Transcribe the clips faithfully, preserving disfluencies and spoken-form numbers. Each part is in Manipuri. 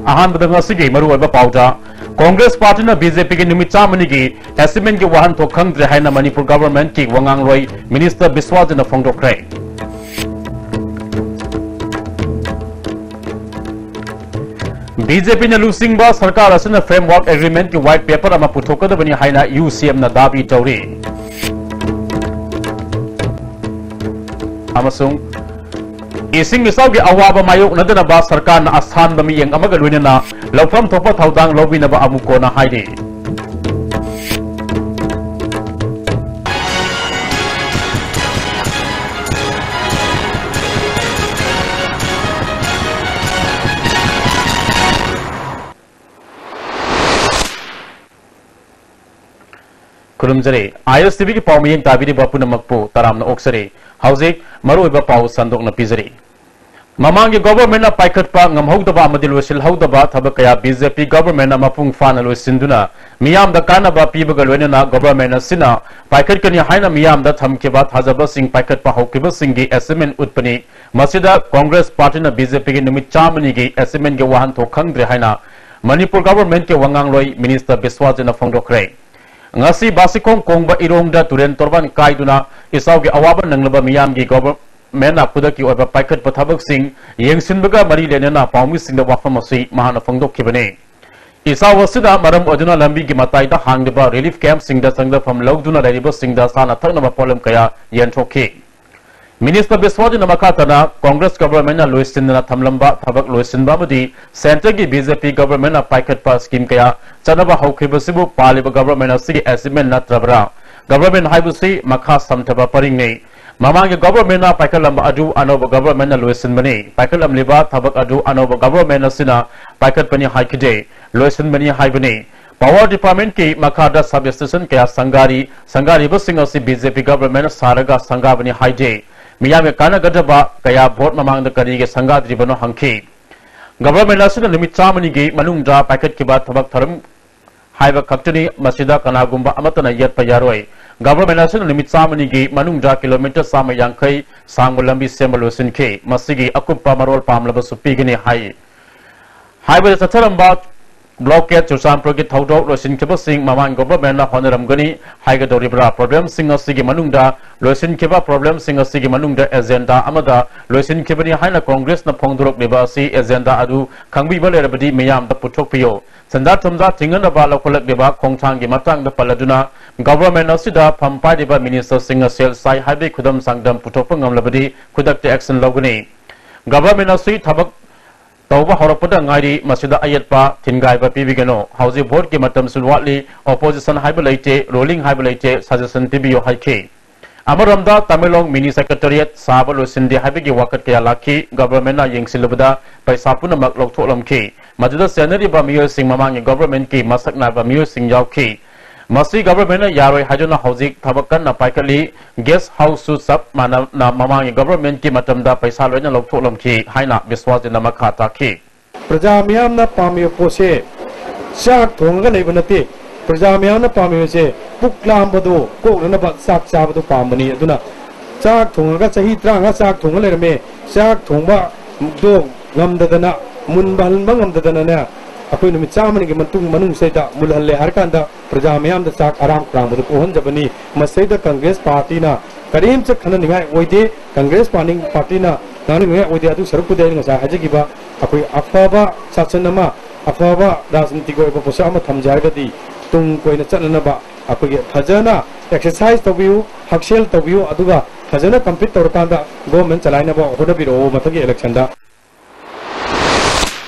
ꯑꯍꯥꯟꯕꯗ ꯉꯁꯤꯒꯤ ꯃꯔꯨꯑꯣꯏꯕ ꯄꯥꯎꯗ, ꯀꯣꯡꯒ꯭ꯔꯦꯁ ꯄꯥꯔꯇꯤꯅ ꯕꯤ ꯖꯦ ꯄꯤꯒꯤ ꯅꯨꯃꯤꯠ ꯆꯥꯝꯃꯅꯤꯒꯤ ꯑꯦꯁꯤꯃꯦꯟꯒꯤ ꯋꯥꯍꯟꯊꯣꯛ ꯈꯪꯗ꯭ꯔꯦ ꯍꯥꯏꯅ ꯃꯅꯤꯄꯨꯔ ꯒꯚꯔꯟꯃꯦꯟꯠꯀꯤ ꯋꯥꯉꯥꯡꯂꯣꯏ ꯃꯤꯅꯤꯁꯇꯔ ꯕꯤꯁ꯭ꯋꯥꯖꯤꯠꯅ ꯐꯣꯡꯗꯣꯛꯈ꯭ꯔꯦ꯫ ꯕꯤ ꯖꯦ ꯄꯤꯅ ꯂꯨꯆꯤꯡꯕ ꯁꯔꯀꯥꯔ ꯑꯁꯤꯅ ꯐ꯭ꯔꯦꯝꯋꯥꯔꯛ ꯑꯦꯒ꯭ꯔꯤꯃꯦꯟꯠꯀꯤ ꯋꯥꯏꯠ ꯄꯦꯄꯔ ꯑꯃ ꯄꯨꯊꯣꯛꯀꯗꯕꯅꯤ ꯍꯥꯏꯅ ꯌꯨ ꯁꯤ ꯑꯦꯝꯅ ꯗꯥꯕꯤ ꯇꯧꯔꯤ꯫ ꯑꯃꯁꯨꯡ ꯏꯁꯤꯡ ꯏꯆꯥꯎꯒꯤ ꯑꯋꯥꯕ ꯃꯥꯌꯣꯛꯅꯗꯅꯕ ꯁꯔꯀꯥꯔꯅ ꯑꯁꯥꯟꯕ ꯃꯤꯠꯌꯦꯡ ꯑꯃꯒ ꯂꯣꯏꯅꯅ ꯂꯧꯐꯝ ꯊꯣꯛꯄ ꯊꯧꯗꯥꯡ ꯂꯧꯕꯤꯅꯕ ꯑꯃꯨꯛ ꯀꯣꯟꯅ ꯍꯥꯏꯔꯤ꯫ ꯈꯨꯔꯨꯝꯖꯔꯤ꯫ ꯑꯥꯏ ꯑꯦꯁ ꯇꯤ ꯚꯤꯒꯤ ꯄꯥꯎ ꯃꯤꯠꯌꯦꯡ ꯇꯥꯕꯤꯔꯤꯕ ꯄꯨꯝꯅꯃꯛꯄꯨ ꯇꯔꯥꯝꯅ ꯑꯣꯛꯆꯔꯤ꯫ ꯍꯧꯖꯤꯛ ꯃꯔꯨꯑꯣꯏꯕ ꯄꯥꯎ ꯁꯟꯗꯣꯛꯅ ꯄꯤꯖꯔꯤ꯫ ꯃꯃꯥꯡꯒꯤ ꯒꯣꯚꯔꯟꯃꯦꯟꯠꯅ ꯄꯥꯏꯈꯠꯄ ꯉꯝꯍꯧꯗꯕ ꯑꯃꯗꯤ ꯂꯣꯏꯁꯤꯜꯍꯧꯗꯕ ꯊꯕꯛ ꯀꯌꯥ ꯕꯤ ꯖꯦ ꯄꯤ ꯒꯣꯚꯔꯟꯃꯦꯟꯠꯅ ꯃꯄꯨꯡ ꯐꯥꯅ ꯂꯣꯏꯁꯤꯟꯗꯨꯅ ꯃꯤꯌꯥꯝꯗ ꯀꯥꯟꯅꯕ ꯄꯤꯕꯒ ꯂꯣꯏꯅꯅ ꯒꯣꯚꯔꯟꯃꯦꯟꯠ ꯑꯁꯤꯅ ꯄꯥꯏꯈꯠꯀꯅꯤ ꯍꯥꯏꯅ ꯃꯤꯌꯥꯝꯗ ꯊꯝꯈꯤꯕ ꯊꯥꯖꯕꯁꯤꯡ ꯄꯥꯏꯈꯠꯄ ꯍꯧꯈꯤꯕꯁꯤꯡꯒꯤ ꯑꯦꯁꯤꯃꯦꯟ ꯎꯠꯄꯅꯤ꯫ ꯃꯁꯤꯗ ꯀꯣꯡꯒ꯭ꯔꯦꯁ ꯄꯥꯔꯇꯤꯅ ꯕꯤ ꯖꯦ ꯄꯤꯒꯤ ꯅꯨꯃꯤꯠ ꯆꯥꯝꯃꯅꯤꯒꯤ ꯑꯦꯁꯤꯃꯦꯟꯒꯤ ꯋꯥꯍꯟꯊꯣꯛ ꯈꯪꯗ꯭ꯔꯦ ꯍꯥꯏꯅ ꯃꯅꯤꯄꯨꯔ ꯒꯣꯚꯔꯟꯃꯦꯟꯠꯀꯤ ꯋꯥꯉꯥꯡꯂꯣꯏ ꯃꯤꯅꯤꯁꯇꯔ ꯕꯤꯁ꯭ꯋꯥꯖꯤꯠꯅ ꯐꯣꯡꯗꯣꯛꯈ꯭ꯔꯦ꯫ ꯉꯁꯤ ꯕꯥꯁꯤꯈꯣꯡ ꯀꯣꯡꯕ ꯏꯔꯣꯡꯗ ꯇꯨꯔꯦꯟ ꯇꯣꯔꯕꯥꯟ ꯀꯥꯏꯗꯨꯅ ꯏꯆꯥꯎꯒꯤ ꯑꯋꯥꯕ ꯅꯪꯂꯕ ꯃꯤꯌꯥꯝꯒꯤ ꯒꯣꯚꯔꯟꯃꯦꯟꯠꯅ ꯈꯨꯗꯛꯀꯤ ꯑꯣꯏꯕ ꯄꯥꯏꯈꯠꯄ ꯊꯕꯛꯁꯤꯡ ꯌꯦꯡꯁꯤꯟꯕꯒ ꯃꯔꯤ ꯂꯩꯅꯅ ꯄꯥꯎꯃꯤꯁꯤꯡꯗ ꯋꯥꯐꯝ ꯑꯁꯤ ꯃꯍꯥꯛꯅ ꯐꯣꯡꯗꯣꯛꯈꯤꯕꯅꯤ꯫ ꯏꯆꯥꯎ ꯑꯁꯤꯅ ꯃꯔꯝ ꯑꯣꯏꯗꯨꯅ ꯂꯝꯕꯤꯒꯤ ꯃꯇꯥꯏꯗ ꯍꯥꯡꯂꯤꯕ ꯔꯤꯂꯤꯐ ꯀꯦꯝꯞꯁꯤꯡꯗ ꯆꯪꯖꯐꯝ ꯂꯧꯗꯨꯅ ꯂꯩꯔꯤꯕꯁꯤꯡꯗ ꯆꯥꯅ ꯊꯛꯅꯕ ꯄꯣꯠꯂꯝ ꯀꯌꯥ ꯌꯦꯟꯊꯣꯛꯈꯤ꯫ ꯃꯤꯅꯤꯁꯇꯔ ꯕꯤꯁ꯭ꯋꯥꯖꯤꯠꯅ ꯃꯈꯥ ꯇꯥꯅ ꯀꯣꯡꯒ꯭ꯔꯦꯁ ꯒꯣꯚꯔꯟꯃꯦꯟꯠꯅ ꯂꯣꯏꯁꯤꯟꯗꯅ ꯊꯝꯂꯝꯕ ꯊꯕꯛ ꯂꯣꯏꯁꯤꯟꯕ ꯑꯃꯗꯤ ꯁꯦꯟꯇꯔꯒꯤ ꯕꯤ ꯖꯦ ꯄꯤ ꯒꯣꯚꯔꯟꯃꯦꯟꯠꯅ ꯄꯥꯏꯈꯠꯄ ꯁ꯭ꯀꯤꯝ ꯀꯌꯥ ꯆꯠꯅꯕ ꯍꯧꯈꯤꯕꯁꯤꯕꯨ ꯄꯥꯜꯂꯤꯕ ꯒꯣꯚꯔꯟꯃꯦꯟꯠ ꯑꯁꯤꯒꯤ ꯑꯦꯆꯤꯚꯃꯦꯟꯠ ꯅꯠꯇ꯭ꯔꯕ꯭ꯔꯥ? ꯒꯣꯚꯔꯟꯃꯦꯟꯠ ꯍꯥꯏꯕꯁꯤ ꯃꯈꯥ ꯁꯝꯊꯕ ꯄꯔꯤꯡꯅꯤ꯫ ꯃꯃꯥꯡꯒꯤ ꯒꯣꯚꯔꯟꯃꯦꯟꯠꯅ ꯄꯥꯏꯈꯠꯂꯝꯕ ꯑꯗꯨ ꯑꯅꯧꯕ ꯒꯣꯚꯔꯟꯃꯦꯟꯠꯅ ꯂꯣꯏꯁꯤꯟꯕꯅꯤ꯫ ꯄꯥꯏꯈꯠꯂꯝꯂꯤꯕ ꯊꯕꯛ ꯑꯗꯨ ꯑꯅꯧꯕ ꯒꯣꯚꯔꯟꯃꯦꯟꯠ ꯑꯁꯤꯅ ꯄꯥꯏꯈꯠꯄꯅꯤ ꯍꯥꯏꯈꯤꯗꯦ, ꯂꯣꯏꯁꯤꯟꯕꯅꯤ ꯍꯥꯏꯕꯅꯤ꯫ ꯄꯥꯋꯔ ꯗꯤꯄꯥꯔꯠꯃꯦꯟꯠꯀꯤ ꯃꯈꯥꯗ ꯁꯕ ꯁ꯭ꯇꯦꯁꯟ ꯀꯌꯥ ꯁꯪꯒꯥꯔꯤ, ꯁꯪꯒꯥꯔꯤꯕꯁꯤꯡ ꯑꯁꯤ ꯕꯤ ꯖꯦ ꯄꯤ ꯒꯣꯚꯔꯟꯃꯦꯟꯠꯅ ꯁꯥꯔꯒ ꯁꯪꯒꯥꯕꯅꯤ ꯍꯥꯏꯗꯦ꯫ ꯃꯤꯌꯥꯝꯒꯤ ꯀꯥꯟꯅꯒꯗꯕ ꯀꯌꯥ ꯚꯣꯠ ꯃꯃꯥꯡꯗ ꯀꯔꯤꯒꯤ ꯁꯪꯒꯥꯗ꯭ꯔꯤꯕꯅꯣ ꯍꯪꯈꯤ꯫ ꯒꯣꯚꯔꯟꯃꯦꯟꯠ ꯑꯁꯤꯅ ꯅꯨꯃꯤꯠ ꯆꯥꯝꯃꯅꯤꯒꯤ ꯃꯅꯨꯡꯗ ꯄꯥꯏꯈꯠꯈꯤꯕ ꯊꯕꯛ ꯊꯧꯔꯝ ꯍꯥꯏꯕ ꯈꯛꯇꯅꯤ, ꯃꯁꯤꯗ ꯀꯅꯥꯒꯨꯝꯕ ꯑꯃꯠꯇꯅ ꯌꯦꯠꯄ ꯌꯥꯔꯣꯏ꯫ ꯒꯣꯚꯔꯟꯃꯦꯟꯠ ꯑꯁꯤꯅ ꯅꯨꯃꯤꯠ ꯆꯥꯝꯃꯅꯤꯒꯤ ꯃꯅꯨꯡꯗ ꯀꯤꯂꯣꯃꯤꯇꯔ ꯆꯥꯝꯃ ꯌꯥꯡꯈꯩ ꯁꯥꯡꯕ ꯂꯝꯕꯤ ꯁꯦꯝꯕ ꯂꯣꯏꯁꯤꯟꯈꯤ꯫ ꯃꯁꯤꯒꯤ ꯑꯀꯨꯞꯄ ꯃꯔꯣꯜ ꯄꯥꯝꯂꯕꯁꯨ ꯄꯤꯒꯅꯤ ꯍꯥꯏ꯫ ꯍꯥꯏꯕꯗ ꯆꯠꯊꯔꯝꯕ blockade ꯆꯨꯔꯆꯥꯟꯄꯨꯔꯒꯤ ꯊꯧꯗꯣꯛ ꯂꯣꯏꯁꯤꯟꯈꯤꯕꯁꯤꯡ ꯃꯃꯥꯡ governmentꯅ ꯍꯣꯠꯅꯔꯝꯒꯅꯤ ꯍꯥꯏꯒꯗꯧꯔꯤꯕ꯭ꯔꯥ? Problemꯁꯤꯡ ꯑꯁꯤꯒꯤ ꯃꯅꯨꯡꯗ, ꯂꯣꯏꯁꯤꯟꯈꯤꯕ problemꯁꯤꯡ ꯑꯁꯤꯒꯤ ꯃꯅꯨꯡꯗ agenda ꯑꯃꯗ ꯂꯣꯏꯁꯤꯟꯈꯤꯕꯅꯤ ꯍꯥꯏꯅ Congressꯅ ꯐꯣꯡꯗꯣꯔꯛꯂꯤꯕ ꯑꯁꯤ agenda ꯑꯗꯨ ꯈꯪꯕꯤꯕ ꯂꯩꯔꯕꯗꯤ ꯃꯤꯌꯥꯝꯗ ꯄꯨꯊꯣꯛꯄꯤꯌꯨ꯫ ꯁꯦꯟꯖꯥ ꯊꯨꯝꯖꯥ ꯊꯤꯡꯅꯅꯕ ꯂꯧꯈꯠꯂꯛꯂꯤꯕ ꯈꯣꯡꯊꯥꯡꯒꯤ ꯃꯇꯥꯡꯗ ꯄꯜꯂꯗꯨꯅ, government ꯑꯁꯤꯗ ꯐꯝ ꯄꯥꯏꯔꯤꯕ ministerꯁꯤꯡꯅ ꯁꯦꯜ ꯆꯥꯏ ꯍꯥꯏꯕꯒꯤ ꯈꯨꯗꯝ ꯆꯥꯡꯗꯝ ꯄꯨꯊꯣꯛꯄ ꯉꯝꯂꯕꯗꯤ ꯈꯨꯗꯛꯇ action ꯂꯧꯒꯅꯤ꯫ Government ꯑꯁꯤ ꯊꯕꯛ ꯇꯧꯕ ꯍꯧꯔꯛꯄꯗ ꯉꯥꯏꯔꯤ, ꯃꯁꯤꯗ ꯑꯌꯦꯠꯄ ꯊꯤꯟꯒꯥꯏꯕ ꯄꯤꯕꯤꯒꯅꯨ꯫ ꯍꯧꯖꯤꯛ voteꯀꯤ ꯃꯇꯝꯁꯨ ꯋꯥꯠꯂꯤ, opposition ꯍꯥꯏꯕ ꯂꯩꯇꯦ, ruling ꯍꯥꯏꯕ ꯂꯩꯇꯦ, suggestion ꯄꯤꯕꯤꯌꯨ ꯍꯥꯏꯈꯤ꯫ ꯑꯃꯔꯣꯝꯗ ꯇꯃꯦꯡꯂꯣꯡ mini secretariat ꯁꯥꯕ ꯂꯣꯏꯁꯤꯟꯗꯦ ꯍꯥꯏꯕꯒꯤ ꯋꯥꯀꯠ ꯀꯌꯥ ꯂꯥꯛꯈꯤ꯫ Governmentꯅ ꯌꯦꯡꯁꯤꯜꯂꯨꯕꯗ ꯄꯩꯁꯥ ꯄꯨꯝꯅꯃꯛ ꯂꯧꯊꯣꯛꯂꯝꯈꯤ꯫ ꯃꯗꯨꯗ ꯆꯦꯟꯅꯔꯤꯕ ꯃꯤꯑꯣꯏꯁꯤꯡ ꯃꯃꯥꯡꯒꯤ governmentꯀꯤ ꯃꯁꯛ ꯅꯥꯏꯕ ꯃꯤꯑꯣꯏꯁꯤꯡ ꯌꯥꯎꯈꯤ꯫ ꯃꯁꯤ governmentꯅ ꯌꯥꯔꯣꯏ ꯍꯥꯏꯗꯨꯅ ꯍꯧꯖꯤꯛ ꯊꯕꯛ ꯀꯟꯅ ꯄꯥꯏꯈꯠꯂꯤ꯫ Guest houseꯁꯨ ꯆꯞ ꯃꯥꯟꯅꯅ ꯃꯃꯥꯡꯒꯤ governmentꯀꯤ ꯃꯇꯝꯗ ꯄꯩꯁꯥ ꯂꯣꯏꯅ ꯂꯧꯊꯣꯛꯂꯝꯈꯤ ꯍꯥꯏꯅ ꯕꯤꯁ꯭ꯋꯥꯁꯖꯤꯠꯅ ꯃꯈꯥ ꯇꯥꯈꯤ꯫ ꯄ꯭ꯔꯖꯥ ꯃꯤꯌꯥꯝꯅ ꯄꯥꯝꯃꯤꯕ ꯄꯣꯠꯁꯦ ꯆꯥꯛ ꯊꯣꯡꯉꯒ ꯂꯩꯕ ꯅꯠꯇꯦ꯫ ꯄ꯭ꯔꯖꯥ ꯃꯤꯌꯥꯝꯅ ꯄꯥꯝꯃꯤꯕꯁꯦ ꯄꯨꯛ ꯂꯥꯝꯕꯗꯨ ꯀꯣꯛꯅꯅꯕ ꯆꯥꯛ ꯆꯥꯕꯗꯨ ꯄꯥꯝꯕꯅꯤ꯫ ꯑꯗꯨꯅ ꯆꯥꯛ ꯊꯣꯡꯉꯒ ꯆꯍꯤ ꯇꯔꯥꯃꯉꯥ ꯆꯥꯛ ꯊꯣꯡꯉ ꯂꯩꯔꯝꯃꯦ꯫ ꯆꯥꯛ ꯊꯣꯡꯕꯗꯣ ꯉꯝꯗꯗꯅ, ꯃꯨꯟꯕ ꯍꯟꯕ ꯉꯝꯗꯗꯅꯅꯦ, ꯑꯩꯈꯣꯏ ꯅꯨꯃꯤꯠ ꯆꯥꯝꯃꯅꯤꯒꯤ ꯃꯇꯨꯡ, ꯃꯅꯨꯡꯁꯤꯗ ꯃꯨꯜꯍꯜꯂꯦ ꯍꯥꯏꯔꯀꯥꯟꯗ ꯄ꯭ꯔꯖꯥ ꯃꯤꯌꯥꯝꯗ ꯆꯥꯛ ꯑꯔꯥꯝ ꯈꯧꯔꯥꯡꯕꯗꯨ ꯄꯣꯛꯍꯟꯖꯕꯅꯤ꯫ ꯃꯁꯤꯗ Congress partyꯅ ꯀꯔꯤꯝꯇ ꯈꯟꯅꯅꯤꯡꯉꯥꯏ ꯑꯣꯏꯗꯦ꯫ Congress party, partyꯅ ꯉꯥꯡꯅꯅꯤꯡꯉꯥꯏ ꯑꯣꯏꯗꯦ꯫ ꯑꯗꯨ ꯁꯔꯨꯛꯄꯨꯗꯤ ꯑꯩꯅ ꯉꯁꯥꯏ ꯍꯥꯏꯖꯈꯤꯕ ꯑꯩꯈꯣꯏ ꯑꯐꯕ ꯁꯥꯁꯟ ꯑꯃ, ꯑꯐꯕ ꯔꯥꯖꯅꯤꯇꯤꯒꯤ ꯑꯣꯏꯕ ꯄꯣꯠꯁꯛ ꯑꯃ ꯊꯝꯖꯔꯒꯗꯤ ꯇꯨꯡ ꯀꯣꯏꯅ ꯆꯠꯅꯅꯕ ꯑꯩꯈꯣꯏꯒꯤ ꯐꯖꯅ exercise ꯇꯧꯕꯤꯌꯨ, ꯍꯛꯁꯦꯜ ꯇꯧꯕꯤꯌꯨ, ꯑꯗꯨꯒ ꯐꯖꯅ compete ꯇꯧꯔꯀꯥꯟꯗ government ꯆꯂꯥꯏꯅꯕ ꯍꯣꯠꯅꯕꯤꯔꯛꯑꯣ ꯃꯊꯪꯒꯤ electionꯗ꯫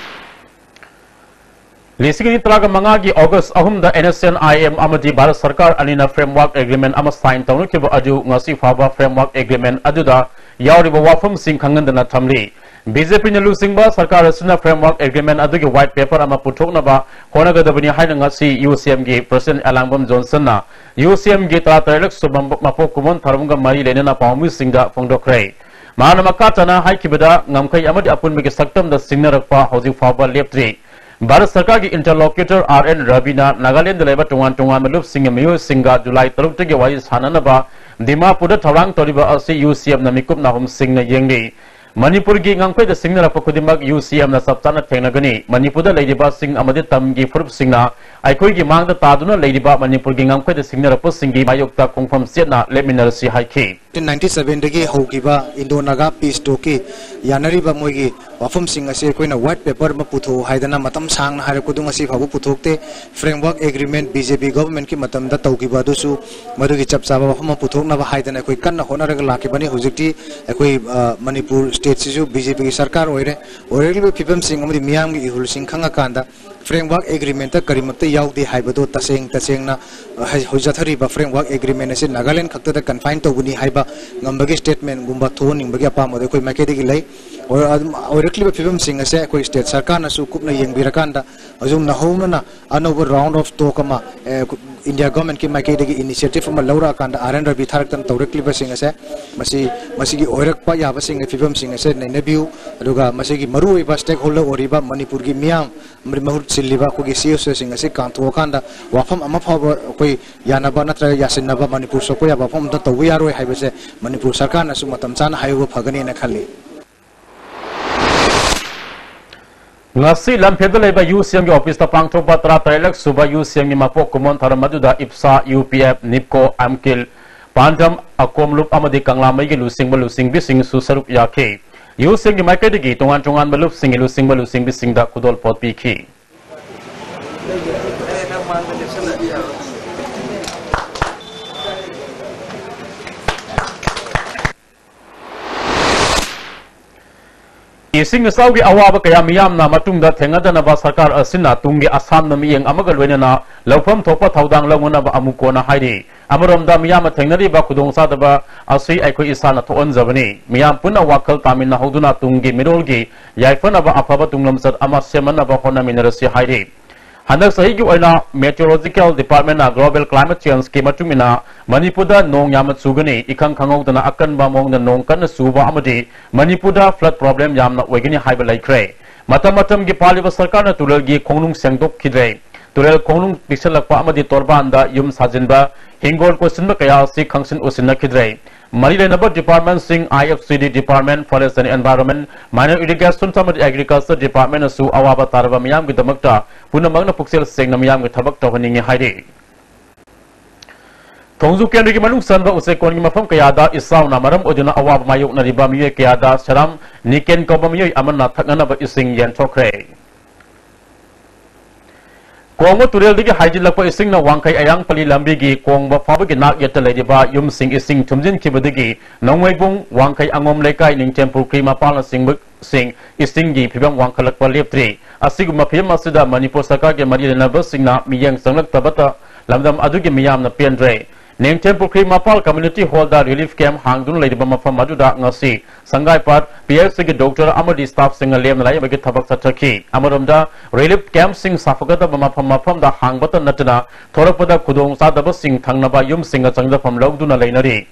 ꯂꯤꯁꯤꯡ ꯑꯅꯤ ꯇꯔꯥꯃꯉꯥꯒꯤ August ꯑꯍꯨꯝꯗ NSCN-IM ꯑꯃꯗꯤ ꯚꯥꯔꯠ ꯁꯔꯀꯥꯔ ꯑꯅꯤꯅ framework agreement ꯑꯃ sign ꯇꯧꯅꯈꯤꯕ ꯑꯗꯨ ꯉꯁꯤ ꯐꯥꯎꯕ framework agreement ꯑꯗꯨꯗ ꯌꯥꯎꯔꯤꯕ ꯋꯥꯐꯝꯁꯤꯡ ꯈꯪꯍꯟꯗꯅ ꯊꯝꯂꯤ꯫ BJPꯅ ꯂꯨꯆꯤꯡꯕ ꯁꯔꯀꯥꯔ ꯑꯁꯤꯅ framework agreement ꯑꯗꯨꯒꯤ white paper ꯑꯃ ꯄꯨꯊꯣꯛꯅꯕ ꯍꯣꯠꯅꯒꯗꯕꯅꯤ ꯍꯥꯏꯅ ꯉꯁꯤ UCMꯒꯤ President ꯑꯦꯂꯥꯡꯕꯝ ꯖꯣꯟꯁꯟꯅ UCMꯒꯤ ꯇꯔꯥꯇꯔꯦꯠꯂꯛ ꯁꯨꯕ ꯃꯄꯣꯛ ꯀꯨꯝꯑꯣꯟ ꯊꯧꯔꯝꯒ ꯃꯔꯤ ꯂꯩꯅꯅ ꯄꯥꯎꯃꯤꯁꯤꯡꯗ ꯐꯣꯡꯗꯣꯛꯈ꯭ꯔꯦ꯫ ꯃꯍꯥꯛꯅ ꯃꯈꯥ ꯇꯥꯅ ꯍꯥꯏꯈꯤꯕꯗ, ꯉꯝꯈꯩ ꯑꯃꯗꯤ ꯑꯄꯨꯟꯕꯒꯤ ꯁꯛꯇꯝꯗ ꯁꯤꯡꯅꯔꯛꯄ ꯍꯧꯖꯤꯛ ꯐꯥꯎꯕ ꯂꯦꯞꯇ꯭ꯔꯤ꯫ ꯚꯥꯔꯠ ꯁꯔꯀꯥꯔꯒꯤ interlocutor R N ꯔꯕꯤꯅ ꯅꯥꯒꯥꯂꯦꯟꯗ ꯂꯩꯕ ꯇꯣꯉꯥꯟ ꯇꯣꯉꯥꯟꯕ ꯂꯨꯞꯁꯤꯡꯒꯤ ꯃꯤꯑꯣꯏꯁꯤꯡꯒ ꯖꯨꯂꯥꯏ ꯇꯔꯨꯛꯇꯒꯤ ꯋꯥꯔꯤ ꯁꯥꯟꯅꯅꯕ ꯗꯤꯃꯥꯄꯨꯔꯗ ꯊꯧꯔꯥꯡ ꯇꯧꯔꯤꯕ ꯑꯁꯤ UCMꯅ ꯃꯤꯀꯨꯞ ꯅꯥꯍꯨꯝꯁꯤꯡꯅ ꯌꯦꯡꯂꯤ꯫ ꯃꯅꯤꯄꯨꯔꯒꯤ ꯉꯝꯈꯩꯗ ꯁꯤꯡꯅꯔꯛꯄ ꯈꯨꯗꯤꯡꯃꯛ ꯌꯨ ꯁꯤ ꯑꯦꯝꯅ ꯆꯞ ꯆꯥꯅ ꯊꯦꯡꯅꯒꯅꯤ꯫ ꯃꯅꯤꯄꯨꯔꯗ ꯂꯩꯔꯤꯕꯁꯤꯡ ꯑꯃꯗꯤ ꯇꯝꯒꯤ ꯐꯨꯔꯨꯞꯁꯤꯡꯅ ꯑꯩꯈꯣꯏꯒꯤ ꯃꯥꯡꯗ ꯇꯥꯗꯨꯅ ꯂꯩꯔꯤꯕ ꯃꯅꯤꯄꯨꯔꯒꯤ ꯉꯝꯈꯩꯗ ꯁꯤꯡꯅꯔꯛꯄꯁꯤꯡꯒꯤ ꯃꯥꯌꯣꯛꯇ ꯈꯣꯡꯐꯝ ꯆꯦꯠꯅ ꯂꯦꯞꯃꯤꯟꯅꯔꯁꯤ ꯍꯥꯏꯈꯤ꯫ ꯅꯥꯏꯟꯇꯤꯟ ꯅꯥꯏꯟꯇꯤ ꯁꯚꯦꯟꯗꯒꯤ ꯍꯧꯈꯤꯕ ꯏꯟꯗꯣ ꯅꯥꯒꯥ ꯄꯤꯁ ꯇꯣꯛꯀꯤ ꯌꯥꯅꯔꯤꯕ ꯃꯣꯏꯒꯤ ꯋꯥꯐꯝꯁꯤꯡ ꯑꯁꯤ ꯑꯩꯈꯣꯏꯅ ꯋꯥꯏꯠ ꯄꯦꯄꯔ ꯑꯃ ꯄꯨꯊꯣꯛꯎ ꯍꯥꯏꯗꯅ ꯃꯇꯝ ꯁꯥꯡꯅ ꯍꯥꯏꯔꯛꯄꯗꯨ ꯉꯁꯤ ꯐꯥꯎꯕ ꯄꯨꯊꯣꯛꯇꯦ꯫ ꯐ꯭ꯔꯦꯝꯋꯥꯔꯛ ꯑꯦꯒ꯭ꯔꯤꯃꯦꯟ ꯕꯤ ꯖꯦ ꯄꯤ ꯒꯚꯔꯟꯃꯦꯟꯠꯀꯤ ꯃꯇꯝꯗ ꯇꯧꯈꯤꯕ ꯑꯗꯨꯁꯨ ꯃꯗꯨꯒꯤ ꯆꯞ ꯆꯥꯕ ꯋꯥꯐꯝ ꯑꯃ ꯄꯨꯊꯣꯛꯅꯕ ꯍꯥꯏꯗꯅ ꯑꯩꯈꯣꯏ ꯀꯟꯅ ꯍꯣꯠꯅꯔꯒ ꯂꯥꯛꯈꯤꯕꯅꯤ꯫ ꯍꯧꯖꯤꯛꯇꯤ ꯑꯩꯈꯣꯏ, ꯑ, ꯃꯅꯤꯄꯨꯔ ꯁ꯭ꯇꯦꯠꯁꯤꯁꯨ ꯕꯤ ꯖꯦ ꯄꯤꯒꯤ ꯁꯔꯀꯥꯔ ꯑꯣꯏꯔꯦ꯫ ꯑꯣꯏꯔꯛꯂꯤꯕ ꯐꯤꯕꯝꯁꯤꯡ ꯑꯃꯗꯤ ꯃꯤꯌꯥꯝꯒꯤ ꯏꯍꯨꯜꯁꯤꯡ ꯈꯪꯉꯀꯥꯟꯗ ꯐ꯭ꯔꯦꯝꯋꯥꯔꯛ ꯑꯦꯒ꯭ꯔꯤꯃꯦꯟꯠꯇ ꯀꯔꯤꯃꯠꯇ ꯌꯥꯎꯗꯦ ꯍꯥꯏꯕꯗꯣ ꯇꯁꯦꯡ ꯇꯁꯦꯡꯅ, ꯑ, ꯍꯧꯖꯤꯛ ꯆꯠꯊꯔꯤꯕ ꯐ꯭ꯔꯦꯝꯋꯥꯔꯛ ꯑꯦꯒ꯭ꯔꯤꯃꯦꯟ ꯑꯁꯤ ꯅꯥꯒꯥꯂꯦꯟ ꯈꯛꯇꯗ ꯀꯟꯐꯥꯏꯟ ꯇꯧꯕꯅꯤ ꯍꯥꯏꯕ ꯉꯝꯕꯒꯤ ꯁ꯭ꯇꯦꯠꯃꯦꯟꯠꯒꯨꯝꯕ ꯊꯣꯛꯍꯟꯅꯤꯡꯕꯒꯤ ꯑꯄꯥꯝꯕꯗꯣ ꯑꯩꯈꯣꯏ ꯃꯥꯏꯀꯩꯗꯒꯤ ꯂꯩ꯫ ꯑꯣꯏ-, ꯑꯗꯨꯝ ꯑꯣꯏꯔꯛꯂꯤꯕ ꯐꯤꯕꯝꯁꯤꯡ ꯑꯁꯦ ꯑꯩꯈꯣꯏ ꯁ꯭ꯇꯦꯠ ꯁꯔꯀꯥꯔꯅꯁꯨ ꯀꯨꯞꯅ ꯌꯦꯡꯕꯤꯔꯀꯥꯟꯗ ꯍꯧꯖꯤꯛ ꯅꯧꯍꯧꯅꯅ ꯑꯅꯧꯕ ꯔꯥꯎꯟ ꯑꯣꯐ ꯇꯣꯛ ꯑꯃ, ꯑꯦ, ꯏꯟꯗꯤꯌꯥ ꯒꯚꯔꯟꯃꯦꯟꯠꯀꯤ ꯃꯥꯏꯀꯩꯗꯒꯤ ꯏꯅꯤꯁꯤꯌꯦꯇꯤꯚ ꯑꯃ ꯂꯧꯔꯛꯑꯀꯥꯟꯗ ꯑꯥꯔ ꯑꯦꯟ ꯔꯕꯤ ꯊꯥꯔꯛꯇꯅ ꯇꯧꯔꯛꯂꯤꯕꯁꯤꯡ ꯑꯁꯦ ꯃꯁꯤ, ꯃꯁꯤꯒꯤ ꯑꯣꯏꯔꯛꯄ ꯌꯥꯕꯁꯤꯡ, ꯐꯤꯕꯝꯁꯤꯡ ꯑꯁꯦ ꯅꯩꯅꯕꯤꯌꯨ꯫ ꯑꯗꯨꯒ ꯃꯁꯤꯒꯤ ꯃꯔꯨꯑꯣꯏꯕ ꯁ꯭ꯇꯦꯛꯍꯣꯜꯗꯔ ꯑꯣꯏꯔꯤꯕ ꯃꯅꯤꯄꯨꯔꯒꯤ ꯃꯤꯌꯥꯝ ꯑꯃꯗꯤ ꯃꯍꯨꯠ ꯁꯤꯜꯂꯤꯕ ꯑꯩꯈꯣꯏꯒꯤ ꯁꯤ ꯏ ꯑꯣꯁꯤꯡ ꯑꯁꯤ ꯀꯥꯟꯊꯣꯛꯑꯀꯥꯟꯗ ꯋꯥꯐꯝ ꯑꯃ ꯐꯥꯎꯕ ꯑꯩꯈꯣꯏ ꯌꯥꯅꯕ ꯅꯠꯇ꯭ꯔꯒ ꯌꯥꯁꯤꯟꯅꯕ ꯃꯅꯤꯄꯨꯔ ꯁꯣꯛꯄ ꯌꯥꯕ ꯋꯥꯐꯝ ꯑꯝꯇ ꯇꯧꯕ ꯌꯥꯔꯣꯏ ꯍꯥꯏꯕꯁꯦ ꯃꯅꯤꯄꯨꯔ ꯁꯔꯀꯥꯔꯅꯁꯨ ꯃꯇꯝ ꯆꯥꯅ ꯍꯥꯏꯍꯧꯕ ꯐꯒꯅꯤꯅ ꯈꯜꯂꯤ꯫ ꯉꯁꯤ ꯂꯝꯐꯦꯜꯗ ꯂꯩꯕ ꯌꯨ ꯁꯤ ꯑꯦꯝꯒꯤ ꯑꯣꯐꯤꯁꯇ ꯄꯥꯡꯊꯣꯛꯄ ꯇꯔꯥꯇꯔꯦꯠꯂꯛ ꯁꯨꯕ ꯌꯨ ꯁꯤ ꯑꯦꯝꯒꯤ ꯃꯄꯣꯛ ꯀꯨꯝꯑꯣꯟ ꯊꯧꯔꯝ ꯑꯗꯨꯗ ꯏꯞꯁꯥ, ꯌꯨ ꯄꯤ ꯑꯦꯐ, ꯅꯤꯞꯀꯣ, ꯑꯦꯝꯀꯤꯜ, ꯄꯥꯟꯗꯝ, ꯑꯀꯣꯝ ꯂꯨꯞ ꯑꯃꯗꯤ ꯀꯪꯂꯥꯃꯩꯒꯤ ꯂꯨꯆꯤꯡꯕ ꯂꯨꯆꯤꯡꯕꯤꯁꯤꯡꯁꯨ ꯁꯔꯨꯛ ꯌꯥꯈꯤ꯫ ꯌꯨ ꯁꯤ ꯑꯦꯝꯒꯤ ꯃꯥꯏꯀꯩꯗꯒꯤ ꯇꯣꯉꯥꯟ ꯇꯣꯉꯥꯟꯕ ꯂꯨꯞꯁꯤꯡꯒꯤ ꯂꯨꯆꯤꯡꯕ ꯂꯨꯆꯤꯡꯕꯤꯁꯤꯡꯗ ꯈꯨꯗꯣꯜꯄꯣꯠ ꯄꯤꯈꯤ꯫ ꯏꯁꯤꯡ ꯏꯆꯥꯎꯒꯤ ꯑꯋꯥꯕ ꯀꯌꯥ ꯃꯤꯌꯥꯝꯅ ꯃꯇꯨꯡꯗ ꯊꯦꯡꯅꯗꯅꯕ ꯁꯔꯀꯥꯔ ꯑꯁꯤꯅ ꯇꯨꯡꯒꯤ ꯑꯁꯥꯝꯅ ꯃꯤꯠꯌꯦꯡ ꯑꯃꯒ ꯂꯣꯏꯅꯅ ꯂꯧꯐꯝ ꯊꯣꯛꯄ ꯊꯧꯗꯥꯡ ꯂꯧꯅꯅꯕ ꯑꯃꯨꯛ ꯀꯣꯟꯅ ꯍꯥꯏꯔꯤ꯫ ꯑꯃꯔꯣꯝꯗ ꯃꯤꯌꯥꯝꯅ ꯊꯦꯡꯅꯔꯤꯕ ꯈꯨꯗꯣꯡꯆꯥꯗꯕ ꯑꯁꯤ ꯑꯩꯈꯣꯏ ꯏꯁꯥꯅ ꯊꯣꯛꯍꯟꯖꯕꯅꯤ꯫ ꯃꯤꯌꯥꯝ ꯄꯨꯟꯅ ꯋꯥꯈꯜ ꯇꯥꯃꯤꯟꯅꯍꯧꯗꯨꯅ ꯇꯨꯡꯒꯤ ꯃꯤꯔꯣꯜꯒꯤ ꯌꯥꯏꯐꯅꯕ ꯑꯐꯕ ꯇꯨꯡꯂꯝꯆꯠ ꯑꯃ ꯁꯦꯝꯅꯅꯕ ꯍꯣꯠꯅꯃꯤꯟꯅꯔꯁꯤ ꯍꯥꯏꯔꯤ꯫ ꯍꯟꯗꯛ ꯆꯍꯤꯒꯤ ꯑꯣꯏꯅ Meteorological Departmentꯅ global climate changeꯀꯤ ꯃꯇꯨꯡ ꯏꯟꯅ ꯃꯅꯤꯄꯨꯔꯗ ꯅꯣꯡ ꯌꯥꯝꯅ ꯆꯨꯒꯅꯤ, ꯏꯈꯪ ꯈꯪꯍꯧꯗꯅ ꯑꯀꯟꯕ ꯃꯑꯣꯡꯗ ꯅꯣꯡ ꯀꯟꯅ ꯆꯨꯕ ꯑꯃꯗꯤ ꯃꯅꯤꯄꯨꯔꯗ flood problem ꯌꯥꯝꯅ ꯑꯣꯏꯒꯅꯤ ꯍꯥꯏꯕ ꯂꯩꯈ꯭ꯔꯦ꯫ ꯃꯇꯝ ꯃꯇꯝꯒꯤ ꯄꯥꯜꯂꯤꯕ ꯁꯔꯀꯥꯔꯅ ꯇꯨꯔꯦꯜꯒꯤ ꯈꯣꯡꯅꯨꯡ ꯁꯦꯡꯗꯣꯛꯈꯤꯗ꯭ꯔꯦ꯫ ꯇꯨꯔꯦꯜ ꯈꯣꯡꯅꯨꯡ ꯄꯤꯛꯁꯜꯂꯛꯄ ꯑꯃꯗꯤ ꯇꯣꯔꯕꯥꯟꯗ ꯌꯨꯝ ꯁꯥꯖꯤꯟꯕ, ꯍꯤꯡꯒꯣꯜ ꯀꯣꯏꯁꯤꯟꯕ ꯀꯌꯥ ꯑꯁꯤ ꯈꯪꯁꯤꯟ ꯎꯁꯤꯟꯅꯈꯤꯗ꯭ꯔꯦ꯫ ꯃꯔꯤ ꯂꯩꯅꯕ departmentꯁꯤꯡ, I F C D department, Forest and Environment, Minor Irrigation ꯑꯃꯗꯤ Agriculture departmentꯅꯁꯨ ꯑꯋꯥꯕ ꯇꯥꯔꯕ ꯃꯤꯌꯥꯝꯒꯤꯗꯃꯛꯇ ꯄꯨꯝꯅꯃꯛꯅ ꯄꯨꯛꯆꯦꯜ ꯁꯦꯡꯅ ꯃꯤꯌꯥꯝꯒꯤ ꯊꯕꯛ ꯇꯧꯍꯟꯅꯤꯡꯏ ꯍꯥꯏꯔꯤ꯫ ꯊꯣꯡꯖꯨ ꯀꯦꯟꯗ꯭ꯔꯒꯤ ꯃꯅꯨꯡ ꯆꯟꯕ ꯎꯆꯦꯛ ꯀꯣꯟꯒꯤ ꯃꯐꯝ ꯀꯌꯥꯗ ꯏꯆꯥꯎꯅ ꯃꯔꯝ ꯑꯣꯏꯗꯨꯅ ꯑꯋꯥꯕ ꯃꯥꯌꯣꯛꯅꯔꯤꯕ ꯃꯤꯑꯣꯏ ꯀꯌꯥꯗ ꯁꯦꯔꯥꯝ ꯅꯤꯀꯦꯟ ꯀꯧꯕ ꯃꯤꯑꯣꯏ ꯑꯃꯅ ꯊꯛꯅꯅꯕ ꯏꯁꯤꯡ ꯌꯦꯟꯊꯣꯛꯈ꯭ꯔꯦ꯫ ꯀꯣꯡꯕ ꯇꯨꯔꯦꯜꯗꯒꯤ ꯍꯥꯏꯖꯤꯜꯂꯛꯄ ꯏꯁꯤꯡꯅ ꯋꯥꯡꯈꯩ ꯑꯌꯥꯡꯄꯜꯂꯤ ꯂꯝꯕꯤꯒꯤ ꯀꯣꯡꯕ ꯐꯥꯎꯕꯒꯤ ꯅꯥꯛ ꯌꯦꯠꯇ ꯂꯩꯔꯤꯕ ꯌꯨꯝꯁꯤꯡ ꯏꯁꯤꯡ ꯊꯨꯝꯖꯤꯟꯈꯤꯕꯗꯒꯤ ꯅꯣꯡꯃꯩꯕꯨꯡ, ꯋꯥꯡꯈꯩ ꯑꯉꯣꯝ ꯂꯩꯀꯥꯏ, ꯅꯤꯡꯊꯦꯝꯄꯨꯈ꯭ꯔꯤ ꯃꯄꯥꯟꯅꯆꯤꯡꯕꯁꯤꯡ ꯏꯁꯤꯡꯒꯤ ꯐꯤꯕꯝ ꯋꯥꯡꯈꯠꯂꯛꯄ ꯂꯦꯞꯇ꯭ꯔꯤ꯫ ꯑꯁꯤꯒꯨꯝꯕ ꯐꯤꯕꯝ ꯑꯁꯤꯗ ꯃꯅꯤꯄꯨꯔ ꯁꯔꯀꯥꯔꯒꯤ ꯃꯔꯤ ꯂꯩꯅꯕꯁꯤꯡꯅ ꯃꯤꯠꯌꯦꯡ ꯆꯪꯂꯛꯇꯕꯇ ꯂꯝꯗꯝ ꯑꯗꯨꯒꯤ ꯃꯤꯌꯥꯝꯅ ꯄꯦꯟꯗ꯭ꯔꯦ꯫ ꯅꯤꯡꯊꯦꯝꯄꯨꯈ꯭ꯔꯤ ꯃꯄꯥꯜ community hallꯗ relief camp ꯍꯥꯡꯗꯨꯅ ꯂꯩꯔꯤꯕ ꯃꯐꯝ ꯑꯗꯨꯗ ꯉꯁꯤ ꯁꯪꯒꯥꯏꯄꯥꯠ P H Cꯒꯤ doctor ꯑꯃꯗꯤ staffꯁꯤꯡꯒ ꯂꯦꯝꯅ ꯂꯥꯏꯌꯦꯡꯕꯒꯤ ꯊꯕꯛ ꯆꯠꯊꯈꯤ꯫ ꯑꯃꯔꯣꯝꯗ, relief campꯁꯤꯡ ꯁꯥꯐꯒꯠꯇꯕ ꯃꯐꯝ ꯃꯐꯝꯗ ꯍꯥꯡꯕꯇ ꯅꯠꯇꯅ ꯊꯣꯔꯛꯄꯗ ꯈꯨꯗꯣꯡꯆꯥꯗꯕꯁꯤꯡ ꯊꯪꯅꯕ ꯌꯨꯝꯁꯤꯡꯒ ꯆꯪꯖꯐꯝ ꯂꯧꯗꯨꯅ ꯂꯩꯅꯔꯤ꯫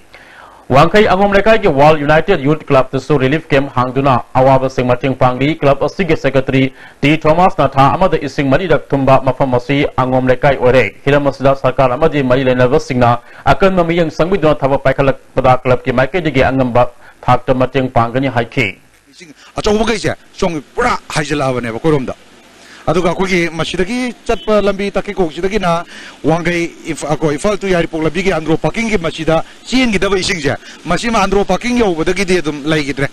ꯋꯥꯡꯈꯩ ꯑꯉꯣꯝ ꯂꯩꯀꯥꯏꯒꯤ World United Youth Clubꯇꯁꯨ relief camp ꯍꯥꯡꯗꯨꯅ ꯑꯋꯥꯕꯁꯤꯡ ꯃꯇꯦꯡ ꯄꯥꯡꯂꯤ꯫ Club ꯑꯁꯤꯒꯤ secretary ꯇꯤ ꯊꯣꯃꯥꯁꯅ ꯊꯥ ꯑꯃꯗ ꯏꯁꯤꯡ ꯃꯔꯤꯔꯛ ꯊꯨꯝꯕ ꯃꯐꯝ ꯑꯁꯤ ꯑꯉꯣꯝ ꯂꯩꯀꯥꯏ ꯑꯣꯏꯔꯦ꯫ ꯍꯤꯔꯝ ꯑꯁꯤꯗ ꯁꯔꯀꯥꯔ ꯑꯃꯗꯤ ꯃꯔꯤ ꯂꯩꯅꯕꯁꯤꯡꯅ ꯑꯀꯟꯕ ꯃꯤꯠꯌꯦꯡ ꯆꯪꯕꯤꯗꯨꯅ ꯊꯕꯛ ꯄꯥꯏꯈꯠꯂꯛꯄꯗ clubꯀꯤ ꯃꯥꯏꯀꯩꯗꯒꯤ ꯑꯉꯝꯕ ꯊꯥꯛꯇ ꯃꯇꯦꯡ ꯄꯥꯡꯒꯅꯤ ꯍꯥꯏꯈꯤ꯫ ꯏꯁꯤꯡ ꯑꯆꯧꯕꯈꯩꯁꯦ ꯁꯣꯝꯒꯤ ꯄꯨꯔꯥ ꯍꯥꯏꯖꯤꯜꯂꯛꯑꯕꯅꯦꯕ ꯑꯩꯈꯣꯏꯔꯣꯝꯗ꯫ ꯑꯗꯨꯒ ꯑꯩꯈꯣꯏꯒꯤ ꯃꯁꯤꯗꯒꯤ ꯆꯠꯄ ꯂꯝꯕꯤ ꯇꯥꯀꯤꯈꯣꯡꯁꯤꯗꯒꯤꯅ ꯋꯥꯡꯈꯩ ꯏꯝꯐ-, ꯑꯩꯈꯣꯏ ꯏꯝꯐꯥꯜ to ꯌꯥꯏꯔꯤꯄꯣꯛ ꯂꯝꯕꯤꯒꯤ ꯑꯟꯗ꯭ꯔꯣ parkingꯒꯤ ꯃꯁꯤꯗ ꯆꯦꯟꯈꯤꯗꯕ ꯏꯁꯤꯡꯁꯦ, ꯃꯁꯤꯃ ꯑꯟꯗ꯭ꯔꯣ parking ꯌꯧꯕꯗꯒꯤꯗꯤ ꯑꯗꯨꯝ ꯂꯩꯈꯤꯗ꯭ꯔꯦ꯫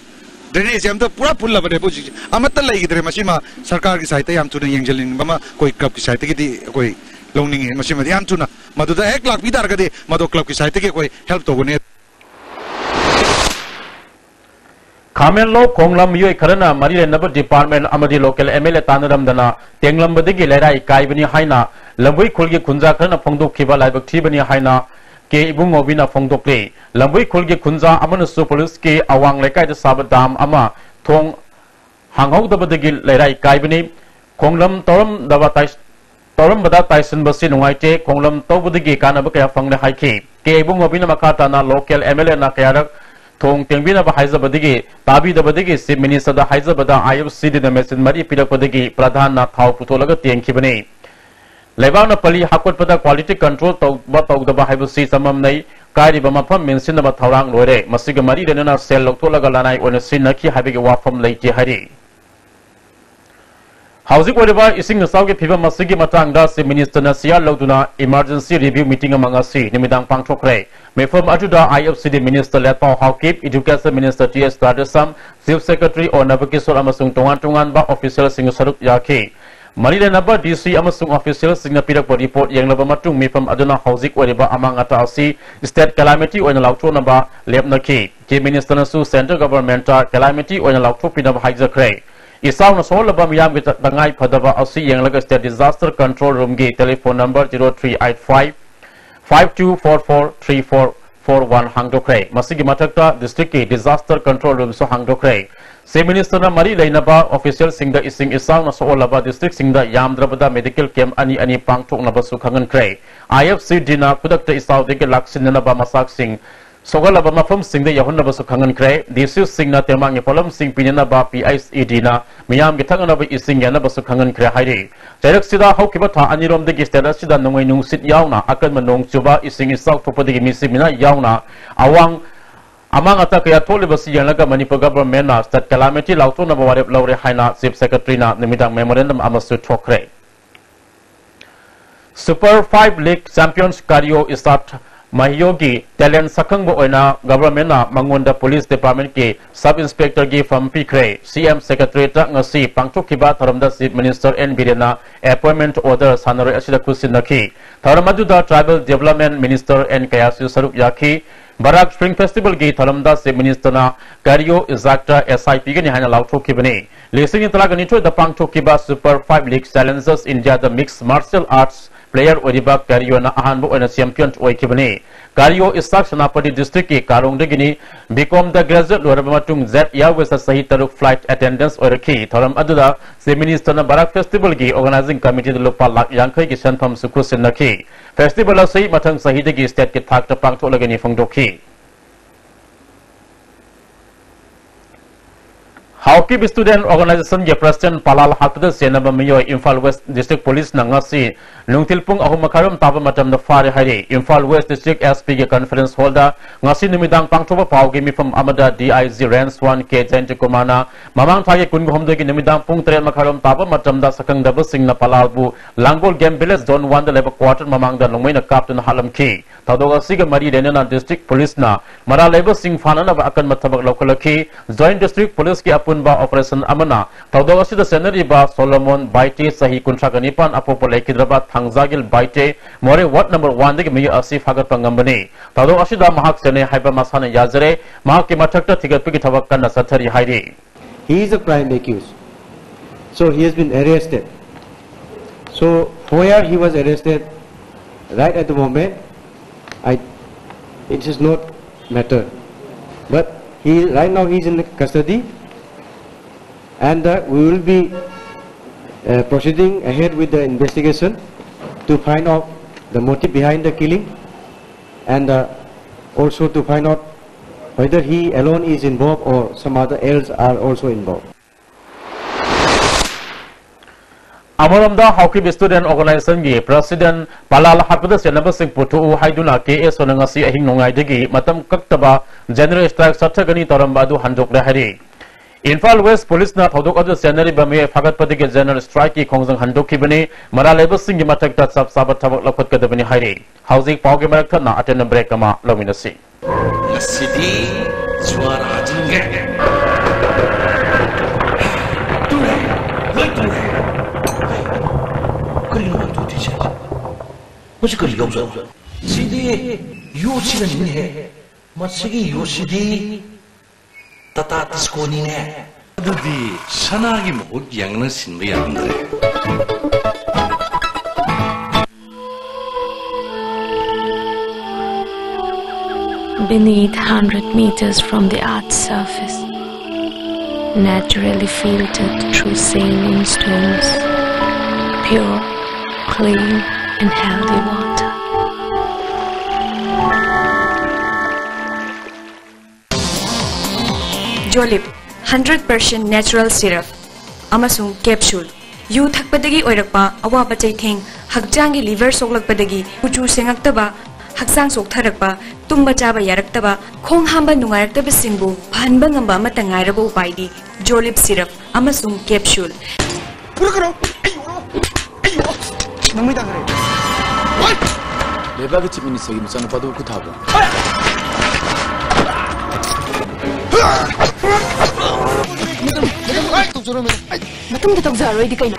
Drainageꯁꯦ ꯑꯝꯇ ꯄꯨꯔꯥ ꯐꯨꯜꯂꯕꯅꯦꯕ ꯍꯧꯖꯤꯛꯁꯦ꯫ ꯑꯃꯠꯇ ꯂꯩꯈꯤꯗ꯭ꯔꯦ꯫ ꯃꯁꯤꯃ ꯁꯔꯀꯥꯔꯒꯤ sideꯇ ꯌꯥꯝ ꯊꯨꯅ ꯌꯦꯡꯁꯤꯟꯅꯤꯡꯕ ꯑꯃ ꯑꯩꯈꯣꯏ clubꯀꯤ sideꯇꯒꯤꯗꯤ ꯑꯩꯈꯣꯏ ꯂꯧꯅꯤꯡꯉꯤ꯫ ꯃꯁꯤꯃꯗꯤ ꯌꯥꯝ ꯊꯨꯅ ꯃꯗꯨꯗ ꯍꯦꯛ ꯂꯥꯛꯄꯤ ꯇꯥꯔꯒꯗꯤ ꯃꯗꯨ clubꯀꯤ sideꯇꯒꯤ ꯑꯩꯈꯣꯏ help ꯇꯧꯒꯅꯤ꯫ ꯈꯥꯃꯦꯟꯂꯣꯛ ꯈꯣꯡꯂꯝ ꯃꯤꯑꯣꯏ ꯈꯔꯅ ꯃꯔꯤ ꯂꯩꯅꯕ department ꯑꯃꯗꯤ local M L A ꯇꯥꯟꯅꯔꯝꯗꯅ ꯇꯦꯡꯂꯝꯕꯗꯒꯤ ꯂꯩꯔꯥꯏ ꯀꯥꯏꯕꯅꯤ ꯍꯥꯏꯅ ꯂꯝꯕꯨꯏ ꯈꯨꯜꯒꯤ ꯈꯨꯟꯖꯥ ꯈꯔꯅ ꯐꯣꯡꯗꯣꯛꯈꯤꯕ ꯂꯥꯏꯕꯛ ꯊꯤꯕꯅꯤ ꯍꯥꯏꯅ ꯀꯦ ꯏꯕꯨꯡꯉꯣꯕꯤꯅ ꯐꯣꯡꯗꯣꯛꯂꯤ꯫ ꯂꯝꯕꯨꯏ ꯈꯨꯜꯒꯤ ꯈꯨꯟꯖꯥ ꯑꯃꯅꯁꯨ policeꯀꯤ ꯑꯋꯥꯡ ꯂꯩꯀꯥꯏꯗ ꯁꯥꯕ dam ꯑꯃ ꯊꯣꯡ ꯍꯥꯡꯍꯧꯗꯕꯗꯒꯤ ꯂꯩꯔꯥꯏ ꯀꯥꯏꯕꯅꯤ꯫ ꯈꯣꯡꯂꯝ ꯇꯧꯔꯝꯗꯕ ꯇꯥꯏ-, ꯇꯧꯔꯝꯕꯗ ꯇꯥꯏꯁꯤꯟꯕꯁꯤ ꯅꯨꯡꯉꯥꯏꯇꯦ, ꯈꯣꯡꯂꯝ ꯇꯧꯕꯗꯒꯤ ꯀꯥꯟꯅꯕ ꯀꯌꯥ ꯐꯪꯂꯦ ꯍꯥꯏꯈꯤ꯫ ꯀꯦ ꯏꯕꯨꯡꯉꯣꯕꯤꯅ ꯃꯈꯥ ꯇꯥꯅ local M L Aꯅ ꯀꯌꯥꯔꯛ ꯊꯣꯡ ꯇꯦꯡꯕꯤꯅꯕ ꯍꯥꯏꯖꯕꯗꯒꯤ ꯇꯥꯕꯤꯗꯕꯗꯒꯤ Chief Ministerꯗ ꯍꯥꯏꯖꯕꯗ I F C Dꯅ machine ꯃꯔꯤ ꯄꯤꯔꯛꯄꯗꯒꯤ ꯄ꯭ꯔꯙꯥꯟꯅ ꯊꯥꯎ ꯄꯨꯊꯣꯛꯂꯒ ꯇꯦꯡꯈꯤꯕꯅꯤ꯫ ꯂꯩꯕꯥꯛꯅ ꯄꯜꯂꯤ ꯍꯥꯞꯀꯠꯄꯗ quality control ꯇꯧꯕ ꯇꯧꯗꯕ ꯍꯥꯏꯕꯁꯤ ꯆꯃꯝꯅꯩ꯫ ꯀꯥꯏꯔꯤꯕ ꯃꯐꯝ ꯃꯦꯟꯁꯤꯟꯅꯕ ꯊꯧꯔꯥꯡ ꯂꯣꯏꯔꯦ꯫ ꯃꯁꯤꯒ ꯃꯔꯤ ꯂꯩꯅꯅ ꯁꯦꯜ ꯂꯧꯊꯣꯛꯂꯒ ꯂꯅꯥꯏ ꯑꯣꯏꯅ ꯁꯤꯖꯤꯟꯅꯈꯤ ꯍꯥꯏꯕꯒꯤ ꯋꯥꯐꯝ ꯂꯩꯇꯦ ꯍꯥꯏꯔꯤ꯫ ꯍꯧꯖꯤꯛ ꯑꯣꯏꯔꯤꯕ ꯏꯁꯤꯡ ꯏꯆꯥꯎꯒꯤ ꯐꯤꯕꯝ ꯑꯁꯤꯒꯤ ꯃꯇꯥꯡꯗ Chief Minister ꯅ ꯁꯤꯌꯥ ꯂꯧꯗꯨꯅ emergency review meeting ꯑꯃ ꯉꯁꯤ ꯅꯨꯃꯤꯗꯥꯡ ꯄꯥꯡꯊꯣꯛꯈ꯭ꯔꯦ꯫ ꯃꯤꯐꯝ ꯑꯗꯨꯗ I F C D Minister ꯂꯦꯠꯄꯥꯎ Haokip, Education Minister T S Radheshyam, Chief Secretary ꯑꯣ ꯅꯕꯀꯤꯁꯣꯔ ꯑꯃꯁꯨꯡ ꯇꯣꯉꯥꯟ ꯇꯣꯉꯥꯟꯕ official ꯁꯤꯡ ꯁꯔꯨꯛ ꯌꯥꯈꯤ꯫ ꯃꯔꯤ ꯂꯩꯅꯕ D C ꯑꯃꯁꯨꯡ official ꯁꯤꯡꯅ ꯄꯤꯔꯛꯄ report ꯌꯦꯡꯂꯕ ꯃꯇꯨꯡ ꯃꯤꯐꯝ ꯑꯗꯨꯅ ꯍꯧꯖꯤꯛ ꯑꯣꯏꯔꯤꯕ ꯑꯃꯥꯡ ꯑꯇꯥ ꯑꯁꯤ state calamity ꯑꯣꯏꯅ ꯂꯥꯎꯊꯣꯛꯅꯕ ꯂꯦꯞꯅꯈꯤ꯫ Chief Minister ꯅꯁꯨ central government ꯇ calamity ꯑꯣꯏꯅ ꯂꯥꯎꯊꯣꯛꯄꯤꯅꯕ ꯍꯥꯏꯖꯈ꯭ꯔꯦ꯫ ꯏꯆꯥꯎꯅ ꯁꯣꯛꯍꯜꯂꯕ ꯃꯤꯌꯥꯝꯒꯤ ꯇ-, ꯇꯉꯥꯏ ꯐꯗꯕ ꯑꯁꯤ ꯌꯦꯡꯂꯒ state disaster control room ꯒꯤ telephone number zero three eight five five two four four three four four one ꯍꯥꯡꯗꯣꯛꯈ꯭ꯔꯦ꯫ ꯃꯁꯤꯒꯤ ꯃꯊꯛꯇ district ꯀꯤ disaster control room ꯁꯨ ꯍꯥꯡꯗꯣꯛꯈ꯭ꯔꯦ꯫ Chief Minister ꯅ ꯃꯔꯤ ꯂꯩꯅꯕ official ꯁꯤꯡꯗ ꯏꯁꯤꯡ ꯏꯆꯥꯎꯅ ꯁꯣꯛꯍꯜꯂꯕ district ꯁꯤꯡꯗ ꯌꯥꯝꯗ꯭ꯔꯕꯗ medical camp ꯑꯅꯤ ꯑꯅꯤ ꯄꯥꯡꯊꯣꯛꯅꯕꯁꯨ ꯈꯪꯍꯟꯈ꯭ꯔꯦ꯫ I F C D ꯅ ꯈꯨꯗꯛꯇ ꯏꯆꯥꯎꯗꯒꯤ ꯂꯥꯛꯁꯤꯟꯅꯅꯕ ꯃꯆꯥꯛꯁꯤꯡ ꯁꯣꯛꯍꯜꯂꯕ ꯃꯐꯝꯁꯤꯡꯗ ꯌꯧꯍꯟꯅꯕꯁꯨ ꯈꯪꯍꯟꯈ꯭ꯔꯦ꯫ D C ꯁꯤꯡꯅ ꯇꯦꯡꯕꯥꯡꯒꯤ ꯄꯣꯠꯂꯝꯁꯤꯡ ꯄꯤꯅꯅꯕ P I C E D ꯅ ꯃꯤꯌꯥꯝꯒꯤ ꯊꯛꯅꯅꯕ ꯏꯁꯤꯡ ꯌꯥꯅꯕꯁꯨ ꯈꯪꯍꯟꯈ꯭ꯔꯦ ꯍꯥꯏꯔꯤ꯫ ꯆꯩꯔꯛꯁꯤꯗ ꯍꯧꯈꯤꯕ ꯊꯥ ꯑꯅꯤꯔꯣꯝꯗꯒꯤ state ꯑꯁꯤꯗ ꯅꯣꯡꯂꯩ ꯅꯨꯡꯁꯤꯠ ꯌꯥꯎꯅ ꯑꯀꯟꯕ ꯅꯣꯡ ꯆꯨꯕ, ꯏꯁꯤꯡ ꯏꯆꯥꯎ ꯊꯣꯛꯄꯗꯒꯤ ꯃꯤꯁꯤ ꯃꯤꯅꯥ ꯌꯥꯎꯅ ꯑꯋꯥꯡ ꯑꯃꯥꯡ ꯑꯇꯥ ꯀꯌꯥ ꯊꯣꯛꯂꯤꯕꯁꯤ ꯌꯦꯡꯂꯒ ꯃꯅꯤꯄꯨꯔ government ꯅ state calamity ꯂꯥꯎꯊꯣꯛꯅꯕ ꯋꯥꯔꯦꯞ ꯂꯧꯔꯦ ꯍꯥꯏꯅ Chief Secretary ꯅ ꯅꯨꯃꯤꯗꯥꯡ memorandum ꯑꯃꯁꯨ ꯊꯣꯛꯈ꯭ꯔꯦ꯫ Super five League champions ꯀꯥꯔꯤꯑꯣ Isaac ꯃꯍꯤꯌꯣꯒꯤ talent ꯁꯛꯈꯪꯕ ꯑꯣꯏꯅ government ꯅ ꯃꯉꯣꯟꯗ police department ꯀꯤ sub inspector ꯒꯤ ꯐꯝ ꯄꯤꯈ꯭ꯔꯦ꯫ C M Secretariat ꯇ ꯉꯁꯤ ꯄꯥꯡꯊꯣꯛꯈꯤꯕ ꯊꯧꯔꯝꯗ Chief Minister N ꯕꯤꯔꯦꯟꯅ appointment order ꯁꯥꯟꯅꯔꯣꯏ ꯑꯁꯤꯗ ꯈꯨꯠꯁꯤꯟꯅꯈꯤ꯫ ꯊꯧꯔꯝ ꯑꯗꯨꯗ Tribal Development Minister N ꯀꯌꯥꯁꯨ ꯁꯔꯨꯛ ꯌꯥꯈꯤ꯫ ꯕꯔꯥꯛ Spring Festival ꯒꯤ ꯊꯧꯔꯝꯗ Chief Minister ꯅ ꯀꯥꯔꯤꯑꯣ ꯏꯁꯥꯛꯇ S I ꯄꯤꯒꯅꯤ ꯍꯥꯏꯅ ꯂꯥꯎꯊꯣꯛꯈꯤꯕꯅꯤ꯫ ꯂꯤꯁꯤꯡ ꯑꯅꯤ ꯇꯔꯥꯒ ꯅꯤꯊꯣꯏꯗ ꯄꯥꯡꯊꯣꯛꯈꯤꯕ Super five League Challengers India ꯗ mixed martial arts player ꯑꯣꯏꯔꯤꯕ ꯀꯥꯔꯤꯑꯣꯅ ꯑꯍꯥꯟꯕ ꯑꯣꯏꯅ champion ꯑꯣꯏꯈꯤꯕꯅꯤ꯫ ꯀꯥꯔꯤꯑꯣ ꯏꯁꯥꯛ ꯁꯦꯅꯥꯄꯇꯤ district ꯀꯤ ꯀꯥꯔꯣꯡꯗꯒꯤꯅꯤ꯫ B Com ꯗ graduate ꯂꯣꯏꯔꯕ ꯃꯇꯨꯡ Jet Airways ꯇ ꯆꯍꯤ ꯇꯔꯨꯛ flight attendance ꯑꯣꯏꯔꯛꯈꯤ꯫ ꯊꯧꯔꯝ ꯑꯗꯨꯗ Chief Minister ꯅ ꯕꯔꯥꯛ Festival ꯒꯤ organizing committee ꯗ ꯂꯨꯄꯥ ꯂꯥꯈ ꯌꯥꯡꯈꯩꯒꯤ ꯁꯦꯟꯐꯝꯁꯨ ꯈꯨꯠꯁꯤꯟꯅꯈꯤ꯫ Festival ꯑꯁꯤ ꯃꯊꯪ ꯆꯍꯤꯗꯒꯤ state ꯀꯤ ꯊꯥꯛꯇ ꯄꯥꯡꯊꯣꯛꯂꯒꯅꯤ ꯐꯣꯡꯗꯣꯛꯈꯤ꯫ ꯍꯥꯎꯀꯤꯞ Student Organization ꯒꯤ President ꯄꯂꯥꯜ ꯍꯥꯠꯄꯗ ꯆꯦꯟꯅꯕ ꯃꯤꯑꯣꯏ ꯏꯝꯐꯥꯜ West District Police ꯅ ꯉꯁꯤ ꯅꯨꯡꯊꯤꯜ ꯄꯨꯡ ꯑꯍꯨꯝ ꯃꯈꯥꯏꯔꯣꯝ ꯇꯥꯕ ꯃꯇꯝꯗ ꯐꯥꯔꯦ ꯍꯥꯏꯔꯤ꯫ Imphal West District S P ꯒꯤ conference hall ꯗ ꯉꯁꯤ ꯅꯨꯃꯤꯗꯥꯡ ꯄꯥꯡꯊꯣꯛꯄ ꯄꯥꯎꯒꯤ ꯃꯤꯐꯝ ꯑꯃꯗ D I G Range one K ꯖꯌꯟꯇ ꯀꯨꯃꯥꯔꯅ ꯃꯃꯥꯡ ꯊꯥꯒꯤ ꯀꯨꯟꯍꯨꯝꯗꯣꯏꯒꯤ ꯅꯨꯃꯤꯗꯥꯡ ꯄꯨꯡ ꯇꯔꯦꯠ ꯃꯈꯥꯏꯔꯣꯝ ꯇꯥꯕ ꯃꯇꯝꯗ ꯁꯛꯈꯪꯗꯕꯁꯤꯡꯅ ꯄꯂꯥꯜꯕꯨ ꯂꯥꯡꯒꯣꯜ Game Village Zone one ꯗ ꯂꯩꯕ quarter ꯃꯃꯥꯡꯗ ꯅꯣꯡꯃꯩꯅ ꯀꯥꯞꯇꯨꯅ ꯍꯥꯠꯂꯝꯈꯤ꯫ ꯊꯧꯗꯣꯛ ꯑꯁꯤꯒ ꯃꯔꯤ ꯂꯩꯅꯅ District Police ꯅ ꯃꯔꯥꯜ ꯂꯩꯕꯁꯤꯡ ꯐꯥꯅꯅꯕ ꯑꯀꯟꯕ ꯊꯕꯛ ꯂꯧꯈꯠꯂꯛꯈꯤ꯫ Joint District Police ꯀꯤ ꯑꯄꯨꯟꯕ operation ꯑꯃꯅ ꯊꯧꯗꯣꯛ ꯑꯁꯤꯗ ꯆꯦꯟꯅꯔꯤꯕ ꯁꯣꯂꯣꯃꯣꯟ ꯕꯥꯏꯇꯦ, ꯆꯍꯤ ꯀꯨꯟꯊ꯭ꯔꯥꯒ ꯅꯤꯄꯥꯟ, ꯑꯄꯣꯛꯄ ꯂꯩꯈꯤꯗ꯭ꯔꯕ ꯊꯥꯡꯖꯥꯒꯤꯜ ꯕꯥꯏꯇꯦ, ꯃꯣꯔꯦ ward number one ꯗꯒꯤ ꯃꯤꯑꯣꯏ ꯑꯁꯤ ꯐꯥꯒꯠꯄ ꯉꯝꯕꯅꯤ꯫ ꯊꯧꯗꯣꯛ ꯑꯁꯤꯗ ꯃꯍꯥꯛ ꯆꯦꯟꯅꯩ ꯍꯥꯏꯕ ꯃꯁꯥꯅ ꯌꯥꯖꯔꯦ꯫ ꯃꯍꯥꯛꯀꯤ ꯃꯊꯛꯇ ꯊꯤꯒꯠꯄꯒꯤ ꯊꯕꯛ ꯀꯟꯅ ꯆꯠꯊꯔꯤ ꯍꯥꯏꯔꯤ꯫ He is a prime accused. So he has been arrested. So where he was arrested right at the moment, I, it is not matter. But he, right now he is in custody, and uh, we will be uh, proceeding ahead with the investigation to find out the motive behind the killing, and uh, also to find out whether he alone is involved or some other else are also involved. ꯑꯃꯔꯣꯝꯗ ꯍꯥꯎꯀꯤꯞ Student Organization ꯒꯤ President ꯄꯂꯥꯜ ꯍꯥꯠꯄꯗ ꯆꯦꯟꯅꯕꯁꯤꯡ ꯄꯨꯊꯣꯛꯎ ꯍꯥꯏꯗꯨꯅ K S O ꯅ ꯉꯁꯤ ꯑꯍꯤꯡ ꯅꯣꯡꯌꯥꯏꯗꯒꯤ ꯃꯇꯝ ꯀꯛꯇꯕ general strike ꯆꯠꯊꯒꯅꯤ ꯇꯧꯔꯝꯕ ꯑꯗꯨ ꯍꯟꯗꯣꯛꯂꯦ ꯍꯥꯏꯔꯤ꯫ ꯏꯝꯐꯥꯜ West Police ꯅ ꯊꯧꯗꯣꯛ ꯑꯗꯨ ꯆꯦꯟꯅꯔꯤꯕ ꯃꯤꯑꯣꯏ ꯐꯥꯒꯠꯄꯗꯒꯤ general strike ꯀꯤ ꯈꯣꯡꯖꯪ ꯍꯟꯗꯣꯛꯈꯤꯕꯅꯤ꯫ ꯃꯔꯥꯜ ꯂꯩꯕꯁꯤꯡꯒꯤ ꯃꯊꯛꯇ ꯆꯞ ꯆꯥꯕ ꯊꯕꯛ ꯂꯧꯈꯠꯀꯗꯕꯅꯤ ꯍꯥꯏꯔꯤ꯫ ꯍꯧꯖꯤꯛ ꯄꯥꯎꯒꯤ ꯃꯔꯛ ꯊꯠꯅ ꯑꯇꯦꯟꯕ break ꯑꯃ ꯂꯧꯃꯤꯟꯅꯁꯤ꯫ ꯉꯁꯤꯗꯤ ꯖꯨꯋꯥꯔ ꯍꯥꯖꯤꯟꯒꯦ꯫ ꯇꯨꯔꯦ, ꯂꯣꯏ ꯇꯨꯔꯦ꯫ ꯀꯔꯤꯅꯣ ꯃꯥꯅ ꯇꯧꯗꯣꯏꯁꯦ? ꯃꯁꯤ ꯀꯔꯤ ꯌꯥꯎꯖꯥꯠꯅꯣ? ꯁꯤꯗꯤ ꯌꯣꯠꯁꯤꯅꯅꯤꯅꯦꯍꯦ꯫ ꯃꯁꯤꯒꯤ ꯌꯣꯠꯁꯤꯗꯤ ꯇꯥꯇꯥ ꯇꯤꯁꯀꯣꯅꯤꯅꯦ꯫ ꯑꯗꯨꯗꯤ ꯁꯅꯥꯒꯤ ꯃꯍꯨꯠ ꯌꯦꯡꯅ ꯁꯤꯟꯕ ꯌꯥꯔꯝꯗ꯭ꯔꯦ꯫ Beneath, hundred meters from the earth's surface, naturally filtered through saline stones, pure, clean, and healthy water. Jolip, hundred percent natural syrup ꯑꯃꯁꯨꯡ ꯀꯦꯞꯁꯨꯜ꯫ ꯌꯨ ꯊꯛꯄꯗꯒꯤ ꯑꯣꯏꯔꯛꯄ ꯑꯋꯥꯕ ꯆꯩꯊꯦꯡ, ꯍꯛꯆꯥꯡꯒꯤ ꯂꯤꯚꯔ ꯁꯣꯛꯂꯛꯄꯗꯒꯤ ꯀꯨꯆꯨ ꯁꯦꯡꯉꯛꯇꯕ, ꯍꯛꯆꯥꯡ ꯆꯣꯛꯊꯔꯛꯄ, ꯇꯨꯝꯕ ꯆꯥꯕ ꯌꯥꯔꯛꯇꯕ, ꯈꯣꯡ ꯍꯥꯝꯕ ꯅꯨꯡꯉꯥꯏꯔꯛꯇꯕꯁꯤꯡꯕꯨ ꯐꯍꯟꯕ ꯉꯝꯕ ꯑꯃꯠꯇ ꯉꯥꯏꯔꯕ ꯎꯄꯥꯏꯗꯤ ꯖꯣꯂꯤꯞ ꯁꯤꯔꯞ ꯑꯃꯁꯨꯡ ꯀꯦꯞꯁꯨꯜ꯫ ꯄꯨꯔꯛꯀꯅꯨ! ꯑꯩ ꯎꯔꯣ! ꯑꯩ ꯎꯔꯣ! ꯅꯪ ꯃꯩ ꯇꯥꯈ꯭ꯔꯦ꯫ ꯂꯩꯕꯥꯛꯀꯤ ꯆꯤꯐ ꯃꯤꯅꯤꯁꯇꯔꯒꯤ ꯃꯆꯥꯅꯨꯄꯥꯗꯨꯕꯨ ꯈꯨꯠ ꯊꯥꯕ꯭ꯔꯣ? ꯃꯇꯨꯡꯗ ꯇꯧꯖꯔꯔꯣꯏꯗꯤ ꯀꯩꯅꯣ?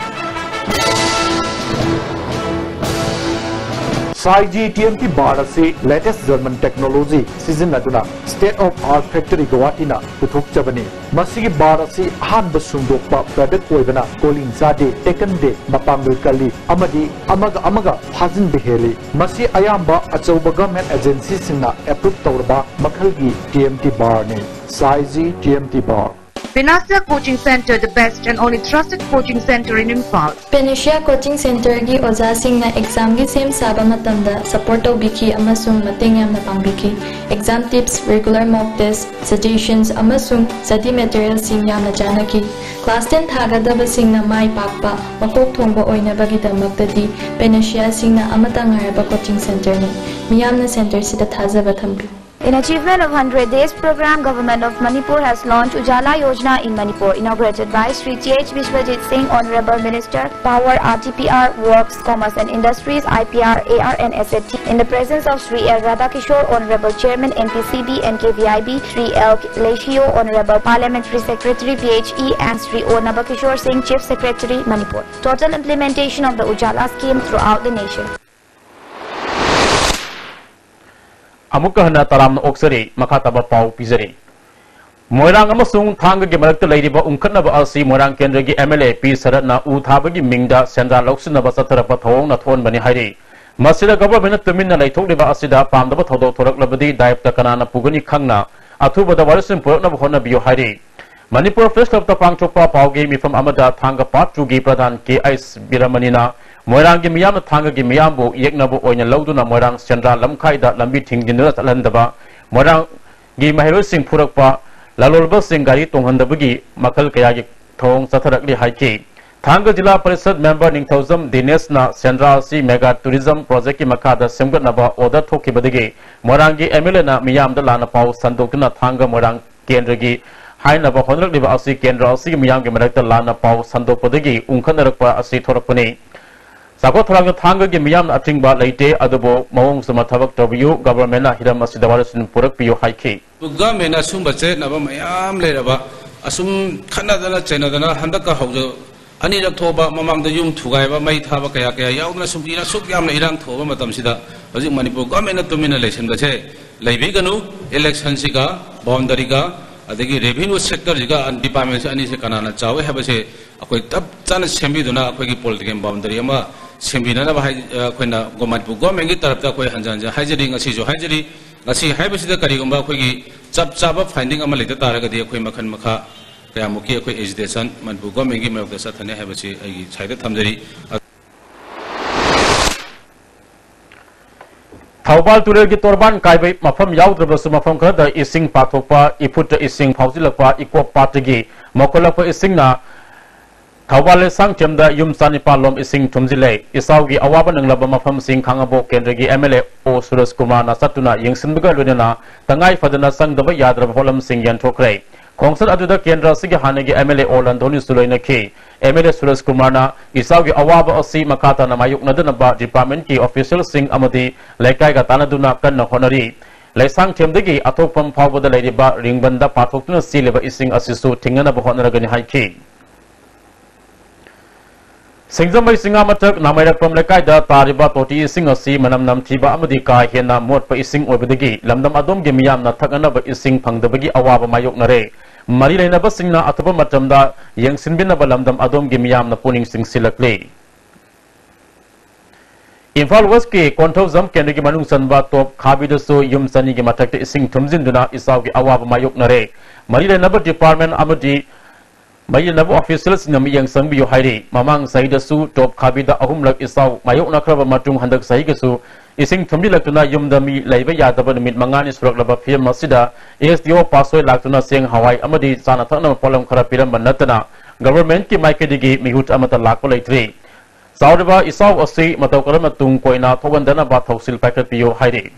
ꯁꯥꯏꯖꯤ ꯇꯤ ꯑꯦꯝ ꯇꯤ ꯕꯥꯔ ꯑꯁꯤ latest German technology ꯁꯤꯖꯤꯟꯅꯗꯨꯅ state of art factory ꯒꯧꯍꯥꯇꯤꯅ ꯄꯨꯊꯣꯛꯆꯕꯅꯤ꯫ ꯃꯁꯤꯒꯤ ꯕꯥꯔ ꯑꯁꯤ ꯑꯍꯥꯟꯕ ꯁꯨꯡꯗꯣꯛꯄ product ꯑꯣꯏꯕꯅ ꯀꯣꯂꯤꯡ ꯆꯥꯗꯦ, ꯇꯦꯛꯀꯟꯗꯦ, ꯃꯄꯥꯡꯒꯜ ꯀꯜꯂꯤ ꯑꯃꯗꯤ ꯑꯃꯒ ꯑꯃꯒ ꯐꯥꯖꯤꯟꯕ ꯍꯦꯜꯂꯤ꯫ ꯃꯁꯤ ꯑꯌꯥꯝꯕ ꯑꯆꯧꯕ government agency ꯁꯤꯡꯅ approve ꯇꯧꯔꯕ ꯃꯈꯜꯒꯤ ꯇꯤ ꯑꯦꯝ ꯇꯤ ꯕꯥꯔꯅꯤ꯫ ꯁꯥꯏꯖꯤ T M T bar. Panacea Coaching Center, the best and only trusted coaching center in Imphal. Panacea Coaching Centerꯒꯤ ꯑꯣꯖꯥꯁꯤꯡꯅ examꯒꯤ ꯁꯦꯝ ꯁꯥꯕ ꯃꯇꯝꯗ support ꯇꯧꯕꯤꯈꯤ ꯑꯃꯁꯨꯡ ꯃꯇꯦꯡ ꯌꯥꯝꯅ ꯄꯥꯡꯕꯤꯈꯤ꯫ Exam tips, regular mock test, suggestions ꯑꯃꯁꯨꯡ study materialꯁꯤꯡ ꯌꯥꯝꯅ ꯆꯥꯟꯅꯈꯤ꯫ Class ten ꯊꯥꯒꯗꯕꯁꯤꯡꯅ ꯃꯥꯏ ꯄꯥꯛꯄ, ꯃꯀꯣꯛ ꯊꯣꯡꯕ ꯑꯣꯏꯅꯕꯒꯤꯗꯃꯛꯇꯗꯤ Panaceaꯁꯤꯡꯅ ꯑꯃꯠꯇ ꯉꯥꯏꯔꯕ coaching centerꯅꯤ꯫ ꯃꯤꯌꯥꯝꯅ centerꯁꯤꯗ ꯊꯥꯖꯕ ꯊꯝꯕꯤꯌꯨ꯫ In achievement of hundred days program, Government of Manipur has launched Ujala Yojana in Manipur, inaugurated by Shri T H Biswajit Singh, Honorable Minister, Power, R T P R, Works, Commerce and Industries, I P R, A R and S F T, in the presence of Shri L Radhakishore, Honorable Chairman, N P C B and K V I B, Shri L Leshio, Honorable Parliamentary Secretary, P H E, and Shri O Nabakishore Singh, Chief Secretary, Manipur. Total implementation of the Ujala scheme throughout the nation. ꯑꯃꯨꯛꯀ ꯍꯟꯅ ꯇꯔꯥꯝꯅ ꯑꯣꯛꯆꯔꯤ꯫ ꯃꯈꯥ ꯇꯥꯕ ꯄꯥꯎ ꯄꯤꯖꯔꯤ꯫ ꯃꯣꯏꯔꯥꯡ ꯑꯃꯁꯨꯡ ꯊꯥꯡꯒꯒꯤ ꯃꯔꯛꯇ ꯂꯩꯔꯤꯕ ꯎꯪꯈꯠꯅꯕ ꯑꯁꯤ ꯃꯣꯏꯔꯥꯡ ꯀꯦꯟꯗ꯭ꯔꯒꯤ M L A ꯄꯤ ꯁꯔꯠꯅ ꯎ ꯊꯥꯕꯒꯤ ꯃꯤꯡꯗ ꯁꯦꯟꯖꯥ ꯂꯧꯁꯤꯟꯅꯕ ꯆꯠꯊꯔꯛꯄ ꯊꯧꯑꯣꯡꯅ ꯊꯣꯛꯍꯟꯕꯅꯤ ꯍꯥꯏꯔꯤ꯫ ꯃꯁꯤꯗ ꯒꯚꯔꯟꯃꯦꯟꯠꯅ ꯇꯨꯃꯤꯟꯅ ꯂꯩꯊꯣꯛꯂꯤꯕ ꯑꯁꯤꯗ ꯄꯥꯝꯗꯕ ꯊꯧꯗꯣꯛ ꯊꯣꯔꯛꯂꯕꯗꯤ ꯗꯥꯌꯤꯠꯇ ꯀꯅꯥꯅ ꯄꯨꯒꯅꯤ ꯈꯪꯅ ꯑꯊꯨꯕꯗ ꯋꯥꯔꯣꯏꯁꯤꯟ ꯄꯨꯔꯛꯅꯕ ꯍꯣꯠꯅꯕꯤꯌꯨ ꯍꯥꯏꯔꯤ꯫ ꯃꯅꯤꯄꯨꯔ Press Clubꯇ ꯄꯥꯡꯊꯣꯛꯄ ꯄꯥꯎꯒꯤ ꯃꯤꯐꯝ ꯑꯃꯗ ꯊꯥꯡꯒ Part Twoꯒꯤ ꯄ꯭ꯔꯙꯥꯟ ꯀꯦ ꯑꯩꯆ ꯕꯤꯔꯃꯅꯤꯅ ꯃꯣꯏꯔꯥꯡꯒꯤ ꯃꯤꯌꯥꯝꯅ ꯊꯥꯡꯒꯒꯤ ꯃꯤꯌꯥꯝꯕꯨ ꯌꯦꯛꯅꯕ ꯑꯣꯏꯅ ꯂꯧꯗꯨꯅ ꯃꯣꯏꯔꯥꯡ ꯁꯦꯟꯗ꯭ꯔꯥ ꯂꯝꯈꯥꯏꯗ ꯂꯝꯕꯤ ꯊꯤꯡꯖꯤꯟꯗꯨꯅ ꯆꯠꯍꯟꯗꯕ, ꯃꯣꯏꯔꯥꯡꯒꯤ ꯃꯍꯩꯔꯣꯏꯁꯤꯡ ꯐꯨꯔꯛꯄ, ꯂꯂꯣꯟꯕꯁꯤꯡ ꯒꯥꯔꯤ ꯇꯣꯡꯍꯟꯗꯕꯒꯤ ꯃꯈꯜ ꯀꯌꯥꯒꯤ ꯊꯧꯑꯣꯡ ꯆꯠꯊꯔꯛꯂꯤ ꯍꯥꯏꯈꯤ꯫ ꯊꯥꯡꯒ ꯖꯤꯂꯥ ꯄꯔꯤꯁꯠ ꯃꯦꯝꯕꯔ ꯅꯤꯡꯊꯧꯖꯝ ꯗꯤꯅꯦꯁꯅ ꯁꯦꯟꯗ꯭ꯔꯥ ꯑꯁꯤ ꯃꯦꯒꯥ ꯇꯨꯔꯤꯖꯝ ꯄ꯭ꯔꯣꯖꯦꯛꯀꯤ ꯃꯈꯥꯗ ꯁꯦꯝꯒꯠꯅꯕ ꯑꯣꯔꯗꯔ ꯊꯣꯛꯈꯤꯕꯗꯒꯤ ꯃꯣꯏꯔꯥꯡꯒꯤ ꯑꯦꯝ ꯑꯦꯜ ꯑꯦꯅ ꯃꯤꯌꯥꯝꯗ ꯂꯥꯟꯅ ꯄꯥꯎ ꯁꯟꯗꯣꯛꯇꯨꯅ ꯊꯥꯡꯒ ꯃꯣꯏꯔꯥꯡ ꯀꯦꯟꯗ꯭ꯔꯒꯤ ꯍꯥꯏꯅꯕ ꯍꯣꯠꯅꯔꯛꯂꯤꯕ ꯑꯁꯤ ꯀꯦꯟꯗ꯭ꯔ ꯑꯁꯤꯒꯤ ꯃꯤꯌꯥꯝꯒꯤ ꯃꯔꯛꯇ ꯂꯥꯟꯅ ꯄꯥꯎ ꯁꯟꯗꯣꯛꯄꯗꯒꯤ ꯎꯪꯈꯠꯅꯔꯛꯄ ꯑꯁꯤ ꯊꯣꯔꯛꯄꯅꯤ꯫ ꯆꯥꯎꯈꯠ ꯊꯧꯔꯥꯡꯗ ꯊꯥꯡꯒꯒꯤ ꯃꯤꯌꯥꯝꯅ ꯑꯊꯤꯡꯕ ꯂꯩꯇꯦ, ꯑꯗꯨꯕꯨ ꯃꯑꯣꯡ ꯆꯨꯝꯅ ꯊꯕꯛ ꯇꯧꯕꯤꯌꯨ, ꯒꯚꯔꯟꯃꯦꯟꯠꯅ ꯍꯤꯔꯝ ꯑꯁꯤꯗ ꯋꯥꯔꯣꯏꯁꯤꯟ ꯄꯨꯔꯛꯄꯤꯌꯨ ꯍꯥꯏꯈꯤ꯫ ꯒꯚꯔꯟꯃꯦꯟꯠꯅ ꯑꯁꯨꯝꯕ ꯆꯌꯦꯠꯅꯕ ꯃꯌꯥꯝ ꯂꯩꯔꯕ, ꯑꯁꯨꯝ ꯈꯠꯅꯗꯅ ꯆꯩꯅꯗꯅ ꯍꯟꯗꯛꯀ ꯍꯧꯖ-, ꯑꯅꯤꯔꯛ ꯊꯣꯛꯑꯕ, ꯃꯃꯥꯡꯗ ꯌꯨꯝ ꯊꯨꯒꯥꯏꯕ, ꯃꯩ ꯊꯥꯕ ꯀꯌꯥ ꯀꯌꯥ ꯌꯥꯎꯗꯅ ꯁꯨꯝ ꯏꯔꯥꯡ, ꯑꯁꯨꯛ ꯌꯥꯝꯅ ꯏꯔꯥꯡ ꯊꯣꯛꯑꯕ ꯃꯇꯝꯁꯤꯗ ꯍꯧꯖꯤꯛ ꯃꯅꯤꯄꯨꯔ ꯒꯚꯔꯟꯃꯦꯟꯠꯅ ꯇꯨꯃꯤꯟꯅ ꯂꯩꯁꯤꯟꯕꯁꯦ ꯂꯩꯕꯤꯒꯅꯨ꯫ ꯏꯂꯦꯛꯁꯟꯁꯤꯒ ꯕꯥꯎꯟꯗꯔꯤꯒ ꯑꯗꯒꯤ ꯔꯦꯚꯤꯅ꯭ꯌꯨ ꯁꯦꯛꯇꯔꯁꯤꯒ ꯗꯤꯄꯥꯔꯠꯃꯦꯟꯁꯦ ꯑꯅꯤꯁꯦ ꯀꯅꯥꯅ ꯆꯥꯎꯏ ꯍꯥꯏꯕꯁꯦ ꯑꯩꯈꯣꯏ ꯇꯞ ꯆꯥꯅ ꯁꯦꯝꯕꯤꯗꯨꯅ ꯑꯩꯈꯣꯏꯒꯤ ꯄꯣꯂꯤꯇꯤꯀꯦꯜ ꯕꯥꯎꯟꯗꯔꯤ ꯑꯃ ꯁꯦꯝꯕꯤꯅꯅꯕ ꯍꯥꯏ-, ꯑꯩꯈꯣꯏꯅ ꯃꯅꯤꯄꯨꯔ ꯒꯚꯔꯟꯃꯦꯟꯠꯀꯤ ꯇꯔꯞꯇ ꯑꯩꯈꯣꯏ ꯍꯟꯖꯟ ꯍꯟꯖꯟ ꯍꯥꯏꯖꯔꯤ, ꯉꯁꯤꯁꯨ ꯍꯥꯏꯖꯔꯤ꯫ ꯉꯁꯤ ꯍꯥꯏꯕꯁꯤꯗ ꯀꯔꯤꯒꯨꯝꯕ ꯑꯩꯈꯣꯏꯒꯤ ꯆꯞ ꯆꯥꯕ ꯐꯥꯏꯟꯗꯤꯡ ꯑꯃ ꯂꯩꯇ ꯇꯥꯔꯒꯗꯤ ꯑꯩꯈꯣꯏ ꯃꯈꯜ ꯃꯈꯥ ꯀꯌꯥꯃꯨꯛꯀꯤ ꯑꯩꯈꯣꯏ ꯑꯦꯖꯤꯇꯦꯁꯟ ꯃꯅꯤꯄꯨꯔ ꯒꯚꯔꯟꯃꯦꯟꯠꯀꯤ ꯃꯥꯌꯣꯛꯇ ꯆꯠꯊꯅꯤ ꯍꯥꯏꯕꯁꯤ ꯑꯩꯒꯤ ꯁꯥꯏꯗ ꯊꯝꯖꯔꯤ꯫ ꯊꯧꯕꯥꯜ ꯇꯨꯔꯦꯜꯒꯤ ꯇꯣꯔꯕꯥꯟ ꯀꯥꯏꯕ ꯃꯐꯝ ꯌꯥꯎꯗ꯭ꯔꯕꯁꯨ ꯃꯐꯝ ꯈꯔꯗ ꯏꯁꯤꯡ ꯄꯥꯊꯣꯛꯄ, ꯏꯐꯨꯠꯇ ꯏꯁꯤꯡ ꯐꯥꯎꯖꯤꯜꯂꯛꯄ, ꯏꯀꯣꯛ ꯄꯥꯠꯇꯒꯤ ꯃꯧꯈꯠꯂꯛꯄ ꯏꯁꯤꯡꯅ ꯊꯧꯕꯥꯜ ꯂꯩꯁꯥꯡꯊꯦꯝꯗ ꯌꯨꯝ ꯆꯥꯅꯤꯄꯥꯜ ꯂꯣꯝ ꯏꯁꯤꯡ ꯊꯨꯝꯖꯤꯜꯂꯦ꯫ ꯏꯆꯥꯎꯒꯤ ꯑꯋꯥꯕ ꯅꯪꯂꯕ ꯃꯐꯝꯁꯤꯡ ꯈꯥꯉꯕꯣꯛ ꯀꯦꯟꯗ꯭ꯔꯒꯤ ꯑꯦꯝ ꯑꯦꯜ ꯑꯦ ꯑꯣ ꯁꯨꯔꯖ ꯀꯨꯃꯥꯔꯅ ꯆꯠꯇꯨꯅ ꯌꯦꯡꯁꯤꯟꯕꯒ ꯂꯣꯏꯅꯅ ꯇꯉꯥꯏ ꯐꯗꯅ ꯆꯪꯗꯕ ꯌꯥꯗ꯭ꯔꯕ ꯄꯣꯠꯂꯝꯁꯤꯡ ꯌꯦꯟꯊꯣꯛꯈ꯭ꯔꯦ꯫ ꯈꯣꯡꯆꯠ ꯑꯗꯨꯗ ꯀꯦꯟꯗ꯭ꯔ ꯑꯁꯤꯒꯤ ꯍꯥꯟꯅꯒꯤ ꯑꯦꯝ ꯑꯦꯜ ꯑꯦ ꯑꯣ ꯂꯟꯗꯣꯅꯤꯁꯨ ꯂꯣꯏꯅꯈꯤ꯫ ꯑꯦꯝ ꯑꯦꯜ ꯑꯦ ꯁꯨꯔꯖ ꯀꯨꯃꯥꯔꯅ ꯏꯆꯥꯎꯒꯤ ꯑꯋꯥꯕ ꯑꯁꯤ ꯃꯈꯥ ꯇꯥꯅ ꯃꯥꯌꯣꯛꯅꯗꯅꯕ ꯗꯤꯄꯥꯔꯠꯃꯦꯟꯠꯀꯤ ꯑꯣꯐꯤꯁꯤꯌꯦꯜꯁꯤꯡ ꯑꯃꯗꯤ ꯂꯩꯀꯥꯏꯒ ꯇꯥꯟꯅꯗꯨꯅ ꯀꯟꯅ ꯍꯣꯠꯅꯔꯤ꯫ ꯂꯩꯁꯥꯡꯊꯦꯝꯗꯒꯤ ꯑꯊꯣꯛꯐꯝ ꯐꯥꯎꯕꯗ ꯂꯩꯔꯤꯕ ꯔꯤꯡꯕꯟꯗ ꯄꯥꯊꯣꯛꯇꯨꯅ ꯆꯦꯜꯂꯤꯕ ꯏꯁꯤꯡ ꯑꯁꯤꯁꯨ ꯊꯤꯡꯅꯅꯕ ꯍꯣꯠꯅꯔꯒꯅꯤ ꯍꯥꯏꯈꯤ꯫ ꯁꯤꯡꯖꯃꯩ ꯆꯤꯉꯥꯃꯊꯛ ꯅꯥꯃꯩꯔꯛꯄꯝ ꯂꯩꯀꯥꯏꯗ ꯇꯥꯔꯤꯕ ꯇꯣꯇꯤ ꯏꯁꯤꯡ ꯑꯁꯤ ꯃꯅꯝ ꯅꯝꯊꯤꯕ ꯑꯃꯗꯤ ꯀꯥ ꯍꯦꯟꯅ ꯃꯣꯠꯄ ꯏꯁꯤꯡ ꯑꯣꯏꯕꯗꯒꯤ ꯂꯝꯗꯝ ꯑꯗꯣꯝꯒꯤ ꯃꯤꯌꯥꯝꯅ ꯊꯛꯅꯅꯕ ꯏꯁꯤꯡ ꯐꯪꯗꯕꯒꯤ ꯑꯋꯥꯕ ꯃꯥꯌꯣꯛꯅꯔꯦ꯫ ꯃꯔꯤ ꯂꯩꯅꯕꯁꯤꯡꯅ ꯑꯊꯨꯕ ꯃꯇꯝꯗ ꯌꯦꯡꯁꯤꯟꯕꯤꯅꯕ ꯂꯝꯗꯝ ꯑꯗꯣꯝꯒꯤ ꯃꯤꯌꯥꯝꯅ ꯄꯨꯛꯅꯤꯡ ꯆꯤꯡꯁꯤꯜꯂꯛꯂꯤ꯫ ꯏꯝꯐꯥꯜ ꯋꯦꯁꯀꯤ ꯀꯣꯟꯊꯧꯖꯝ ꯀꯦꯟꯗ꯭ꯔꯒꯤ ꯃꯅꯨꯡ ꯆꯟꯕ ꯇꯣꯞ ꯈꯥꯕꯤꯗꯁꯨ ꯌꯨꯝ ꯆꯅꯤꯒꯤ ꯃꯊꯛꯇ ꯏꯁꯤꯡ ꯊꯨꯝꯖꯤꯟꯗꯨꯅ ꯏꯆꯥꯎꯒꯤ ꯑꯋꯥꯕ ꯃꯥꯌꯣꯛꯅꯔꯦ꯫ ꯃꯔꯤ ꯂꯩꯅꯕ ꯗꯤꯄꯥꯔꯠꯃꯦꯟ ꯑꯃꯗꯤ ꯃꯔꯤ ꯂꯩꯅꯕ ꯑꯣꯐꯤꯁꯤꯌꯦꯜꯁꯤꯡꯅ ꯃꯤꯠꯌꯦꯡ ꯆꯪꯕꯤꯌꯨ ꯍꯥꯏꯔꯤ꯫ ꯃꯃꯥꯡ ꯆꯍꯤꯗꯁꯨ ꯇꯣꯞ ꯈꯥꯕꯤꯗ ꯑꯍꯨꯝꯂꯛ ꯏꯆꯥꯎ ꯃꯥꯌꯣꯛꯅꯈ꯭ꯔꯕ ꯃꯇꯨꯡ ꯍꯟꯗꯛ ꯆꯍꯤꯒꯁꯨ ꯏꯁꯤꯡ ꯊꯨꯝꯖꯤꯜꯂꯛꯇꯨꯅ ꯌꯨꯝꯗ ꯃꯤ ꯂꯩꯕ ꯌꯥꯗꯕ ꯅꯨꯃꯤꯠ ꯃꯉꯥꯅꯤ ꯁꯨꯔꯛꯂꯕ ꯐꯤꯕꯝ ꯑꯁꯤꯗ, S D O ꯄꯥꯁꯣꯏ ꯂꯥꯛꯇꯨꯅ ꯆꯦꯡ, ꯍꯋꯥꯏ ꯑꯃꯗꯤ ꯆꯥꯅ ꯊꯛꯅꯕ ꯄꯣꯠꯂꯝ ꯈꯔ ꯄꯤꯔꯝꯕ ꯅꯠꯇꯅ, ꯒꯚꯔꯟꯃꯦꯟꯠꯀꯤ ꯃꯥꯏꯀꯩꯗꯒꯤ ꯃꯤꯍꯨꯠ ꯑꯃꯠꯇ ꯂꯥꯛꯄ ꯂꯩꯇ꯭ꯔꯤ꯫ ꯆꯥꯎꯔꯤꯕ ꯏꯆꯥꯎ ꯑꯁꯤ ꯃꯇꯧ ꯀꯔꯝꯅ ꯇꯨꯡ ꯀꯣꯏꯅ ꯊꯣꯛꯍꯟꯗꯅꯕ ꯊꯧꯁꯤꯜ ꯄꯥꯏꯈꯠꯄꯤꯌꯨ ꯍꯥꯏꯔꯤ꯫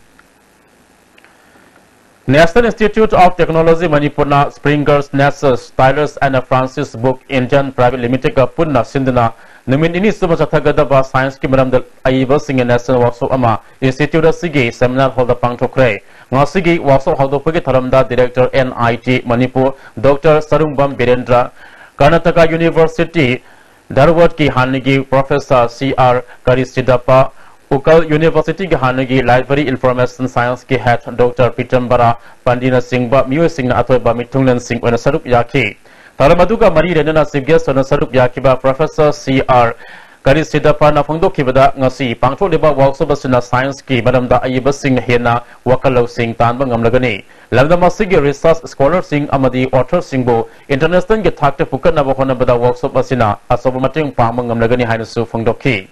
National Institute of Technology ꯃꯅꯤꯄꯨꯔꯅ Springers, Nurses, Tailors and Francis Book Indian Private Limitedꯀ ꯄꯨꯟꯅ ꯁꯤꯟꯗꯨꯅ ꯅꯨꯃꯤꯠ ꯅꯤꯅꯤ ꯆꯨꯞꯅ ꯆꯠꯊꯒꯗꯕ ꯁꯥꯏꯟꯁꯀꯤ ꯃꯔꯝꯗ ꯑꯏꯕꯁꯤꯡꯒꯤ national workshop ꯑꯃ institute ꯑꯁꯤꯒꯤ seminar hallꯗ ꯄꯥꯡꯊꯣꯛꯈ꯭ꯔꯦ꯫ ꯉꯁꯤꯒꯤ workshop ꯍꯧꯗꯣꯛꯄꯒꯤ ꯊꯧꯔꯝꯗ Director N I T Manipur Doctor Sarungbam Birendra, Karnataka University ꯙꯥꯔꯋꯥꯗꯀꯤ ꯍꯥꯟꯅꯒꯤ Professor C R ꯀꯔꯤꯁꯤꯗꯞꯄ, ꯎꯀꯜ Universityꯒꯤ ꯍꯥꯟꯅꯒꯤ Library Information Scienceꯀꯤ Head Doctor ꯄꯤꯇꯝꯕꯔꯥ ꯄꯟꯗꯤꯅꯆꯤꯡꯕ ꯃꯤꯑꯣꯏꯁꯤꯡꯅ ꯑꯊꯣꯏꯕ ꯃꯤꯊꯨꯡꯂꯦꯟꯁꯤꯡ ꯑꯣꯏꯅ ꯁꯔꯨꯛ ꯌꯥꯈꯤ꯫ ꯊꯧꯔꯝ ꯑꯗꯨꯒ ꯃꯔꯤ ꯂꯩꯅꯅ chief guest ꯑꯣꯏꯅ ꯁꯔꯨꯛ ꯌꯥꯈꯤꯕ Professor C R ꯀꯔꯤꯁꯤꯗꯞꯄꯅ ꯐꯣꯡꯗꯣꯛꯈꯤꯕꯗ, ꯉꯁꯤ ꯄꯥꯡꯊꯣꯛꯂꯤꯕ workshop ꯑꯁꯤꯅ scienceꯀꯤ ꯃꯔꯝꯗ ꯑꯏꯕꯁꯤꯡꯅ ꯍꯦꯟꯅ ꯋꯥꯈꯜ ꯂꯧꯁꯤꯡ ꯇꯥꯟꯕ ꯉꯝꯂꯒꯅꯤ꯫ ꯂꯝꯗꯝ ꯑꯁꯤꯒꯤ research scholarꯁꯤꯡ ꯑꯃꯗꯤ authorꯁꯤꯡꯕꯨ internationalꯒꯤ ꯊꯥꯛꯇ ꯄꯨꯈꯠꯅꯕ ꯍꯣꯠꯅꯕꯗ workshop ꯑꯁꯤꯅ ꯑꯆꯧꯕ ꯃꯇꯦꯡ ꯄꯥꯡꯕ ꯉꯝꯂꯒꯅꯤ ꯍꯥꯏꯅꯁꯨ ꯐꯣꯡꯗꯣꯛꯈꯤ꯫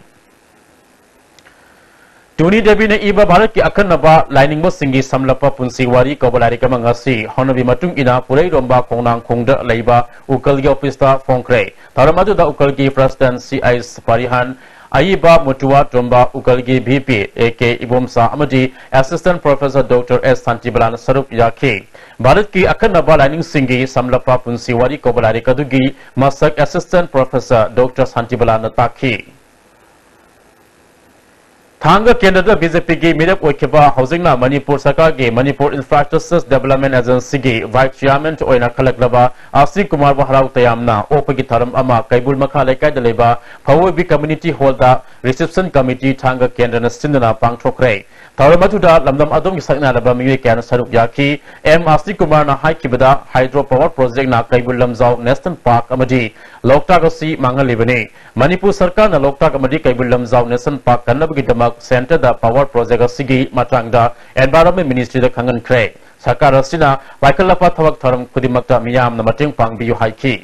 ꯇꯨꯅꯤ ꯗꯦꯕꯤꯅ ꯏꯕ ꯚꯥꯔꯠꯀꯤ ꯑꯈꯟꯅꯕ ꯂꯥꯏꯅꯤꯡꯕꯁꯤꯡꯒꯤ ꯁꯝꯂꯞꯄ ꯄꯨꯟꯁꯤ ꯋꯥꯔꯤ ꯀꯧꯕ ꯂꯥꯏꯔꯤꯛ ꯑꯃ ꯉꯁꯤ ꯍꯧꯅꯕꯤ ꯃꯇꯨꯡ ꯏꯟꯅ ꯄꯨꯔꯩꯔꯣꯝꯕ ꯈꯣꯡꯅꯥꯡꯈꯣꯡꯗ ꯂꯩꯕ ꯎꯀꯜꯒꯤ officeꯇ ꯐꯣꯡꯈ꯭ꯔꯦ꯫ ꯊꯧꯔꯝ ꯑꯗꯨꯗ ꯎꯀꯜꯒꯤ President C H ꯄꯥꯔꯤꯍꯥꯟ, ꯑꯏꯕ ꯃꯨꯇꯨꯋꯥ ꯇꯣꯝꯕ, ꯎꯀꯜꯒꯤ V P A K Ibomcha ꯑꯃꯗꯤ Assistant Professor Doctor S ꯁꯥꯟꯇꯤꯕꯂꯥꯅ ꯁꯔꯨꯛ ꯌꯥꯈꯤ꯫ ꯚꯥꯔꯠꯀꯤ ꯑꯈꯟꯅꯕ ꯂꯥꯏꯅꯤꯡꯁꯤꯡꯒꯤ ꯁꯝꯂꯞꯄ ꯄꯨꯟꯁꯤ ꯋꯥꯔꯤ ꯀꯧꯕ ꯂꯥꯏꯔꯤꯛ ꯑꯗꯨꯒꯤ ꯃꯁꯛ Assistant Professor Doctor ꯁꯥꯟꯇꯤꯕꯂꯥꯅ ꯇꯥꯛꯈꯤ꯫ ꯊꯥꯡꯒ ꯀꯦꯟꯗ꯭ꯔꯗ B J Pꯒꯤ ꯃꯤꯔꯦꯞ ꯑꯣꯏꯈꯤꯕ, ꯍꯧꯖꯤꯛꯅ ꯃꯅꯤꯄꯨꯔ ꯁꯔꯀꯥꯔꯒꯤ Manipur Infrastructure Development Agencyꯒꯤ Vice Chairman ꯑꯣꯏꯅ ꯈꯜꯂꯛꯂꯕ ꯑꯁꯤꯛ ꯀꯨꯃꯥꯔꯕꯨ ꯍꯔꯥꯎ ꯇꯌꯥꯝꯅ ꯑꯣꯛꯄꯒꯤ ꯊꯧꯔꯝ ꯑꯃ ꯀꯩꯕꯨꯜ ꯃꯈꯥ ꯂꯩꯀꯥꯏꯗ ꯂꯩꯕ ꯐꯋꯣꯏꯕꯤ Community Hallꯗ Reception Committee ꯊꯥꯡꯒ ꯀꯦꯟꯗ꯭ꯔꯅ ꯁꯤꯟꯗꯨꯅ ꯄꯥꯡꯊꯣꯛꯈ꯭ꯔꯦ꯫ ꯊꯧꯔꯝ ꯑꯗꯨꯗ ꯂꯝꯗꯝ ꯑꯗꯨꯒꯤ ꯁꯛꯅꯥꯏꯔꯕ ꯃꯤꯑꯣꯏ ꯀꯌꯥꯅ ꯁꯔꯨꯛ ꯌꯥꯈꯤ꯫ M ꯑꯁꯤꯛ ꯀꯨꯃꯥꯔꯅ ꯍꯥꯏꯈꯤꯕꯗ, hydro power projectꯅ Keibul Lamjao National Park ꯑꯃꯗꯤ ꯂꯣꯛꯇꯥꯛ ꯑꯁꯤ ꯃꯥꯡꯍꯜꯂꯤꯕꯅꯤ꯫ ꯃꯅꯤꯄꯨꯔ ꯁꯔꯀꯥꯔꯅ ꯂꯣꯛꯇꯥꯛ ꯑꯃꯗꯤ Keibul Lamjao National Park ꯀꯟꯅꯕꯒꯤꯗꯃꯛ centreꯗ power project ꯑꯁꯤꯒꯤ ꯃꯇꯥꯡꯗ Environment Ministryꯗ ꯈꯪꯍꯟꯈ꯭ꯔꯦ꯫ ꯁꯔꯀꯥꯔ ꯑꯁꯤꯅ ꯄꯥꯏꯈꯠꯂꯛꯄ ꯊꯕꯛ ꯊꯧꯔꯝ ꯈꯨꯗꯤꯡꯃꯛꯇ ꯃꯤꯌꯥꯝꯅ ꯃꯇꯦꯡ ꯄꯥꯡꯕꯤꯌꯨ ꯍꯥꯏꯈꯤ꯫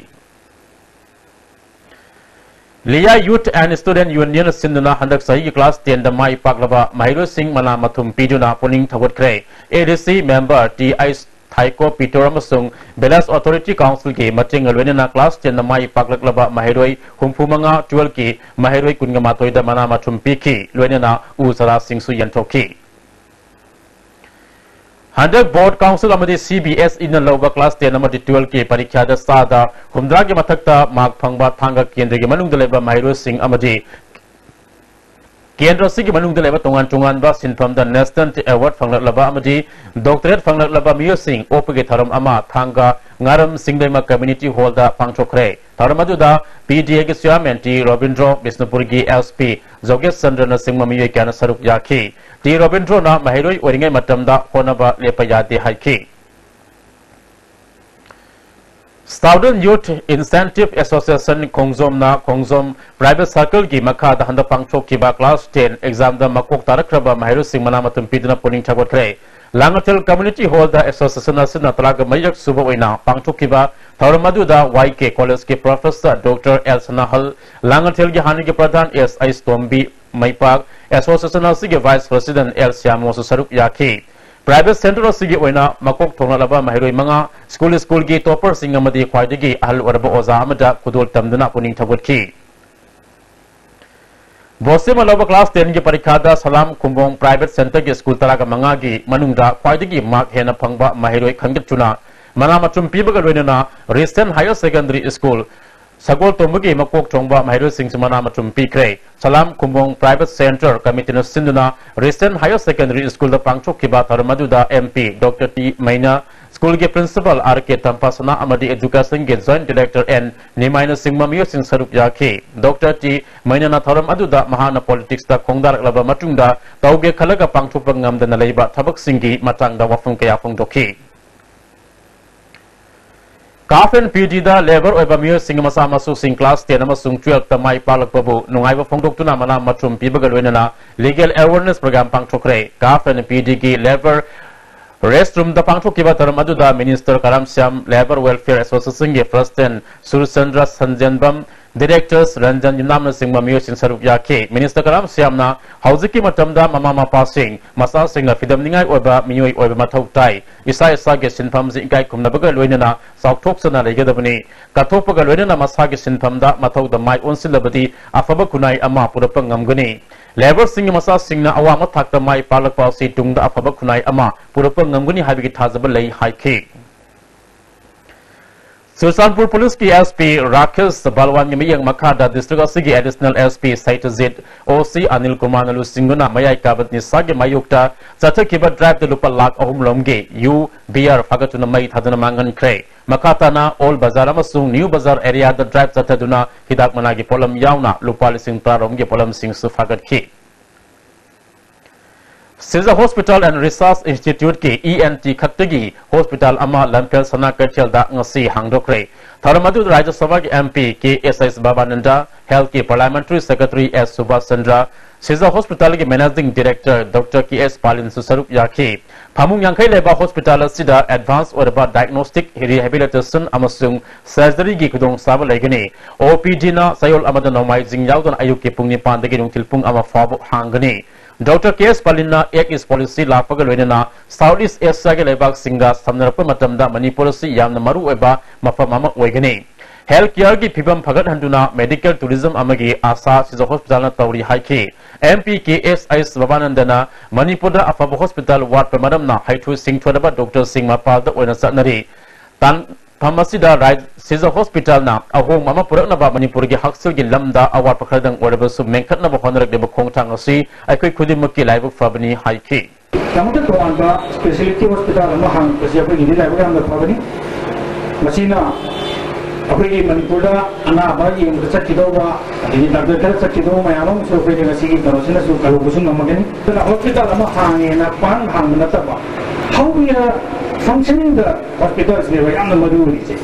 Liya Youth and Student Union ꯁꯤꯟꯗꯨꯅ ꯍꯟꯗꯛ ꯆꯍꯤꯒꯤ class ten ꯗ ꯃꯥꯏ ꯄꯥꯛꯂꯕ ꯃꯍꯩꯔꯣꯏꯁꯤꯡ ꯃꯅꯥ ꯃꯊꯨꯝ ꯄꯤꯗꯨꯅ ꯄꯨꯛꯅꯤꯡ ꯊꯧꯒꯠꯈ꯭ꯔꯦ꯫ A D C member T I Thaiko Peter ꯑꯃꯁꯨꯡ Village Authority Council ꯒꯤ ꯃꯇꯦꯡꯒ ꯂꯣꯏꯅꯅ class ten ꯗ ꯃꯥꯏ ꯄꯥꯛꯂꯛꯂꯕ ꯃꯍꯩꯔꯣꯏ ꯍꯨꯝꯐꯨ ꯃꯉꯥ, twelve ꯀꯤ ꯃꯍꯩꯔꯣꯏ ꯀꯨꯟꯃꯥꯊꯣꯏꯗ ꯃꯅꯥ ꯃꯊꯨꯝ ꯄꯤꯈꯤ, ꯂꯣꯏꯅꯅ ꯎ ꯆꯥꯔꯥꯁꯤꯡꯁꯨ ꯌꯦꯟꯊꯣꯛꯈꯤ꯫ ꯍꯟꯗꯛ Board Council ꯑꯃꯗꯤ C B S E ꯅ ꯂꯧꯕ class ten ꯑꯃꯗꯤ twelve ꯀꯤ ꯄꯔꯤꯈ꯭ꯌꯥꯗ ꯆꯥꯗ ꯍꯨꯝꯗ꯭ꯔꯥꯒꯤ ꯃꯊꯛꯇ mark ꯐꯪꯕ ꯊꯥꯡꯒ ꯀꯦꯟꯗ꯭ꯔꯒꯤ ꯃꯅꯨꯡꯗ ꯂꯩꯕ ꯃꯍꯩꯔꯣꯏꯁꯤꯡ ꯑꯃꯗꯤ ꯀꯦꯟꯗ꯭ꯔ ꯑꯁꯤꯒꯤ ꯃꯅꯨꯡꯗ ꯂꯩꯕ ꯇꯣꯉꯥꯟ ꯇꯣꯉꯥꯟꯕ ꯁꯤꯟꯐꯝꯗ National Award ꯐꯪꯂꯛꯂꯕ ꯑꯃꯗꯤ doctorate ꯐꯪꯂꯛꯂꯕ ꯃꯤꯑꯣꯏꯁꯤꯡ ꯑꯣꯛꯄꯒꯤ ꯊꯧꯔꯝ ꯑꯃ ꯊꯥꯡꯒ ꯉꯥꯔꯝ ꯆꯤꯡꯂꯩꯃ Community Hall ꯗ ꯄꯥꯡꯊꯣꯛꯈ꯭ꯔꯦ꯫ ꯊꯧꯔꯝ ꯑꯗꯨꯗ P D A ꯒꯤ Chairman T Robindro, ꯕꯤꯁꯅꯨꯄꯨꯔꯒꯤ S P ꯖꯣꯒꯦꯁ ꯆꯟꯗ꯭ꯔꯅꯆꯤꯡꯕ ꯃꯤꯑꯣꯏ ꯀꯌꯥꯅ ꯁꯔꯨꯛ ꯌꯥꯈꯤ꯫ ꯇꯤ ꯔꯣꯕꯤꯟꯗ꯭ꯔꯣꯅ ꯃꯍꯩꯔꯣꯏ ꯑꯣꯏꯔꯤꯉꯩ ꯃꯇꯝꯗ ꯍꯣꯠꯅꯕ ꯂꯦꯞꯄ ꯌꯥꯗꯦ ꯍꯥꯏꯈꯤ꯫ Student Youth Incentive Association ꯈꯣꯡꯖꯣꯝꯅ ꯈꯣꯡꯖꯣꯝ Private Circle ꯒꯤ ꯃꯈꯥꯗ ꯍꯟꯗꯛ ꯄꯥꯡꯊꯣꯛꯈꯤꯕ class ten exam ꯗ ꯃꯀꯣꯛ ꯇꯥꯔꯛꯈ꯭ꯔꯕ ꯃꯍꯩꯔꯣꯏꯁꯤꯡ ꯃꯅꯥ ꯃꯊꯨꯝ ꯄꯤꯗꯨꯅ ꯄꯨꯛꯅꯤꯡ ꯊꯧꯒꯠꯈ꯭ꯔꯦ꯫ ꯂꯥꯡꯉꯊꯦꯜ Community Hall ꯗ association ꯑꯁꯤꯅ ꯇꯔꯥꯒ ꯃꯔꯤꯔꯛ ꯁꯨꯕ ꯑꯣꯏꯅ ꯄꯥꯡꯊꯣꯛꯈꯤꯕ ꯊꯧꯔꯝ ꯑꯗꯨꯗ Y K College ꯀꯤ Professor Doctor L ꯁꯅꯥꯍꯜ, ꯂꯥꯡꯉꯊꯦꯜꯒꯤ ꯍꯥꯟꯅꯒꯤ ꯄ꯭ꯔꯙꯥꯟ S H ꯇꯣꯝꯕꯤ ꯃꯩꯄꯥꯛ, association ꯑꯁꯤꯒꯤ Vice President L ꯁ꯭ꯌꯥꯃꯣꯁꯨ ꯁꯔꯨꯛ ꯌꯥꯈꯤ꯫ Private center ꯑꯁꯤꯒꯤ ꯑꯣꯏꯅ ꯃꯀꯣꯛ ꯊꯣꯡꯂꯛꯂꯕ ꯃꯍꯩꯔꯣꯏ ꯃꯉꯥ, school school ꯒꯤ topper ꯁꯤꯡ ꯑꯃꯗꯤ ꯈ꯭ꯋꯥꯏꯗꯒꯤ ꯑꯍꯜ ꯑꯣꯏꯔꯕ ꯑꯣꯖꯥ ꯑꯃꯗ ꯈꯨꯗꯣꯜ ꯇꯝꯗꯨꯅ ꯄꯨꯛꯅꯤꯡ ꯊꯧꯒꯠꯈꯤ꯫ ꯕꯣꯁꯦꯝ ꯂꯧꯕ class ten ꯒꯤ ꯄꯔꯤꯈꯥꯗ ꯁꯂꯥꯝ ꯈꯨꯝꯕꯣꯡ Private Center ꯒꯤ school ꯇꯔꯥꯒ ꯃꯉꯥꯒꯤ ꯃꯅꯨꯡꯗ ꯈ꯭ꯋꯥꯏꯗꯒꯤ mark ꯍꯦꯟꯅ ꯐꯪꯕ ꯃꯍꯩꯔꯣꯏ ꯈꯟꯒꯠꯇꯨꯅ ꯃꯅꯥ ꯃꯊꯨꯝ ꯄꯤꯕꯒ ꯂꯣꯏꯅꯅ Christian Higher Secondary School ꯁꯒꯣꯜꯇꯣꯝꯕꯒꯤ ꯃꯀꯣꯛ ꯊꯣꯡꯕ ꯃꯍꯩꯔꯣꯏꯁꯤꯡꯁꯨ ꯃꯅꯥ ꯃꯊꯨꯝ ꯄꯤꯈ꯭ꯔꯦ꯫ ꯁꯂꯥꯝ ꯈꯨꯝꯕꯣꯡ Private Center Committee ꯅ ꯁꯤꯟꯗꯨꯅ Christian Higher Secondary School ꯗ ꯄꯥꯡꯊꯣꯛꯈꯤꯕ ꯊꯧꯔꯝ ꯑꯗꯨꯗ M P Doctor T ꯃꯩꯅꯥ, school ꯒꯤ Principal R K ꯇꯝꯐꯥꯁꯅꯥ ꯑꯃꯗꯤ Education ꯒꯤ Joint Director N ꯅꯤꯃꯥꯏꯅꯆꯤꯡꯕ ꯃꯤꯑꯣꯏꯁꯤꯡ ꯁꯔꯨꯛ ꯌꯥꯈꯤ꯫ Doctor T ꯃꯩꯅꯥꯅ ꯊꯧꯔꯝ ꯑꯗꯨꯗ ꯃꯍꯥꯛꯅ politics ꯇ ꯈꯣꯡꯗꯥꯔꯛꯂꯕ ꯃꯇꯨꯡꯗ ꯇꯧꯒꯦ ꯈꯜꯂꯒ ꯄꯥꯡꯊꯣꯛꯄ ꯉꯝꯗꯅ ꯂꯩꯕ ꯊꯕꯛꯁꯤꯡꯒꯤ ꯃꯇꯥꯡꯗ ꯋꯥꯐꯝ ꯀꯌꯥ ꯐꯣꯡꯗꯣꯛꯈꯤ꯫ CAF and P D the level ꯑꯣꯏꯕ ꯃꯤꯑꯣꯏꯁꯤꯡ ꯃꯆꯥ ꯃꯁꯨꯁꯤꯡ class ten ꯑꯃꯁꯨꯡ twelve ꯇ ꯃꯥꯏ ꯄꯥꯛꯂꯛꯄꯕꯨ ꯅꯨꯡꯉꯥꯏꯕ ꯐꯣꯡꯗꯣꯛꯇꯨꯅ ꯃꯅꯥ ꯃꯊꯨꯝ ꯄꯤꯕꯒ ꯂꯣꯏꯅꯅ legal awareness program ꯄꯥꯡꯊꯣꯛꯈ꯭ꯔꯦ꯫ CAF and P D ꯒꯤ level rest room ꯗ ꯄꯥꯡꯊꯣꯛꯈꯤꯕ ꯊꯧꯔꯝ ꯑꯗꯨꯗ Minister ꯀꯔꯥꯝ ꯁ꯭ꯌꯥꯝ, Labour Welfare Association ꯒꯤ President ꯁꯨꯔꯆꯟꯗ꯭ꯔ ꯁꯟꯖꯦꯟꯕꯝ, Directors ꯔꯟꯖꯟ ꯌꯨꯝꯅꯥꯝꯅꯆꯤꯡꯕ ꯃꯤꯑꯣꯏꯁꯤꯡ ꯁꯔꯨꯛ ꯌꯥꯈꯤ꯫ ꯃꯤꯅꯤꯁꯇꯔ ꯀꯂꯥꯝ ꯁ꯭ꯌꯥꯝꯅ ꯍꯧꯖꯤꯛꯀꯤ ꯃꯇꯝꯗ ꯃꯃꯥ ꯃꯄꯥꯁꯤꯡ ꯃꯆꯥꯁꯤꯡꯅ ꯐꯤꯗꯝꯅꯤꯡꯉꯥꯏ ꯑꯣꯏꯕ ꯃꯤꯑꯣꯏ ꯑꯣꯏꯕ ꯃꯊꯧ ꯇꯥꯏ꯫ ꯏꯁꯥ ꯏꯁꯥꯒꯤ ꯁꯤꯟꯐꯝꯁꯤ ꯏꯀꯥꯏ ꯈꯨꯝꯅꯕꯒ ꯂꯣꯏꯅꯅ ꯆꯥꯎꯊꯣꯛꯆꯅ ꯂꯩꯒꯗꯕꯅꯤ꯫ ꯀꯠꯊꯣꯛꯄꯒ ꯂꯣꯏꯅꯅ ꯃꯁꯥꯒꯤ ꯁꯤꯟꯐꯝꯗ ꯃꯊꯧꯗ ꯃꯥꯏ ꯑꯣꯟꯁꯤꯜꯂꯕꯗꯤ ꯑꯐꯕ ꯈꯨꯟꯅꯥꯏ ꯑꯃ ꯄꯨꯔꯛꯄ ꯉꯝꯒꯅꯤ꯫ ꯂꯦꯕꯔꯁꯤꯡꯒꯤ ꯃꯆꯥꯁꯤꯡꯅ ꯑꯋꯥꯡꯕ ꯊꯥꯛꯇ ꯃꯥꯏ ꯄꯥꯛꯂꯛꯄ ꯑꯁꯤ ꯇꯨꯡꯗ ꯑꯐꯕ ꯈꯨꯟꯅꯥꯏ ꯑꯃ ꯄꯨꯔꯛꯄ ꯉꯝꯒꯅꯤ ꯍꯥꯏꯕꯒꯤ ꯊꯥꯖꯕ ꯂꯩ ꯍꯥꯏꯈꯤ꯫ ꯆꯨꯔꯆꯥꯟꯄꯨꯔ ꯄꯨꯂꯤꯁꯀꯤ S P ꯔꯥꯀꯦꯁ ꯕꯥꯜꯋꯥꯟꯒꯤ ꯃꯤꯠꯌꯦꯡ ꯃꯈꯥꯗ district ꯑꯁꯤꯒꯤ additional S P ꯁꯩꯇꯖꯤꯠ, O C ꯑꯅꯤꯜ ꯀꯨꯃꯥꯔꯅ ꯂꯨꯆꯤꯡꯗꯨꯅ ꯃꯌꯥꯏ ꯀꯥꯕ ꯅꯤꯁꯥꯒꯤ ꯃꯥꯌꯣꯛꯇ ꯆꯠꯊꯈꯤꯕ driveꯇ ꯂꯨꯄꯥ ꯂꯥꯈ ꯑꯍꯨꯝ ꯔꯣꯝꯒꯤ U beer ꯐꯥꯒꯠꯇꯨꯅ ꯃꯩ ꯊꯥꯗꯨꯅ ꯃꯥꯡꯍꯟꯈ꯭ꯔꯦ꯫ ꯃꯈꯥ ꯇꯥꯅ ꯑꯣꯜ ꯕꯖꯥꯔ ꯑꯃꯁꯨꯡ ꯅ꯭ꯌꯨ ꯕꯖꯥꯔ areaꯗ drive ꯆꯠꯊꯗꯨꯅ ꯍꯤꯗꯥꯛ ꯃꯅꯥꯒꯤ ꯄꯣꯠꯂꯝ ꯌꯥꯎꯅ ꯂꯨꯄꯥ ꯂꯤꯁꯤꯡ ꯇꯔꯥ ꯔꯣꯝꯒꯤ ꯄꯣꯠꯂꯝꯁꯤꯡꯁꯨ ꯐꯥꯒꯠꯈꯤ꯫ Shija Hospital and Research Instituteꯀꯤ E N T ꯈꯛꯇꯒꯤ hospital ꯑꯃ ꯂꯝꯐꯦꯜ ꯁꯅꯥ ꯀꯩꯊꯦꯜꯗ ꯉꯁꯤ ꯍꯥꯡꯗꯣꯛꯈ꯭ꯔꯦ꯫ ꯊꯧꯔꯝ ꯑꯗꯨꯗ ꯔꯥꯖ꯭ꯌ ꯁꯚꯥꯒꯤ M P K S H ꯕꯕꯥꯅꯟꯗ, Healthꯀꯤ Parliamentary Secretary S Subhas Chandra, Shija Hospitalꯒꯤ Managing Director Doctor K S ꯄꯥꯂꯤꯟꯁꯨ ꯁꯔꯨꯛ ꯌꯥꯈꯤ꯫ ꯐꯃꯨꯡ ꯌꯥꯡꯈꯩ ꯂꯩꯕ hospital ꯑꯁꯤꯗ advance ꯑꯣꯏꯔꯕ diagnostic, rehabilitation ꯑꯃꯁꯨꯡ surgeryꯒꯤ ꯈꯨꯗꯣꯡꯆꯥꯕ ꯂꯩꯒꯅꯤ꯫ OPDꯅ ꯆꯌꯣꯜ ꯑꯃꯗ ꯅꯣꯡꯃꯥꯏꯖꯤꯡ ꯌꯥꯎꯗꯅ ꯑꯌꯨꯛꯀꯤ ꯄꯨꯡ ꯅꯤꯄꯥꯟꯗꯒꯤ ꯅꯨꯡꯊꯤꯜ ꯄꯨꯡ ꯑꯃ ꯐꯥꯎꯕ ꯍꯥꯡꯒꯅꯤ꯫ Doctor K S ꯄꯥꯂꯤꯟꯅ Act East Policy ꯂꯥꯛꯄꯒ ꯂꯣꯏꯅꯅ South East Asiaꯒꯤ ꯂꯩꯕꯥꯛꯁꯤꯡꯒ ꯁꯝꯅꯔꯛꯄ ꯃꯇꯝꯗ ꯃꯅꯤꯄꯨꯔ ꯑꯁꯤ ꯌꯥꯝꯅ ꯃꯔꯨꯑꯣꯏꯕ ꯃꯐꯝ ꯑꯃ ꯑꯣꯏꯒꯅꯤ꯫ Health careꯒꯤ ꯐꯤꯕꯝ ꯐꯒꯠꯍꯟꯗꯨꯅ medical tourism ꯑꯃꯒꯤ ꯑꯥꯁꯥ Shija Hospitalꯅ ꯇꯧꯔꯤ ꯍꯥꯏꯈꯤ꯫ M P K S H ꯕꯕꯥꯅꯟꯗꯅ ꯃꯅꯤꯄꯨꯔꯗ ꯑꯐꯕ hospital ꯋꯥꯠꯄ ꯃꯔꯝꯅ ꯍꯩꯊꯣꯏ ꯁꯤꯡꯊꯣꯏꯔꯕ doctorꯁꯤꯡ ꯃꯄꯥꯟꯗ ꯑꯣꯏꯅ ꯆꯠꯅꯔꯤ꯫ ꯇꯥꯟꯐꯝ ꯑꯁꯤꯗ ꯔꯥꯏ-, Shija Hospitalꯅ ꯑꯍꯣꯡꯕ ꯑꯃ ꯄꯨꯔꯛꯅꯕ ꯃꯅꯤꯄꯨꯔꯒꯤ ꯍꯛꯁꯦꯜꯒꯤ ꯂꯝꯗ ꯑꯋꯥꯠꯄ ꯈꯔꯗꯪ ꯑꯣꯏꯔꯕꯁꯨ ꯃꯦꯟꯈꯠꯅꯕ ꯍꯣꯠꯅꯔꯛꯂꯤꯕ ꯈꯣꯡꯊꯥꯡ ꯑꯁꯤ ꯑꯩꯈꯣꯏ ꯈꯨꯗꯤꯡꯃꯛꯀꯤ ꯂꯥꯏꯕꯛ ꯐꯕꯅꯤ ꯍꯥꯏꯈꯤ꯫ ꯌꯥꯝꯅ ꯇꯣꯉꯥꯟꯕ specialty hospital ꯑꯃ ꯍꯥꯡꯉꯛꯄꯁꯤ ꯑꯩꯈꯣꯏꯒꯤꯗꯤ ꯂꯥꯏꯕꯛ ꯌꯥꯝꯅ ꯐꯕꯅꯤ꯫ ꯃꯁꯤꯅ ꯑꯩꯈꯣꯏꯒꯤ ꯃꯅꯤꯄꯨꯔꯗ ꯑꯅꯥꯕ ꯌꯦꯡꯕꯗ ꯆꯠꯈꯤꯗꯧꯕ, ꯑꯗꯒꯤ doctor ꯈꯔ ꯆꯠꯈꯤꯗꯧꯕ ꯃꯌꯥꯝ ꯑꯃꯁꯨ ꯑꯩꯈꯣꯏꯒꯤ ꯉꯁꯤꯒꯤ ꯀꯩꯅꯣꯁꯤꯅꯁꯨ ꯀꯜꯍꯧꯕꯁꯨ ꯉꯝꯃꯒꯅꯤ꯫ ꯑꯗꯨꯅ hospital ꯑꯃ ꯍꯥꯡꯉꯦꯅ ꯄꯥꯡ ꯍꯥꯡꯕ ꯅꯠꯇꯕ, ꯍꯧꯅ functioningꯗ hospitalꯁꯤꯅꯦꯕ ꯌꯥꯝꯅ ꯃꯔꯨ ꯑꯣꯏꯔꯤꯁꯦ꯫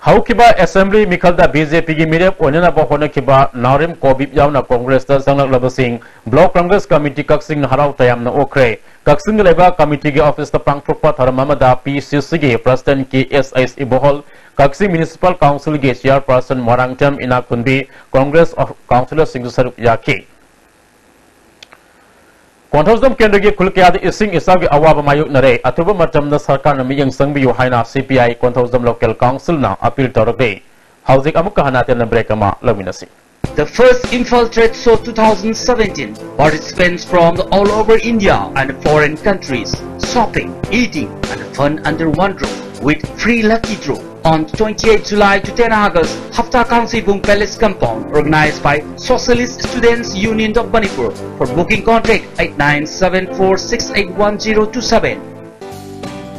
ꯍꯧꯈꯤꯕ assembly ꯃꯤꯈꯜꯗ BJPꯒꯤ ꯃꯤꯔꯦꯞ ꯑꯣꯏꯅꯅꯕ ꯍꯣꯠꯅꯈꯤꯕ ꯅꯥꯎꯔꯦꯝ ꯀꯣꯕꯤꯞ ꯌꯥꯎꯅ Congressꯇ ꯆꯪꯂꯛꯂꯕꯁꯤꯡ Block Congress Committee ꯀꯛꯆꯤꯡꯅ ꯍꯔꯥꯎ ꯇꯌꯥꯝꯅ ꯑꯣꯛꯈ꯭ꯔꯦ꯫ ꯀꯛꯆꯤꯡꯗ ꯂꯩꯕ committeeꯒꯤ officeꯇ ꯄꯥꯡꯊꯣꯛꯄ ꯊꯧꯔꯝ ꯑꯃꯗ PCCꯒꯤ President K S H ꯏꯕꯣꯍꯜ, ꯀꯛꯆꯤꯡ Municipal Council ꯒꯤ Chairperson Moirangthem ꯏꯅꯥꯛꯈꯨꯟꯕꯤ Congress of Councillor ꯁꯤꯡꯁꯨ ꯁꯔꯨꯛ ꯌꯥꯈꯤ꯫ ꯀꯣꯟꯊꯧꯖꯝ ꯀꯦꯟꯗ꯭ꯔꯒꯤ ꯈꯨꯜ ꯀꯌꯥꯗ ꯏꯁꯤꯡ ꯏꯆꯥꯎꯒꯤ ꯑꯋꯥꯕ ꯃꯥꯌꯣꯛꯅꯔꯦ꯫ ꯑꯊꯨꯕ ꯃꯇꯝꯗ ꯁꯔꯀꯥꯔꯅ ꯃꯤꯠꯌꯦꯡ ꯆꯪꯕꯤꯌꯨ ꯍꯥꯏꯅ C P I Konthoujam Local Council ꯅ appeal ꯇꯧꯔꯛꯂꯤ꯫ ꯍꯧꯖꯤꯛ ꯑꯃꯨꯛꯀ ꯍꯟꯅ ꯑꯇꯦꯟꯕ break ꯑꯃ ꯂꯧꯃꯤꯟꯅꯁꯤ꯫ The first Imphal Trade Show two thousand seventeen. Participants from all over India and foreign countries. Shopping, eating, and fun under one roof with free lucky draw on twenty-eighth July to ten August, Hafta Kangseibung Palace Compound, organized by Socialist Students Union of Manipur. For booking, contact eight nine seven four six eight one zero two seven.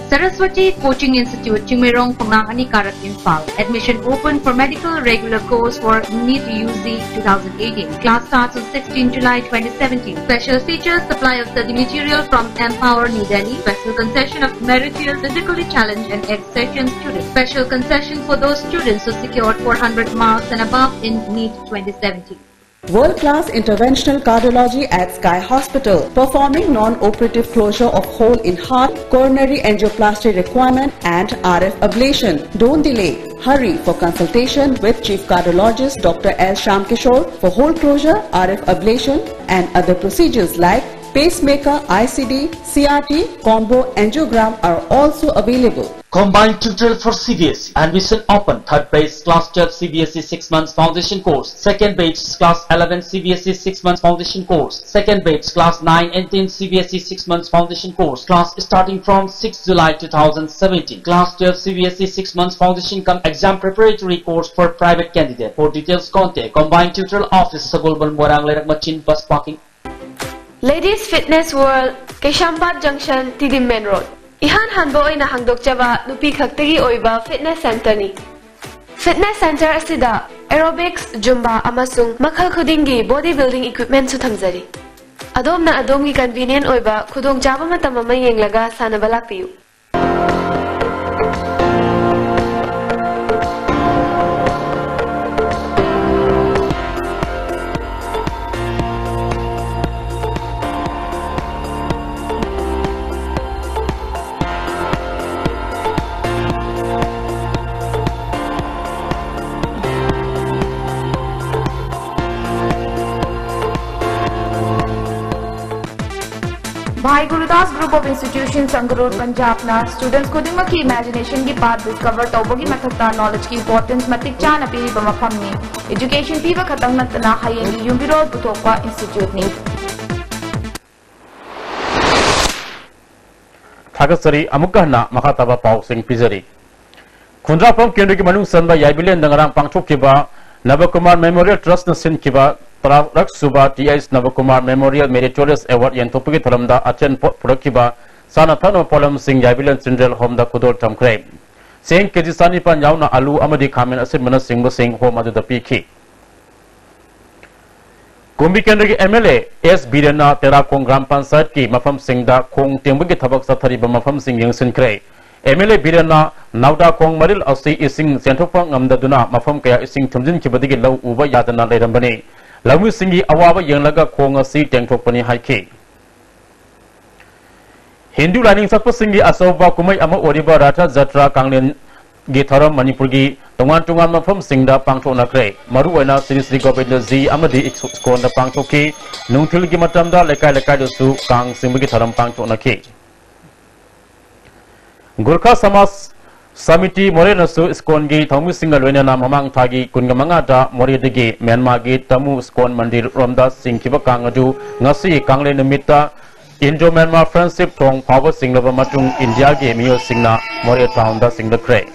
Saraswati Coaching Institute, Chingmeirong, Phungang Ani Karak, Imphal. Admission open for medical regular course for NEET U G two thousand eighteen. Class starts on sixteenth July twenty seventeen. Special features: supply of study material from Empower New Delhi. Special concession of meritorious, physically challenged and ex-session students. Special concession for those students who secured four hundred marks and above in NEET twenty seventeen. World-class interventional cardiology at Sky Hospital, performing non-operative closure of hole in heart, coronary angioplasty requirement, and R F ablation. Don't delay. Hurry for consultation with Chief Cardiologist Doctor L Shyamkishore for hole closure, R F ablation, and other procedures like pacemaker, I C D, C R T, combo angiogram are also available. Combined tutorial for C B S E. Admission open. Third batch class twelve C B S E six months foundation course. Second batch class eleven C B S E six months foundation course. Second batch class nine and ten C B S E six months foundation course. Class starting from sixth July two thousand seventeen. Class twelve C B S E six months foundation cum exam preparatory course for private candidate. For details, contact Combined Tutorial Office, Sagolband, Moirang Leirak Machin, bus parking. Ladies Fitness World, Keishampat Junction, Tidim Main Road. ꯏꯍꯥꯟ ꯍꯥꯟꯕ ꯑꯣꯏꯅ ꯍꯥꯡꯗꯣꯛꯆꯕ ꯅꯨꯄꯤ ꯈꯛꯇꯒꯤ ꯑꯣꯏꯕ fitness centreꯅꯤ꯫ Fitness center ꯑꯁꯤꯗ aerobics, Zumba ꯑꯃꯁꯨꯡ ꯃꯈꯜ ꯈꯨꯗꯤꯡꯒꯤ body building equipmentꯁꯨ ꯊꯝꯖꯔꯤ꯫ ꯑꯗꯣꯝꯅ ꯑꯗꯣꯝꯒꯤ convenient ꯑꯣꯏꯕ ꯈꯨꯗꯣꯡꯆꯥꯕ ꯃꯇꯝ ꯑꯃ ꯌꯦꯡꯂꯒ ꯁꯥꯟꯅꯕ ꯂꯥꯛꯄꯤꯌꯨ꯫ Bhai Gurudas Group of Institutions, Sangrur, Punjabꯅ students ꯈꯨꯗꯤꯡꯃꯛꯀꯤ imaginationꯒꯤ path discover ꯇꯧꯕꯒꯤ ꯃꯊꯛꯇ knowledgeꯀꯤ importance ꯃꯇꯤꯛ ꯆꯥꯅ ꯄꯤꯔꯤꯕ ꯃꯐꯝꯅꯤ꯫ Education ꯄꯤꯕ ꯈꯛꯇꯪ ꯅꯠꯇꯅ ꯍꯌꯦꯡꯒꯤ ꯌꯨꯝꯕꯤꯔꯣꯜ ꯄꯨꯊꯣꯛꯄ instituteꯅꯤ꯫ ꯊꯥꯒꯠꯆꯔꯤ꯫ ꯑꯃꯨꯛꯀ ꯍꯟꯅ ꯃꯈꯥ ꯇꯥꯕ ꯄꯥꯎꯁꯤꯡ ꯄꯤꯖꯔꯤ꯫ ꯈꯨꯟꯗ꯭ꯔꯥꯛꯄꯝ ꯀꯦꯟꯗ꯭ꯔꯒꯤ ꯃꯅꯨꯡ ꯆꯟꯕ ꯌꯥꯏꯕꯤꯂꯦꯟꯗ ꯉꯔꯥꯡ ꯄꯥꯡꯊꯣꯛꯈꯤꯕ ꯅꯕꯀꯨꯃꯥꯔ Memorial Trustꯅ ꯁꯤꯟꯈꯤꯕ ꯇꯔꯥꯔꯛ ꯁꯨꯕ T H ꯅꯕꯀꯨꯃꯥꯔ Memorial Meritorious Award ꯌꯦꯟꯊꯣꯛꯄꯒꯤ ꯊꯧꯔꯝꯗ ꯑꯊꯦꯟ ꯄꯣꯠ ꯄꯨꯔꯛꯈꯤꯕ ꯆꯥꯅ ꯊꯛꯅꯕ ꯄꯣꯠꯂꯝꯁꯤꯡ ꯌꯥꯏꯕꯤꯂꯦꯟ Children's Homeꯗ ꯈꯨꯗꯣꯜ ꯊꯝꯈ꯭ꯔꯦ꯫ ꯆꯦꯡ ꯀꯦꯖꯤ ꯆꯥꯅꯤꯄꯥꯟ ꯌꯥꯎꯅ ꯑꯂꯨ ꯑꯃꯗꯤ ꯈꯥꯃꯦꯟ ꯑꯁꯤꯟꯕꯅꯆꯤꯡꯕꯁꯤꯡ home ꯑꯗꯨꯗ ꯄꯤꯈꯤ꯫ ꯀꯨꯝꯕꯤ ꯀꯦꯟꯗ꯭ꯔꯒꯤ M L A S ꯕꯤꯔꯦꯟꯅ ꯇꯦꯔꯥꯈꯣꯡ ꯒ꯭ꯔꯥꯝ ꯄꯟꯆꯥꯌꯠꯀꯤ ꯃꯐꯝꯁꯤꯡꯗ ꯈꯣꯡ ꯇꯦꯡꯕꯒꯤ ꯊꯕꯛ ꯆꯠꯊꯔꯤꯕ ꯃꯐꯝꯁꯤꯡ ꯌꯦꯡꯁꯤꯟꯈ꯭ꯔꯦ꯫ M L A ꯕꯤꯔꯦꯟꯅ ꯅꯥꯎꯗꯥꯈꯣꯡ ꯃꯔꯤꯜ ꯑꯁꯤ ꯏꯁꯤꯡ ꯆꯦꯟꯊꯣꯛꯄ ꯉꯝꯗꯗꯨꯅ ꯃꯐꯝ ꯀꯌꯥ ꯏꯁꯤꯡ ꯊꯨꯝꯖꯤꯟꯈꯤꯕꯗꯒꯤ ꯂꯧ ꯎꯕ ꯌꯥꯗꯅ ꯂꯩꯔꯝꯕꯅꯤ꯫ ꯂꯧꯃꯤꯁꯤꯡꯒꯤ ꯑꯋꯥꯕ ꯌꯦꯡꯂꯒ ꯈꯣꯡ ꯑꯁꯤ ꯇꯦꯡꯊꯣꯛꯄꯅꯤ ꯍꯥꯏꯈꯤ꯫ ꯍꯤꯟꯗꯨ ꯂꯥꯏꯅꯤꯡ ꯆꯠꯄꯁꯤꯡꯒꯤ ꯑꯆꯧꯕ ꯀꯨꯝꯍꯩ ꯑꯃ ꯑꯣꯏꯔꯤꯕ ꯔꯥꯊ ꯖꯇ꯭ꯔꯥ ꯀꯥꯡꯂꯦꯟꯒꯤ ꯊꯧꯔꯝ ꯃꯅꯤꯄꯨꯔꯒꯤ ꯇꯣꯉꯥꯟ ꯇꯣꯉꯥꯟꯕ ꯃꯐꯝꯁꯤꯡꯗ ꯄꯥꯡꯊꯣꯛꯅꯈ꯭ꯔꯦ꯫ ꯃꯔꯨꯑꯣꯏꯅ ꯁ꯭ꯔꯤ ꯁ꯭ꯔꯤ ꯒꯣꯕꯤꯟꯗꯖꯤ ꯑꯃꯗꯤ ꯏꯁꯀꯣꯟꯗ ꯄꯥꯡꯊꯣꯛꯈꯤ꯫ ꯅꯨꯡꯊꯤꯜꯒꯤ ꯃꯇꯝꯗ ꯂꯩꯀꯥꯏ ꯂꯩꯀꯥꯏꯗꯁꯨ ꯀꯥꯡ ꯆꯤꯡꯕꯒꯤ ꯊꯧꯔꯝ ꯄꯥꯡꯊꯣꯛꯅꯈꯤ꯫ ꯒꯨꯔꯈꯥ ꯁꯃꯥꯖ ꯁꯃꯤꯇꯤ ꯃꯣꯔꯦꯅꯁꯨ ꯏꯁꯀꯣꯟꯒꯤ ꯊꯧꯃꯤꯁꯤꯡꯒ ꯂꯣꯏꯅꯅ ꯃꯃꯥꯡ ꯊꯥꯒꯤ ꯀꯨꯟꯒ ꯃꯉꯥꯗ ꯃꯣꯔꯦꯗꯒꯤ ꯃ꯭ꯌꯥꯟꯃꯥꯔꯒꯤ ꯇꯃꯨ ꯏꯁꯀꯣꯟ ꯃꯟꯗꯤꯔ ꯔꯣꯝꯗ ꯆꯤꯡꯈꯤꯕ ꯀꯥꯡ ꯑꯗꯨ ꯉꯁꯤ ꯀꯥꯡꯂꯦꯟ ꯅꯨꯃꯤꯠꯇ Indo Myanmar Friendship ꯊꯣꯡ ꯐꯥꯎꯕ ꯆꯤꯡꯂꯕ ꯃꯇꯨꯡ ꯏꯟꯗꯤꯌꯥꯒꯤ ꯃꯤꯑꯣꯏꯁꯤꯡꯅ ꯃꯣꯔꯦ ꯇꯥꯎꯟꯗ ꯆꯤꯡꯂꯛꯈ꯭ꯔꯦ꯫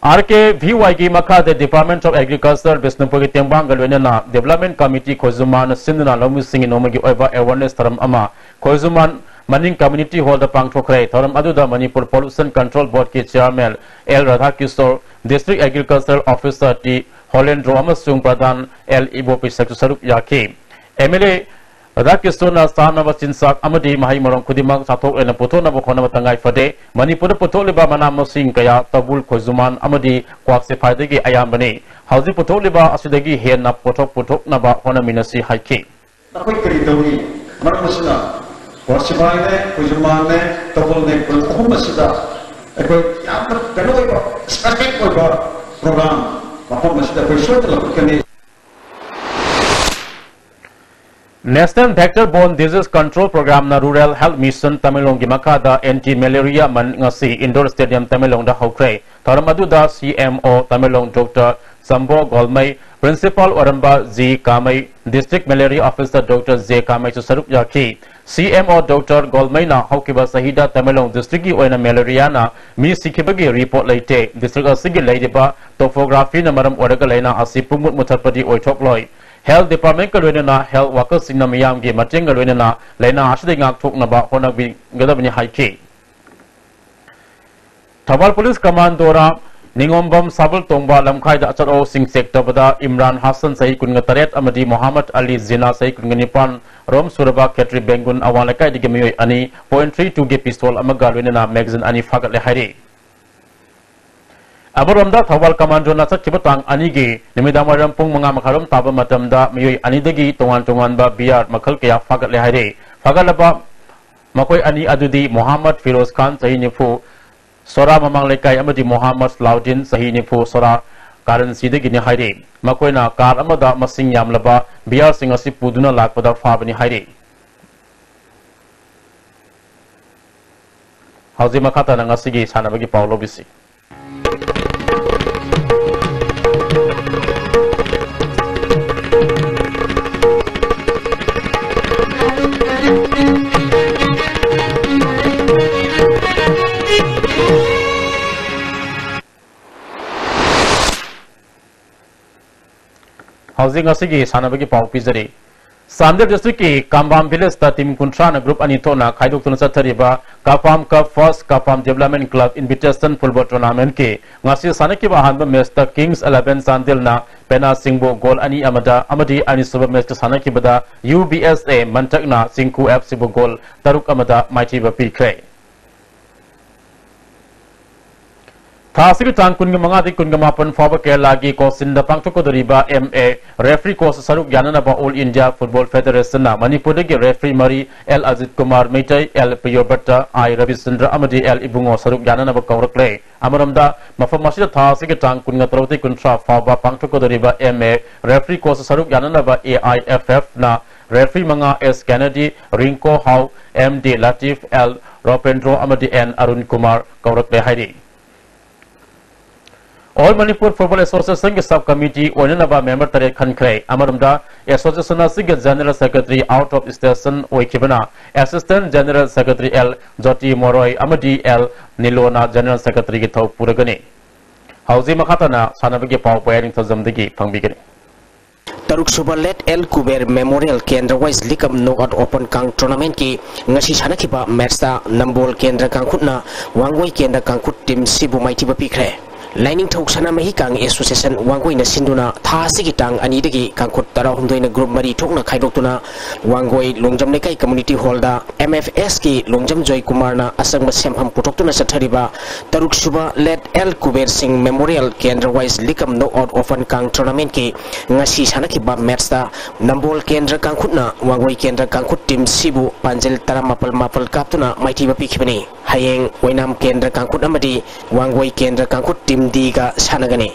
R K V Y ꯒꯤ ꯃꯈꯥꯗ Department of Agriculture ꯕꯤꯁꯅꯨꯄꯨꯔꯒꯤ ꯇꯦꯡꯕꯥꯡꯒ ꯂꯣꯏꯅꯅ Development Committee ꯈꯣꯏꯖꯨꯃꯥꯟꯅ ꯁꯤꯟꯗꯨꯅ ꯂꯧꯃꯤꯁꯤꯡꯒꯤ ꯅꯣꯡꯃꯒꯤ ꯑꯣꯏꯕ awareness ꯊꯧꯔꯝ ꯑꯃ ꯈꯣꯏꯖꯨꯃꯥꯟ ꯃꯅꯤꯡ community hall ꯗ ꯄꯥꯡꯊꯣꯛꯈ꯭ꯔꯦ꯫ ꯊꯧꯔꯝ ꯑꯗꯨꯗ ꯃꯅꯤꯄꯨꯔ Pollution Control Board ꯀꯤ Chairman L Radhakishore, District Agricultural Officer T Holendro ꯑꯃꯁꯨꯡ ꯄ꯭ꯔꯙꯥꯟ ꯑꯦꯜ ꯏꯕꯣꯄꯤꯁꯛꯁꯨ ꯁꯔꯨꯛ ꯌꯥꯈꯤ꯫ M L A ꯔꯥꯙꯥꯀ꯭ꯔꯤꯁꯅꯅ ꯆꯥꯅꯕ ꯆꯤꯟꯖꯥꯛ ꯑꯃꯗꯤ ꯃꯍꯩ ꯃꯔꯣꯡ ꯈꯨꯗꯤꯡꯃꯛ ꯆꯥꯊꯣꯛ ꯂꯩꯅ ꯄꯨꯊꯣꯛꯅꯕ ꯍꯣꯠꯅꯕ ꯇꯉꯥꯏ ꯐꯗꯦ꯫ ꯃꯅꯤꯄꯨꯔꯗ ꯄꯨꯊꯣꯛꯂꯤꯕ ꯃꯅꯥ ꯃꯁꯤꯡ ꯀꯌꯥ ꯇꯧꯕꯨꯜ, ꯈꯣꯏꯖꯨꯃꯥꯟ ꯑꯃꯗꯤ ꯀ꯭ꯋꯥꯛ ꯆꯦꯐꯥꯏꯗꯒꯤ ꯑꯌꯥꯝꯕꯅꯤ꯫ ꯍꯧꯖꯤꯛ ꯄꯨꯊꯣꯛꯂꯤꯕ ꯑꯁꯤꯗꯒꯤ ꯍꯦꯟꯅ ꯄꯣꯠꯊꯣꯛ ꯄꯨꯊꯣꯛꯅꯕ ꯍꯣꯠꯅꯃꯤꯟꯅꯁꯤ ꯍꯥꯏꯈꯤ꯫ ꯑꯩꯈꯣꯏ ꯀꯔꯤ ꯇꯧꯏ? ꯃꯔꯝ ꯑꯁꯤꯅ ꯀ꯭ꯋꯥꯛ ꯆꯦꯐꯥꯏꯅꯦ, ꯈꯣꯏꯖꯨꯃꯥꯟꯅꯦ, ꯇꯧꯕꯨꯜꯅꯦ, ꯄꯨꯜ ꯑꯍꯨꯝ ꯑꯁꯤꯗ ꯑꯩꯈꯣꯏ ꯌꯥꯝꯅ ꯀꯩꯅꯣ ꯑꯣꯏꯕ, specific ꯑꯣꯏꯕ program ꯃꯐꯝ ꯑꯁꯤꯗ ꯑꯩꯈꯣꯏ ꯁꯣꯏꯗꯅ ꯂꯧꯈꯠꯀꯅꯤ꯫ National Vector Borne Disease Control Programꯅ Rural Health Mission ꯇꯃꯦꯡꯂꯣꯡꯒꯤ ꯃꯈꯥꯗ Anti Malaria Month ꯉꯁꯤ Indoor Stadium ꯇꯃꯦꯡꯂꯣꯡꯗ ꯍꯧꯈ꯭ꯔꯦ꯫ ꯊꯧꯔꯝ ꯑꯗꯨꯗ C M O Tamenglong Doctor ꯆꯝꯕꯣ ꯒꯣꯜꯃꯩ, Principal ꯑꯣꯏꯔꯝꯕ G ꯀꯥꯃꯩ, District Malaria Officer Doctor J ꯀꯥꯃꯩꯁꯨ ꯁꯔꯨꯛ ꯌꯥꯈꯤ꯫ C M O Doctor ꯒꯣꯜꯃꯩꯅ ꯍꯧꯈꯤꯕ ꯆꯍꯤꯗ ꯇꯃꯦꯡꯂꯣꯡ districtꯀꯤ ꯑꯣꯏꯅ malariaꯅ ꯃꯤ ꯁꯤꯈꯤꯕꯒꯤ report ꯂꯩꯇꯦ꯫ District ꯑꯁꯤꯒꯤ ꯂꯩꯔꯤꯕ topographyꯅ ꯃꯔꯝ ꯑꯣꯏꯔꯒ ꯂꯥꯏꯅꯥ ꯑꯁꯤ ꯄꯨꯡꯃꯨꯠ ꯃꯨꯊꯠꯄꯗꯤ ꯑꯣꯏꯊꯣꯛꯂꯣꯏ꯫ Health Departmentꯀ ꯂꯣꯏꯅꯅ health workerꯁꯤꯡꯅ ꯃꯤꯌꯥꯝꯒꯤ ꯃꯇꯦꯡꯒ ꯂꯣꯏꯅꯅ ꯂꯥꯏꯅꯥ ꯑꯁꯤꯗꯒꯤ ꯉꯥꯛꯊꯣꯛꯅꯕ ꯍꯣꯠꯅꯕꯤꯒꯗꯕꯅꯤ ꯍꯥꯏꯈꯤ꯫ ꯊꯧꯕꯥꯜ Police Commandoꯅ ꯅꯤꯉꯣꯝꯕꯝ ꯁꯥꯕꯜ ꯇꯣꯡꯕ ꯂꯝꯈꯥꯏꯗ ꯑꯆꯧ ꯑꯆꯧꯁꯤꯡ check ꯇꯧꯕꯗ ꯏꯝꯔꯥꯟ ꯍꯥꯁꯟ ꯆꯍꯤ ꯀꯨꯟꯒ ꯇꯔꯦꯠ ꯑꯃꯗꯤ ꯃꯣꯍꯥꯃꯗ ꯑꯂꯤ ꯖꯤꯅꯥ ꯆꯍꯤ ꯀꯨꯟꯒ ꯅꯤꯄꯥꯟ, ꯔꯣꯝ ꯁꯨꯔꯕ ꯈꯦꯇ꯭ꯔꯤ ꯕꯦꯡꯒꯨꯟ ꯑꯋꯥꯡ ꯂꯩꯀꯥꯏꯗꯒꯤ ꯃꯤꯑꯣꯏ ꯑꯅꯤ point three twoꯒꯤ pistol ꯑꯃꯒ ꯂꯣꯏꯅꯅ magazine ꯑꯅꯤ ꯐꯥꯒꯠꯂꯦ ꯍꯥꯏꯔꯤ꯫ ꯑꯃꯔꯣꯝꯗ ꯊꯧꯕꯥꯜ Commandoꯅ ꯆꯠꯈꯤꯕ ꯇꯥꯡ ꯑꯅꯤꯒꯤ ꯅꯨꯃꯤꯗꯥꯡ ꯋꯥꯏꯔꯝ ꯄꯨꯡ ꯃꯉꯥ ꯃꯈꯥꯏꯔꯣꯝ ꯇꯥꯕ ꯃꯇꯝꯗ ꯃꯤꯑꯣꯏ ꯑꯅꯤꯗꯒꯤ ꯇꯣꯉꯥꯟ ꯇꯣꯉꯥꯟꯕ beer ꯃꯈꯜ ꯀꯌꯥ ꯐꯥꯒꯠꯂꯦ ꯍꯥꯏꯔꯤ꯫ ꯐꯥꯒꯠꯂꯕ ꯃꯈꯣꯏ ꯑꯅꯤ ꯑꯗꯨꯗꯤ ꯃꯣꯍꯥꯃꯗ ꯐꯤꯔꯣꯖ ꯈꯥꯟ ꯆꯍꯤ ꯅꯤꯐꯨ, ꯁꯣꯔꯥ ꯃꯃꯥꯡ ꯂꯩꯀꯥꯏ ꯑꯃꯗꯤ ꯃꯣꯍꯥꯃꯗ ꯁꯂꯥꯎꯗꯤꯟ ꯆꯍꯤ ꯅꯤꯐꯨ, ꯁꯣꯔꯥ ꯀꯥꯔꯟꯁꯤꯗꯒꯤꯅꯤ ꯍꯥꯏꯔꯤ꯫ ꯃꯈꯣꯏꯅ car ꯑꯃꯗ ꯃꯁꯤꯡ ꯌꯥꯝꯂꯕ beerꯁꯤꯡ ꯑꯁꯤ ꯄꯨꯗꯨꯅ ꯂꯥꯛꯄꯗ ꯐꯥꯕꯅꯤ ꯍꯥꯏꯔꯤ꯫ ꯍꯧꯖꯤꯛ ꯃꯈꯥ ꯇꯥꯅ ꯉꯁꯤꯒꯤ ꯁꯥꯟꯅꯕꯒꯤ ꯄꯥꯎ ꯂꯧꯕꯤꯁꯤ꯫ ꯍꯧꯖꯤꯛ ꯉꯁꯤꯒꯤ ꯁꯥꯟꯅꯕꯒꯤ ꯄꯥꯎ ꯄꯤꯖꯔꯤ꯫ ꯆꯥꯟꯗꯦꯜ districtꯀꯤ ꯀꯥꯝꯕꯥꯝ villageꯇ team ꯀꯨꯟꯊ꯭ꯔꯥꯅ group ꯑꯅꯤ ꯊꯣꯛꯅ ꯈꯥꯏꯗꯣꯛꯇꯨꯅ ꯆꯠꯊꯔꯤꯕ ꯀꯥꯐꯥꯝ Cup First Kapham Development Club Invitation Football Tournamentꯀꯤ ꯉꯁꯤ ꯁꯥꯟꯅꯈꯤꯕ ꯑꯍꯥꯟꯕ matchꯇ Kings Eleven ꯆꯥꯟꯗꯦꯜꯅ ꯄꯦꯅꯥꯁꯤꯡꯕꯨ goal ꯑꯅꯤ ꯑꯃꯗ ꯑꯃꯗꯤ ꯑꯅꯤꯁꯨꯕ matchꯇ ꯁꯥꯟꯅꯈꯤꯕꯗ U B S A ꯃꯟꯇꯛꯅ ꯆꯤꯡꯈꯨ F Cꯕꯨ goal ꯇꯔꯨꯛ ꯑꯃꯗ ꯃꯥꯏꯊꯤꯕ ꯄꯤꯈ꯭ꯔꯦ꯫ ꯊꯥ ꯑꯁꯤꯒꯤ ꯇꯥꯡ ꯀꯨꯟꯒ ꯃꯉꯥꯗꯒꯤ ꯀꯨꯟꯒ ꯃꯥꯄꯟ ꯐꯥꯎꯕ ꯀꯦꯔꯂꯥꯒꯤ ꯀꯣꯆꯤꯟꯗ ꯄꯥꯡꯊꯣꯛꯀꯗꯧꯔꯤꯕ M A referee course ꯁꯔꯨꯛ ꯌꯥꯅꯅꯕ All India Football Federation ꯅ ꯃꯅꯤꯄꯨꯔꯗꯒꯤ referee ꯃꯔꯤ, L Ajit Kumar Meitei, L Priyobhrata, I Ravichandra ꯑꯃꯗꯤ L ꯏꯕꯨꯡꯉꯣ ꯁꯔꯨꯛ ꯌꯥꯅꯅꯕ ꯀꯧꯔꯛꯂꯦ꯫ ꯑꯃꯔꯣꯝꯗ, ꯃꯐꯝ ꯑꯁꯤꯗ ꯊꯥ ꯑꯁꯤꯒꯤ ꯇꯥꯡ ꯀꯨꯟꯒ ꯇꯔꯨꯛꯇꯒꯤ ꯀꯨꯟꯊ꯭ꯔꯥ ꯐꯥꯎꯕ ꯄꯥꯡꯊꯣꯛꯀꯗꯧꯔꯤꯕ M A referee course ꯁꯔꯨꯛ ꯌꯥꯅꯅꯕ A I F F ꯅ referee ꯃꯉꯥ, S Kennedy, Rinko Hao, M D Latif, L Ropendro ꯑꯃꯗꯤ N Arun Kumar ꯀꯧꯔꯛꯂꯦ ꯍꯥꯏꯔꯤ꯫ All Manipur Football Association ꯒꯤ sub committee ꯑꯣꯏꯅꯅꯕ member ꯇꯔꯦꯠ ꯈꯟꯈ꯭ꯔꯦ꯫ ꯑꯃꯔꯣꯝꯗ, association ꯑꯁꯤꯒꯤ general secretary out of station ꯑꯣꯏꯈꯤꯕꯅ assistant general secretary L Jyoti Moroi ꯑꯃꯗꯤ L ꯅꯤꯂꯣꯅ general secretary ꯒꯤ ꯊꯧ ꯄꯨꯔꯒꯅꯤ꯫ ꯍꯧꯖꯤꯛ ꯃꯈꯥ ꯇꯥꯅ ꯁꯥꯟꯅꯕꯒꯤ ꯄꯥꯎ ꯄꯌꯥꯔꯤꯡ ꯊꯧꯖꯝꯗꯒꯤ ꯐꯪꯕꯤꯒꯅꯤ꯫ ꯇꯔꯨꯛ ꯁꯨꯕ Late L Kuber Memorial Kendra Wise League Cup Knockout Open ꯀꯥꯡ tournament ꯀꯤ ꯉꯁꯤ ꯁꯥꯟꯅꯈꯤꯕ match ꯇ ꯅꯝꯕꯣꯜ ꯀꯦꯟꯗ꯭ꯔ ꯀꯥꯡꯈꯨꯠꯅ ꯋꯥꯡꯒꯣꯏ ꯀꯦꯟꯗ꯭ꯔ ꯀꯥꯡꯈꯨꯠ team ꯁꯤꯕꯨ ꯃꯥꯏꯊꯤꯕ ꯄꯤꯈ꯭ꯔꯦ꯫ ꯂꯥꯏꯅꯤꯡꯊꯧ ꯁꯅꯥꯃꯍꯤ ꯀꯥꯡ association ꯋꯥꯡꯒꯣꯏꯅ ꯁꯤꯟꯗꯨꯅ ꯊꯥ ꯑꯁꯤꯒꯤ ꯇꯥꯡ ꯑꯅꯤꯗꯒꯤ ꯀꯥꯡꯈꯨꯠ ꯇꯔꯥꯍꯨꯝꯗꯣꯏꯅ group ꯃꯔꯤ ꯊꯣꯛꯅ ꯈꯥꯏꯗꯣꯛꯇꯨꯅ ꯋꯥꯡꯒꯣꯏ ꯂꯣꯡꯖꯝ ꯂꯩꯀꯥꯏ community hall ꯗ M F S ꯀꯤ ꯂꯣꯡꯖꯝ ꯖꯣꯏ ꯀꯨꯃꯥꯔꯅ ꯑꯆꯪꯕ ꯁꯦꯟꯐꯝ ꯄꯨꯊꯣꯛꯇꯨꯅ ꯆꯠꯊꯔꯤꯕ ꯇꯔꯨꯛ ꯁꯨꯕ Late L Kuber Singh Memorial Kendra Wise League Cup Knockout Open ꯀꯥꯡ tournament ꯀꯤ ꯉꯁꯤ ꯁꯥꯟꯅꯈꯤꯕ match ꯇ ꯅꯝꯕꯣꯜ ꯀꯦꯟꯗ꯭ꯔ ꯀꯥꯡꯈꯨꯠꯅ ꯋꯥꯡꯒꯣꯏ ꯀꯦꯟꯗ꯭ꯔ ꯀꯥꯡꯈꯨꯠ team ꯁꯤꯕꯨ ꯄꯥꯟꯖꯤꯜ ꯇꯔꯥꯃꯥꯄꯜ ꯃꯥꯄꯜ ꯀꯥꯞꯇꯨꯅ ꯃꯥꯏꯊꯤꯕ ꯄꯤꯈꯤꯕꯅꯤ꯫ ꯍꯌꯦꯡ ꯑꯣꯏꯅꯥꯝ ꯀꯦꯟꯗ꯭ꯔ ꯀꯥꯡꯈꯨꯠ ꯑꯃꯗꯤ ꯋꯥꯡꯒꯣꯏ ꯀꯦꯟꯗ꯭ꯔ ꯀꯥꯡꯈꯨꯠ team D ꯒ ꯁꯥꯟꯅꯒꯅꯤ꯫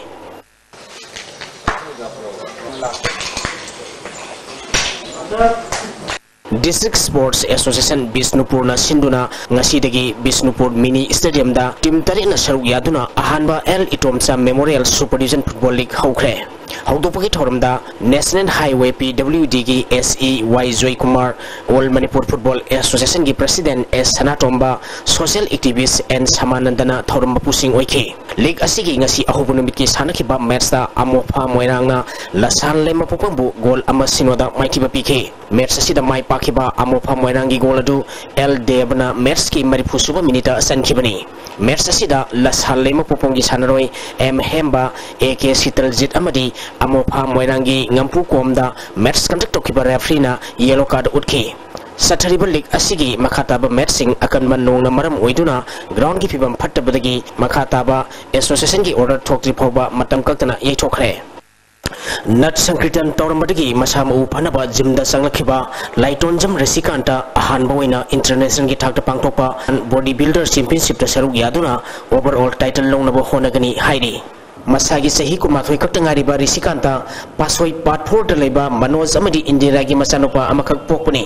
District Sports Association ꯕꯤꯁꯅꯨꯄꯨꯔꯅ ꯁꯤꯟꯗꯨꯅ ꯉꯁꯤꯗꯒꯤ ꯕꯤꯁꯅꯨꯄꯨꯔ mini stadium ꯗ team ꯇꯔꯦꯠꯅ ꯁꯔꯨꯛ ꯌꯥꯗꯨꯅ ꯑꯍꯥꯟꯕ L ꯏꯇꯣꯝꯆꯥ Memorial Super Division Football League ꯍꯧꯈ꯭ꯔꯦ꯫ ꯍꯧꯗꯣꯛꯄꯒꯤ ꯊꯧꯔꯝꯗ National Highway P W D ꯒꯤ S E Y Joykumar, All Manipur Football Association ꯒꯤ President S ꯁꯅꯥꯇꯣꯝꯕ, social activist N ꯁꯃꯥꯅꯟꯗꯅ ꯊꯧꯔꯝ ꯃꯄꯨꯁꯤꯡ ꯑꯣꯏꯈꯤ꯫ League ꯑꯁꯤꯒꯤ ꯉꯁꯤ ꯑꯍꯧꯕ ꯅꯨꯃꯤꯠꯀꯤ ꯁꯥꯟꯅꯈꯤꯕ match ꯇ ꯑꯃꯣꯐꯥ ꯃꯣꯏꯔꯥꯡꯅ ꯂꯁꯥꯟ ꯂꯩꯃꯄꯣꯛꯄꯝꯕꯨ goal ꯑꯃ ꯁꯤꯅꯣꯗ ꯃꯥꯏꯊꯤꯕ ꯄꯤꯈꯤ꯫ Match ꯑꯁꯤꯗ ꯃꯥꯏ ꯄꯥꯛꯈꯤꯕ ꯑꯃꯣꯐꯥ ꯃꯣꯏꯔꯥꯡꯒꯤ goal ꯑꯗꯨ L ꯗꯦꯕꯅ match ꯀꯤ ꯃꯔꯤꯐꯨ ꯁꯨꯕ minute ꯇ ꯆꯟꯈꯤꯕꯅꯤ꯫ Match ꯑꯁꯤꯗ ꯂꯁꯥꯟ ꯂꯩꯃꯄꯣꯛꯄꯝꯒꯤ ꯁꯥꯟꯅꯔꯣꯏ M ꯍꯦꯝꯕ, A K ꯁꯤꯇꯜꯖꯤꯠ ꯑꯃꯗꯤ ꯑꯃꯣꯐꯥ ꯃꯣꯏꯔꯥꯡꯒꯤ ꯉꯝꯄꯨ ꯀꯣꯝꯗ match conduct ꯇꯧꯈꯤꯕ referee ꯅ yellow card ꯎꯠꯈꯤ꯫ ꯆꯠꯊꯔꯤꯕ ꯂꯤꯒ ꯑꯁꯤꯒꯤ ꯃꯈꯥ ꯇꯥꯕ ꯃꯦꯠꯁꯁꯤꯡ ꯑꯀꯟꯕ ꯅꯣꯡꯅ ꯃꯔꯝ ꯑꯣꯏꯗꯨꯅ ꯒ꯭ꯔꯥꯎꯟꯒꯤ ꯐꯤꯕꯝ ꯐꯠꯇꯕꯗꯒꯤ ꯃꯈꯥ ꯇꯥꯕ ꯑꯦꯁꯣꯁꯤꯌꯦꯁꯟꯒꯤ ꯑꯣꯔꯗꯔ ꯊꯣꯛꯇ꯭ꯔꯤ ꯐꯥꯎꯕ ꯃꯇꯝ ꯀꯛꯇꯅ ꯌꯩꯊꯣꯛꯈ꯭ꯔꯦ꯫ ꯅꯠ ꯁꯪꯀ꯭ꯔꯤꯇꯟ ꯇꯧꯔꯝꯕꯗꯒꯤ ꯃꯁꯥ ꯃꯎ ꯐꯅꯕ ꯖꯤꯝꯗ ꯆꯪꯂꯛꯈꯤꯕ ꯂꯥꯏꯇꯣꯟꯖꯝ ꯔꯤꯁꯤꯀꯥꯟꯇ ꯑꯍꯥꯟꯕ ꯑꯣꯏꯅ ꯏꯟꯇꯔꯅꯦꯁꯅꯦꯜꯒꯤ ꯊꯥꯛꯇ ꯄꯥꯡꯊꯣꯛꯄ ꯕꯣꯗꯤ ꯕꯤꯜꯗꯔ ꯆꯦꯝꯄꯤꯌꯟꯁꯤꯞꯇ ꯁꯔꯨꯛ ꯌꯥꯗꯨꯅ ꯑꯣꯚꯔꯑꯣꯜ ꯇꯥꯏꯇꯜ ꯂꯧꯅꯕ ꯍꯣꯠꯅꯒꯅꯤ ꯍꯥꯏꯔꯤ꯫ ꯃꯁꯥꯒꯤ ꯆꯍꯤ ꯀꯨꯟꯃꯥꯊꯣꯏ ꯈꯛꯇ ꯉꯥꯏꯔꯤꯕ ꯔꯤꯁꯤꯀꯥꯟꯇ ꯄꯥꯁꯣꯏ ꯄꯥꯠ ꯐꯣꯔꯗ ꯂꯩꯕ ꯃꯅꯣꯖ ꯑꯃꯗꯤ ꯏꯟꯗꯤꯔꯥꯒꯤ ꯃꯆꯥꯅꯨꯄꯥ ꯑꯃꯈꯛ ꯄꯣꯛꯄꯅꯤ꯫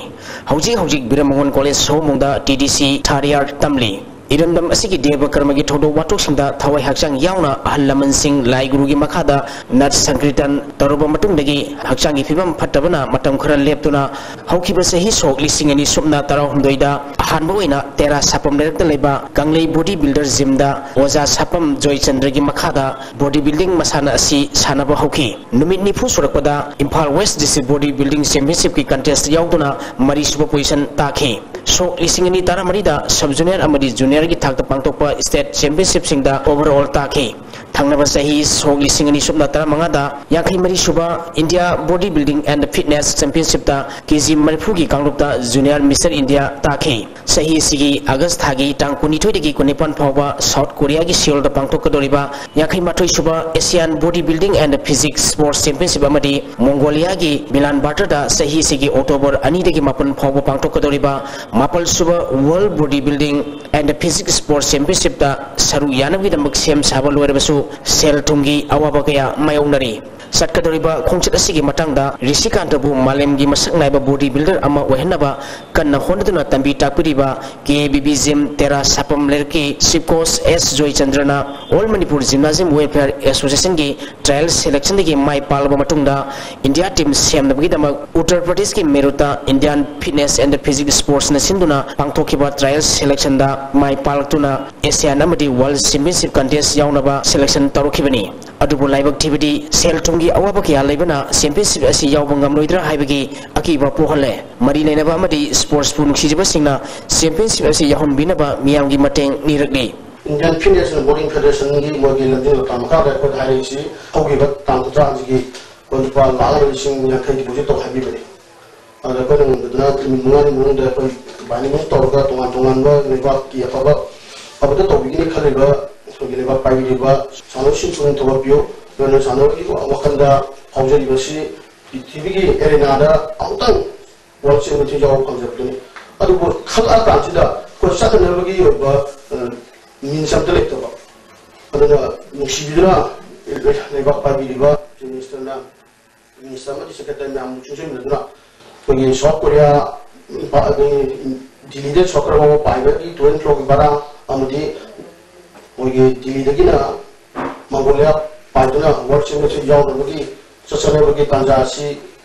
ꯍꯧꯖꯤꯛ ꯍꯧꯖꯤꯛ ꯕꯤꯔꯃꯉꯣꯟ ꯀꯣꯂꯦꯖ ꯁꯣꯃꯨꯡꯗ ꯇꯤ ꯗꯤ ꯁꯤ ꯊꯥꯔꯤꯌꯥꯔ ꯇꯝꯂꯤ꯫ ꯏꯔꯝꯗꯝ ꯑꯁꯤꯒꯤ ꯗꯦꯕ ꯀꯔꯃꯒꯤ ꯊꯧꯗꯣꯛ ꯋꯥꯊꯣꯛꯁꯤꯡꯗ ꯊꯋꯥꯏ ꯍꯛꯆꯥꯡ ꯌꯥꯎꯅ ꯑꯍꯜ ꯂꯃꯟꯁꯤꯡ, ꯂꯥꯏ ꯒꯨꯔꯨꯒꯤ ꯃꯈꯥꯗ ꯅꯠ ꯁꯪꯀ꯭ꯔꯤꯇꯟ ꯇꯧꯔꯕ ꯃꯇꯨꯡꯗꯒꯤ ꯍꯛꯆꯥꯡꯒꯤ ꯐꯤꯕꯝ ꯐꯠꯇꯕꯅ ꯃꯇꯝ ꯈꯔ ꯂꯦꯞꯇꯨꯅ ꯍꯧꯈꯤꯕ ꯆꯍꯤ ꯁꯣꯛ ꯂꯤꯁꯤꯡ ꯑꯅꯤ ꯁꯨꯞꯅ ꯇꯔꯥꯍꯨꯝꯗꯣꯏꯗ ꯑꯍꯥꯟꯕ ꯑꯣꯏꯅ ꯇꯦꯔꯥ ꯁꯥꯄꯝ ꯂꯩꯔꯛꯇ ꯂꯩꯕ ꯀꯪꯂꯩ ꯕꯣꯗꯤ ꯕꯤꯜꯗꯔ ꯖꯤꯝꯗ ꯑꯣꯖꯥ ꯁꯥꯄꯝ ꯖꯣꯏꯆꯟꯗ꯭ꯔꯒꯤ ꯃꯈꯥꯗ ꯕꯣꯗꯤ ꯕꯤꯜꯗꯤꯡ ꯃꯁꯥꯟꯅ ꯑꯁꯤ ꯁꯥꯟꯅꯕ ꯍꯧꯈꯤ꯫ ꯅꯨꯃꯤꯠ ꯅꯤꯐꯨ ꯁꯨꯔꯛꯄꯗ Imphal west district body building ꯆꯦꯝꯄꯤꯌꯟꯁꯤꯞꯀꯤ ꯀꯟꯇꯦꯁꯇ ꯌꯥꯎꯗꯨꯅ ꯃꯔꯤꯁꯨꯕ ꯄꯣꯖꯤꯁꯟ ꯇꯥꯈꯤ꯫ ꯁꯣꯛ ꯂꯤꯁꯤꯡ ꯑꯅꯤ ꯇꯔꯥꯃꯔꯤꯗ ꯁꯕ ꯖꯨꯅꯤꯌꯔ ꯑꯃꯗꯤ ꯖꯨꯅꯤꯌꯔꯒꯤ ꯊꯥꯛꯇ ꯄꯥꯡꯊꯣꯛꯄ ꯁ꯭ꯇꯦꯠ ꯆꯦꯝꯄꯤꯌꯟꯁꯤꯞꯁꯤꯡꯗ ꯑꯣꯚꯔꯑꯣꯜ ꯇꯥꯈꯤ꯫ ꯊꯪꯅꯕ ꯆꯍꯤ ꯁꯣꯛ ꯂꯤꯁꯤꯡ ꯑꯅꯤ ꯁꯨꯞꯅ ꯇꯔꯥꯃꯉꯥꯗ ꯌꯥꯡꯈꯩ ꯃꯔꯤ ꯁꯨꯕ India body building and fitness ꯆꯦꯝꯄꯤꯌꯟꯁꯤꯞꯇ ꯀꯦ ꯖꯤ ꯃꯔꯤꯐꯨꯒꯤ ꯀꯥꯡꯂꯨꯞꯇ ꯖꯨꯅꯤꯌꯔ ꯃꯤꯁꯇꯔ ꯏꯟꯗꯤꯌꯥ ꯇꯥꯈꯤ꯫ ꯆꯍꯤ ꯑꯁꯤꯒꯤ ꯑꯥꯒꯁ ꯊꯥꯒꯤ ꯇꯥꯡ ꯀꯨꯟꯅꯤꯊꯣꯏꯗꯒꯤ ꯀꯨꯟꯅꯤꯄꯥꯟ ꯐꯥꯎꯕ ꯁꯥꯎꯠ ꯀꯣꯔꯤꯌꯥꯒꯤ ꯁꯤꯑꯣꯜꯗ ꯄꯥꯡꯊꯣꯛꯀꯗꯧꯔꯤꯕ ꯌꯥꯡꯈꯩ ꯃꯥꯊꯣꯏ ꯁꯨꯕ Asian body building and physics sports championship ꯑꯃꯗꯤ ꯃꯣꯡꯒꯣꯂꯤꯌꯥꯒꯤ ꯕꯤꯂꯥꯟ ꯕꯥꯇꯔꯗ ꯆꯍꯤ ꯑꯁꯤꯒꯤ ꯑꯣꯛꯇꯣꯕꯔ ꯑꯅꯤꯗꯒꯤ ꯃꯥꯄꯟ ꯐꯥꯎꯕ ꯄꯥꯡꯊꯣꯛꯀꯗꯧꯔꯤꯕ ꯃꯥꯄꯜ ꯁꯨꯕ world body building and physics sports ꯆꯦꯝꯄꯤꯌꯟꯁꯤꯞꯇ ꯁꯔꯨꯛ ꯌꯥꯅꯕꯒꯤꯗꯃꯛ ꯁꯦꯝ ꯁꯥꯕ ꯂꯣꯏꯔꯕꯁꯨ ꯁꯦꯜ ꯊꯨꯝꯒꯤ ꯑꯋꯥꯕ ꯀꯌꯥ ꯃꯥꯌꯣꯛꯅꯔꯤ꯫ ꯆꯠꯀꯗꯧꯔꯤꯕ ꯈꯣꯡꯆꯠ ꯑꯁꯤꯒꯤ ꯃꯇꯥꯡꯗ ꯔꯤꯁꯤꯀꯥꯟꯇꯕꯨ ꯃꯥꯂꯦꯝꯒꯤ ꯃꯁꯛ ꯅꯥꯏꯕ ꯕꯣꯗꯤ ꯕꯤꯜꯗꯔ ꯑꯃ ꯑꯣꯏꯍꯟꯅꯕ ꯀꯟꯅ ꯍꯣꯠꯅꯗꯨꯅ ꯇꯝꯕꯤ ꯇꯥꯛꯄꯤꯔꯤꯕ K A B B gym Tera Sapam ꯂꯩꯔꯛꯀꯤ ꯆꯤꯐ ꯀꯣꯆ ꯑꯦꯁ ꯖꯣꯏꯆꯟꯗ꯭ꯔꯅ ꯑꯣꯜ ꯃꯅꯤꯄꯨꯔ ꯖꯤꯝꯅꯥꯖꯤꯌꯝ ꯋꯦꯜꯐꯤꯌꯔ ꯑꯦꯁꯣꯁꯤꯌꯦꯁꯟꯒꯤ ꯇ꯭ꯔꯥꯌꯦꯜ ꯁꯦꯂꯦꯛꯁꯟꯗꯒꯤ ꯃꯥꯏ ꯄꯥꯛꯂꯕ ꯃꯇꯨꯡꯗ ꯏꯟꯗꯤꯌꯥ ꯇꯤꯝ ꯁꯦꯝꯅꯕꯒꯤꯗꯃꯛ ꯎꯠꯇꯔ ꯄ꯭ꯔꯗꯦꯁꯀꯤ ꯃꯦꯔꯨꯠꯇ ꯏꯟꯗꯤꯌꯥꯟ ꯐꯤꯠꯅꯦꯁ ꯑꯦꯟ ꯐꯤꯖꯤꯛꯁ ꯁ꯭ꯄꯣꯔꯠꯁꯅ ꯁꯤꯟꯗꯨꯅ ꯄꯥꯡꯊꯣꯛꯈꯤꯕ ꯇ꯭ꯔꯥꯌꯦꯜ ꯁꯦꯂꯦꯛꯁꯟꯗ ꯃꯥꯏ ꯄꯥꯛꯂꯛꯇꯨꯅ ꯑꯦꯁꯤꯌꯥꯟ ꯑꯃꯗꯤ ꯋꯥꯔꯜꯗ ꯆꯦꯝꯄꯤꯌꯟꯁꯤꯞ ꯀꯟꯇꯦꯁ ꯌꯥꯎꯅꯕ ꯁꯦꯂꯦꯛꯁꯟ ꯇꯧꯔꯛꯈꯤꯕꯅꯤ꯫ ꯑꯗꯨꯕꯨ ꯂꯥꯏꯕꯛ ꯊꯤꯕꯗꯤ ꯁꯦꯜ ꯊꯨꯝꯒꯤ ꯑꯋꯥꯕ ꯀꯌꯥ ꯂꯩꯕꯅ ꯆꯦꯝꯄꯤꯌꯟꯁꯤꯞ ꯑꯁꯤ ꯌꯥꯎꯕ ꯉꯝꯂꯣꯏꯗ꯭ꯔꯥ ꯍꯥꯏꯕꯒꯤ ꯑꯀꯤꯕ ꯄꯣꯛꯍꯜꯂꯦ꯫ ꯃꯔꯤ ꯂꯩꯅꯕ ꯑꯃꯗꯤ ꯁ꯭ꯄꯣꯔꯠꯁꯄꯨ ꯅꯨꯡꯁꯤꯖꯕꯁꯤꯡꯅ ꯆꯦꯝꯄꯤꯌꯟꯁꯤꯞ ꯑꯁꯤ ꯌꯥꯎꯍꯟꯕꯤꯅꯕ ꯃꯤꯌꯥꯝꯒꯤ ꯃꯇꯦꯡ ꯅꯤꯔꯛꯂꯤ꯫ ꯏꯟꯗꯤꯌꯥꯟ ꯐꯤꯠꯅꯦꯁ ꯑꯦꯟ ꯕꯣꯗꯤ ꯐꯦꯗꯔꯦꯁꯟꯒꯤ ꯃꯣꯏꯒꯤ ꯂꯝꯖꯤꯡ ꯂꯝꯇꯥꯛ ꯃꯈꯥꯗ ꯑꯩꯈꯣꯏꯗ ꯍꯥꯏꯔꯛꯏꯁꯤ ꯍꯧꯈꯤꯕ ꯇꯥꯡ ꯀꯨꯟꯊ꯭ꯔꯥꯁꯤꯒꯤ ꯑꯩꯈꯣꯏ ꯂꯨꯄꯥ ꯂꯥꯈ ꯑꯃ ꯂꯤꯁꯤꯡ ꯌꯥꯡꯈꯩ ꯗꯤꯄꯣꯖꯤꯠ ꯇꯧ ꯍꯥꯏꯕꯤꯕꯅꯤ꯫ ꯑꯗ ꯑꯩꯈꯣꯏꯅ ꯉꯝꯗꯗꯅ ꯅꯨꯃꯤꯠ ꯃꯉꯥꯅꯤ ꯃꯅꯨꯡꯗ ꯑꯩꯈꯣꯏ ꯕꯥꯏꯅꯤꯡ ꯇꯧꯔꯒ ꯇꯣꯉꯥꯟ ꯇꯣꯉꯥꯟꯕ ꯂꯩꯕꯥꯛꯀꯤ ꯑꯐꯕ ꯑꯐꯕꯗ ꯇꯧꯕꯤꯒꯅꯤ ꯈꯜꯂꯤꯕ ꯑꯩꯈꯣꯏꯒꯤ ꯂꯩꯕꯥꯛ ꯄꯥꯏꯕꯤꯔꯤꯕ ꯁꯥꯟꯅꯔꯣꯏꯁꯤꯡ ꯄꯨꯛꯅꯤꯡ ꯊꯧꯒꯠꯄꯤꯌꯨ꯫ ꯑꯗꯨꯅ ꯁꯥꯟꯅꯔꯣꯏꯒꯤ ꯋꯥꯈꯜꯗ ꯐꯥꯎꯖꯔꯤꯕꯁꯤ ꯄ꯭ꯔꯤꯊꯤꯕꯤꯒꯤ ꯑꯦꯔꯦꯅꯥꯗ ꯑꯃꯨꯛꯇꯪ ꯋꯥꯔꯜ ꯆꯦꯝꯄꯤꯌꯟꯁꯤꯞ ꯌꯥꯎꯕ ꯐꯪꯖꯕꯗꯨꯅꯤ꯫ ꯑꯗꯨꯕꯨ ꯈꯜꯂꯛꯑꯀꯥꯟꯁꯤꯗ ꯑꯩꯈꯣꯏ ꯆꯠꯅꯅꯕꯒꯤ ꯑꯣꯏꯕ ꯃꯤꯟꯁ ꯑꯝꯇ ꯂꯩꯇꯕ꯫ ꯑꯗꯨꯅ ꯅꯨꯡꯁꯤꯕꯤꯗꯨꯅ ꯂꯩꯕꯥꯛ ꯄꯥꯏꯕꯤꯔꯤꯕ ꯆꯤꯐ ꯃꯤꯅꯤꯁꯇꯔꯅ ꯃꯤꯅꯤꯁꯇꯔ ꯑꯃꯗꯤ ꯁꯦꯀ꯭ꯔꯦꯇꯔꯤ ꯃꯌꯥꯝꯕꯨ ꯆꯨꯡꯁꯤꯟꯕꯤꯗꯨꯅ ꯑꯩꯈꯣꯏꯒꯤ ꯁꯥꯎꯠ ꯀꯣꯔꯤꯌꯥ, ꯑꯩꯈꯣꯏꯒꯤ ꯗꯤꯜꯂꯤꯗ ꯁꯣꯀꯔ ꯑꯃ ꯄꯥꯏꯕꯒꯤ ꯇꯨ ꯑꯦꯟ ꯐ꯭ꯂꯣꯒꯤ ꯕꯔꯥ ꯑꯃꯗꯤ ꯃꯣꯏꯒꯤ ꯗꯤꯜꯂꯤꯗꯒꯤꯅ ꯃꯪꯒꯣꯂꯤꯌꯥ ꯄꯥꯏꯗꯨꯅ ꯋꯥꯔꯜ ꯆꯦꯝꯄꯤꯌꯟꯁꯤꯞ ꯌꯥꯎꯅꯕꯒꯤ ꯆꯠꯆꯅꯕꯒꯤ ꯇꯥꯟꯖꯥ ꯑꯁꯤ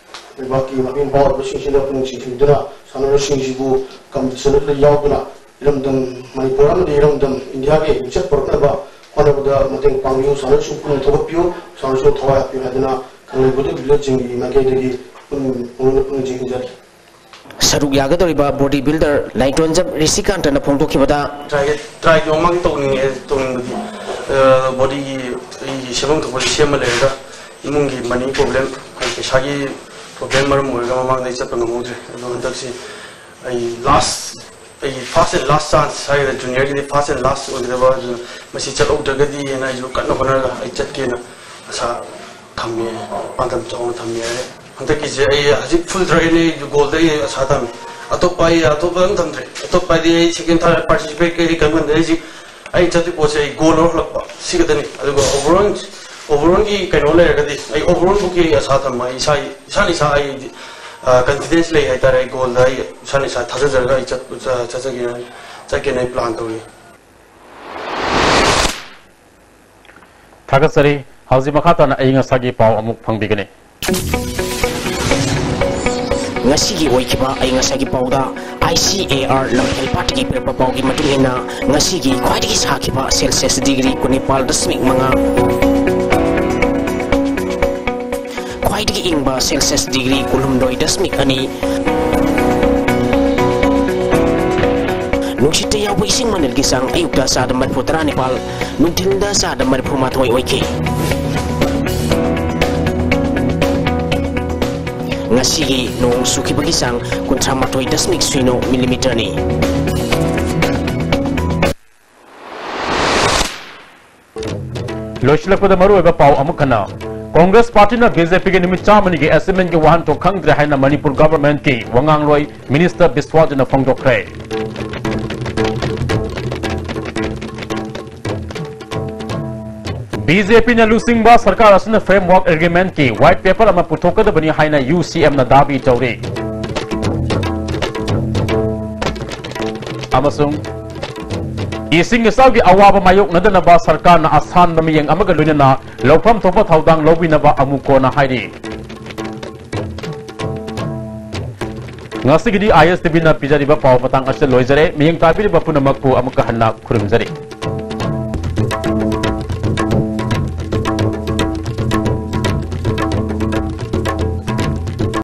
ꯂꯩꯕꯥꯛꯀꯤ ꯃꯄꯤ ꯃꯄꯥ ꯑꯣꯏꯕꯁꯤꯡꯁꯤꯅ ꯄꯨꯛꯅꯤꯡ ꯆꯤꯡꯁꯤꯟꯗꯨꯅ ꯁꯥꯟꯅꯔꯣꯏꯁꯤꯡꯁꯤꯕꯨ ꯀꯝꯄꯤꯇꯤꯁꯟ ꯑꯗꯨꯗ ꯌꯥꯎꯗꯨꯅ ꯏꯔꯝꯗꯝ ꯃꯅꯤꯄꯨꯔ ꯑꯃꯗꯤ ꯏꯔꯝꯗꯝ ꯏꯟꯗꯤꯌꯥꯒꯤ ꯃꯤꯡꯆꯠ ꯄꯨꯔꯛꯅꯕ ꯍꯣꯠꯅꯕꯗ ꯃꯇꯦꯡ ꯄꯥꯡꯕꯤꯌꯨ, ꯁꯥꯟꯅꯔꯣꯏꯁꯤꯡ ꯄꯨꯛꯅꯤꯡ ꯊꯧꯒꯠꯄꯤꯌꯨ, ꯁꯥꯟꯅꯔꯣꯏꯁꯤꯡ ꯊꯋꯥꯏ ꯍꯥꯞꯄꯤꯌꯨ ꯍꯥꯏꯗꯨꯅ ꯀꯪꯂꯩ ꯕꯣꯗꯤ ꯕꯤꯜꯗꯔꯁꯤꯡꯒꯤ ꯃꯥꯏꯀꯩꯗꯒꯤ ꯄꯨꯛꯅꯤꯡ ꯄꯨꯛꯅꯤꯡ ꯆꯤꯡꯁꯤꯟꯖꯔꯤ꯫ ꯁꯔꯨꯛ ꯌꯥꯒꯗꯧꯔꯤꯕ ꯕꯣꯗꯤ ꯕꯤꯜꯗꯔ ꯂꯥꯏꯇꯣꯟꯖꯝ ꯔꯤꯁꯤꯀꯥꯟꯇꯅ ꯐꯣꯡꯗꯣꯛꯈꯤꯕꯗ, ꯇ꯭ꯔꯥꯏꯒꯦ ꯇ꯭ꯔꯥꯏꯗꯣ ꯑꯃꯒꯤ ꯇꯧꯅꯤꯡꯉꯦ ꯇꯧꯅꯤꯡꯕꯗꯤ ꯕꯣꯗꯤꯒꯤ ꯑꯩꯒꯤ ꯁꯦꯝꯐꯝ ꯊꯣꯛꯄꯗꯤ ꯁꯦꯝꯃ ꯂꯩꯔꯒ ꯏꯃꯨꯡꯒꯤ ꯃꯅꯤ ꯄ꯭ꯔꯣꯕ꯭ꯂꯦꯝ ꯄꯩꯁꯥꯒꯤ ꯄ꯭ꯔꯣꯕ꯭ꯂꯦꯝ ꯃꯔꯝ ꯑꯣꯏꯔꯒ ꯃꯃꯥꯡꯗ ꯑꯩ ꯆꯠꯄ ꯉꯝꯍꯧꯗ꯭ꯔꯦ꯫ ꯑꯗꯣ ꯍꯟꯗꯛꯁꯤ ꯑꯩ ꯂꯥꯁ ꯑꯩꯒꯤ ꯐꯥꯔꯁ ꯑꯦꯟ ꯂꯥꯁ ꯆꯥꯟꯁ ꯍꯥꯏꯒꯗ꯭ꯔꯥ ꯖꯨꯅꯤꯌꯔꯒꯤꯗꯤ ꯐꯥꯔꯁ ꯑꯦꯟ ꯂꯥꯁ ꯑꯣꯏꯒꯗꯕ ꯑꯗꯨꯅ ꯃꯁꯤ ꯆꯠꯍꯧꯗ꯭ꯔꯒꯗꯤ ꯍꯥꯏꯅ ꯑꯩꯁꯨ ꯀꯟꯅ ꯍꯣꯠꯅꯔꯒ ꯑꯩ ꯆꯠꯀꯦꯅ ꯑꯁꯥ ꯊꯝꯃꯦ꯫ ꯄꯥꯟꯗꯝ ꯆꯥꯎꯅ ꯊꯝꯃꯦ ꯍꯥꯏꯔꯦ꯫ ꯍꯟꯗꯛꯀꯤꯁꯦ ꯑꯩ ꯍꯧꯖꯤꯛ ꯐꯨꯜ ꯊ꯭ꯔꯣꯠꯅꯦ ꯑꯩ ꯒꯣꯜꯗ ꯑꯩ ꯑꯁꯥ ꯊꯝꯃꯦ꯫ ꯑꯇꯣꯞꯄ ꯑꯩ ꯑꯇꯣꯞꯄ ꯑꯗꯨꯝ ꯊꯝꯗ꯭ꯔꯦ꯫ ꯑꯇꯣꯞꯄ ꯍꯥꯏꯗꯤ ꯑꯩ ꯁꯦꯀꯦꯟ ꯊꯥꯔꯠ ꯄꯥꯔꯇꯤꯁꯤꯄꯦꯠ ꯀꯩ ꯀꯩꯝ ꯈꯟꯗ꯭ꯔꯦ꯫ ꯑꯩ ꯍꯧꯖꯤꯛ ꯑꯩ ꯆꯠꯇꯣꯏ ꯄꯣꯠꯁꯦ ꯑꯩ ꯒꯣꯜ ꯂꯧꯔ ꯍꯜꯂꯛꯄ ꯁꯤ ꯈꯛꯇꯅꯤ꯫ ꯑꯗꯨꯒ ꯑꯣꯚꯔꯑꯣꯜ ꯑꯣꯚꯔꯑꯣꯜꯒꯤ ꯀꯩꯅꯣ ꯂꯩꯔꯒꯗꯤ ꯑꯩ ꯑꯣꯚꯔꯑꯣꯜ ꯕꯨꯛꯀꯤ ꯑꯩ ꯑꯁꯥ ꯊꯝꯕ ꯑꯩ ꯏꯁꯥ ꯏꯁꯥꯅ ꯏꯁꯥ ꯑꯩ ꯀꯟꯐꯤꯗꯦꯟꯁ ꯂꯩ ꯍꯥꯏꯇꯥꯔꯦ꯫ ꯑꯩ ꯒꯣꯜꯗ ꯑꯩ ꯏꯁꯥꯅ ꯏꯁꯥ ꯊꯥꯖꯖꯔꯒ ꯑꯩ ꯆꯠ ꯆꯠꯆꯒꯦ ꯆꯠꯀꯦꯅ ꯑꯩ ꯄ꯭ꯂꯥꯟ ꯇꯧꯔꯤ꯫ ꯊꯥꯒꯠꯆꯔꯤ꯫ ꯍꯧꯖꯤꯛ ꯃꯈꯥ ꯇꯥꯅ ꯑꯏꯪ ꯑꯁꯥꯒꯤ ꯄꯥꯎ ꯑꯃꯨꯛ ꯐꯪꯕꯤꯒꯅꯤ꯫ ꯉꯁꯤꯒꯤ ꯑꯣꯏꯈꯤꯕ ꯑꯏꯪ ꯑꯁꯥꯒꯤ ꯄꯥꯎꯗ ꯑꯥꯏ ꯁꯤ ꯑꯦ ꯑꯥꯔ ꯂꯝꯐꯦꯜꯄꯥꯠꯇꯒꯤ ꯄꯤꯔꯛꯄ ꯄꯥꯎꯒꯤ ꯃꯇꯨꯡ ꯏꯟꯅ, ꯉꯁꯤꯒꯤ ꯈ꯭ꯋꯥꯏꯗꯒꯤ ꯁꯥꯈꯤꯕ ꯁꯦꯜꯁꯤꯌꯁ ꯗꯤꯒ꯭ꯔꯤ ꯀꯨꯟꯅꯤꯄꯥꯜ ꯗꯁꯃꯤꯛ ꯃꯉꯥ, ꯈ꯭ꯋꯥꯏꯗꯒꯤ ꯏꯪꯕ ꯁꯦꯜꯁꯤꯌꯁ ꯗꯤꯒ꯭ꯔꯤ ꯀꯨꯟꯍꯨꯝꯗꯣꯏ ꯗꯁꯃꯤꯛ ꯑꯅꯤ, ꯅꯨꯡꯁꯤꯠꯇ ꯌꯥꯎꯕ ꯏꯁꯤꯡ ꯃꯅꯤꯜꯒꯤ ꯆꯥꯡ ꯑꯌꯨꯛꯇ ꯆꯥꯗ ꯃꯔꯤꯐꯨ ꯇꯔꯥꯅꯤꯄꯥꯜ, ꯅꯨꯡꯊꯤꯜꯗ ꯆꯥꯗ ꯃꯔꯤꯐꯨ ꯃꯥꯊꯣꯏ ꯑꯣꯏꯈꯤ꯫ ꯉꯁꯤꯒꯤ ꯅꯣꯡ ꯆꯨꯈꯤꯕꯒꯤ ꯆꯥꯡ ꯀꯨꯟꯊ꯭ꯔꯥ ꯃꯥꯊꯣꯏ ꯗꯁꯃꯤꯛ ꯁꯤꯅꯣ ꯃꯤꯂꯤꯃꯤꯇꯔꯅꯤ꯫ ꯂꯣꯏꯁꯤꯜꯂꯛꯄꯗ ꯃꯔꯨꯑꯣꯏꯕ ꯄꯥꯎ ꯑꯃꯨꯛ ꯍꯟꯅ꯫ ꯀꯣꯡꯒ꯭ꯔꯦꯁ ꯄꯥꯔꯇꯤꯅ ꯕꯤ ꯖꯦ ꯄꯤꯒꯤ ꯅꯨꯃꯤꯠ ꯆꯥꯝꯃꯅꯤꯒꯤ ꯑꯦꯆꯤꯚꯃꯦꯟꯒꯤ ꯋꯥꯍꯟꯊꯣꯛ ꯈꯪꯗ꯭ꯔꯦ ꯍꯥꯏꯅ ꯃꯅꯤꯄꯨꯔ ꯒꯚꯔꯟꯃꯦꯟꯠꯀꯤ ꯋꯥꯉꯥꯡꯂꯣꯏ ꯃꯤꯅꯤꯁꯇꯔ ꯕꯤꯁ꯭ꯋꯥꯖꯤꯠꯅ ꯐꯣꯡꯗꯣꯛꯈ꯭ꯔꯦ꯫ ꯕꯤ ꯖꯦ ꯄꯤꯅ ꯂꯨꯆꯤꯡꯕ ꯁꯔꯀꯥꯔ ꯑꯁꯤꯅ ꯐ꯭ꯔꯦꯝꯋꯥꯔꯛ ꯑꯦꯒ꯭ꯔꯤꯃꯦꯟꯠꯀꯤ ꯋꯥꯏꯠ ꯄꯦꯄꯔ ꯑꯃ ꯄꯨꯊꯣꯛꯀꯗꯕꯅꯤ ꯍꯥꯏꯅ ꯌꯨ ꯁꯤ ꯑꯦꯝꯅ ꯗꯥꯕꯤ ꯇꯧꯔꯤ꯫ ꯑꯃꯁꯨꯡ ꯏꯁꯤꯡ ꯏꯆꯥꯎꯒꯤ ꯑꯋꯥꯕ ꯃꯥꯌꯣꯛꯅꯗꯅꯕ ꯁꯔꯀꯥꯔꯅ ꯑꯁꯥꯟꯕ ꯃꯤꯠꯌꯦꯡ ꯑꯃꯒ ꯂꯣꯏꯅꯅ ꯂꯧꯐꯝ ꯊꯣꯛꯄ ꯊꯧꯗꯥꯡ ꯂꯧꯕꯤꯅꯕ ꯑꯃꯨꯛ ꯀꯣꯟꯅ ꯍꯥꯏꯔꯤ꯫ ꯉꯁꯤꯒꯤꯗꯤ ꯑꯥꯏ ꯑꯦꯁ ꯇꯤ ꯚꯤꯅ ꯄꯤꯖꯔꯤꯕ ꯄꯥꯎ ꯃꯇꯥꯡ ꯑꯁꯤꯗ ꯂꯣꯏꯖꯔꯦ꯫ ꯃꯤꯠꯌꯦꯡ ꯇꯥꯕꯤꯔꯤꯕ ꯄꯨꯝꯅꯃꯛꯄꯨ ꯑꯃꯨꯛꯀ ꯍꯟꯅ ꯈꯨꯔꯨꯝꯖꯔꯤ꯫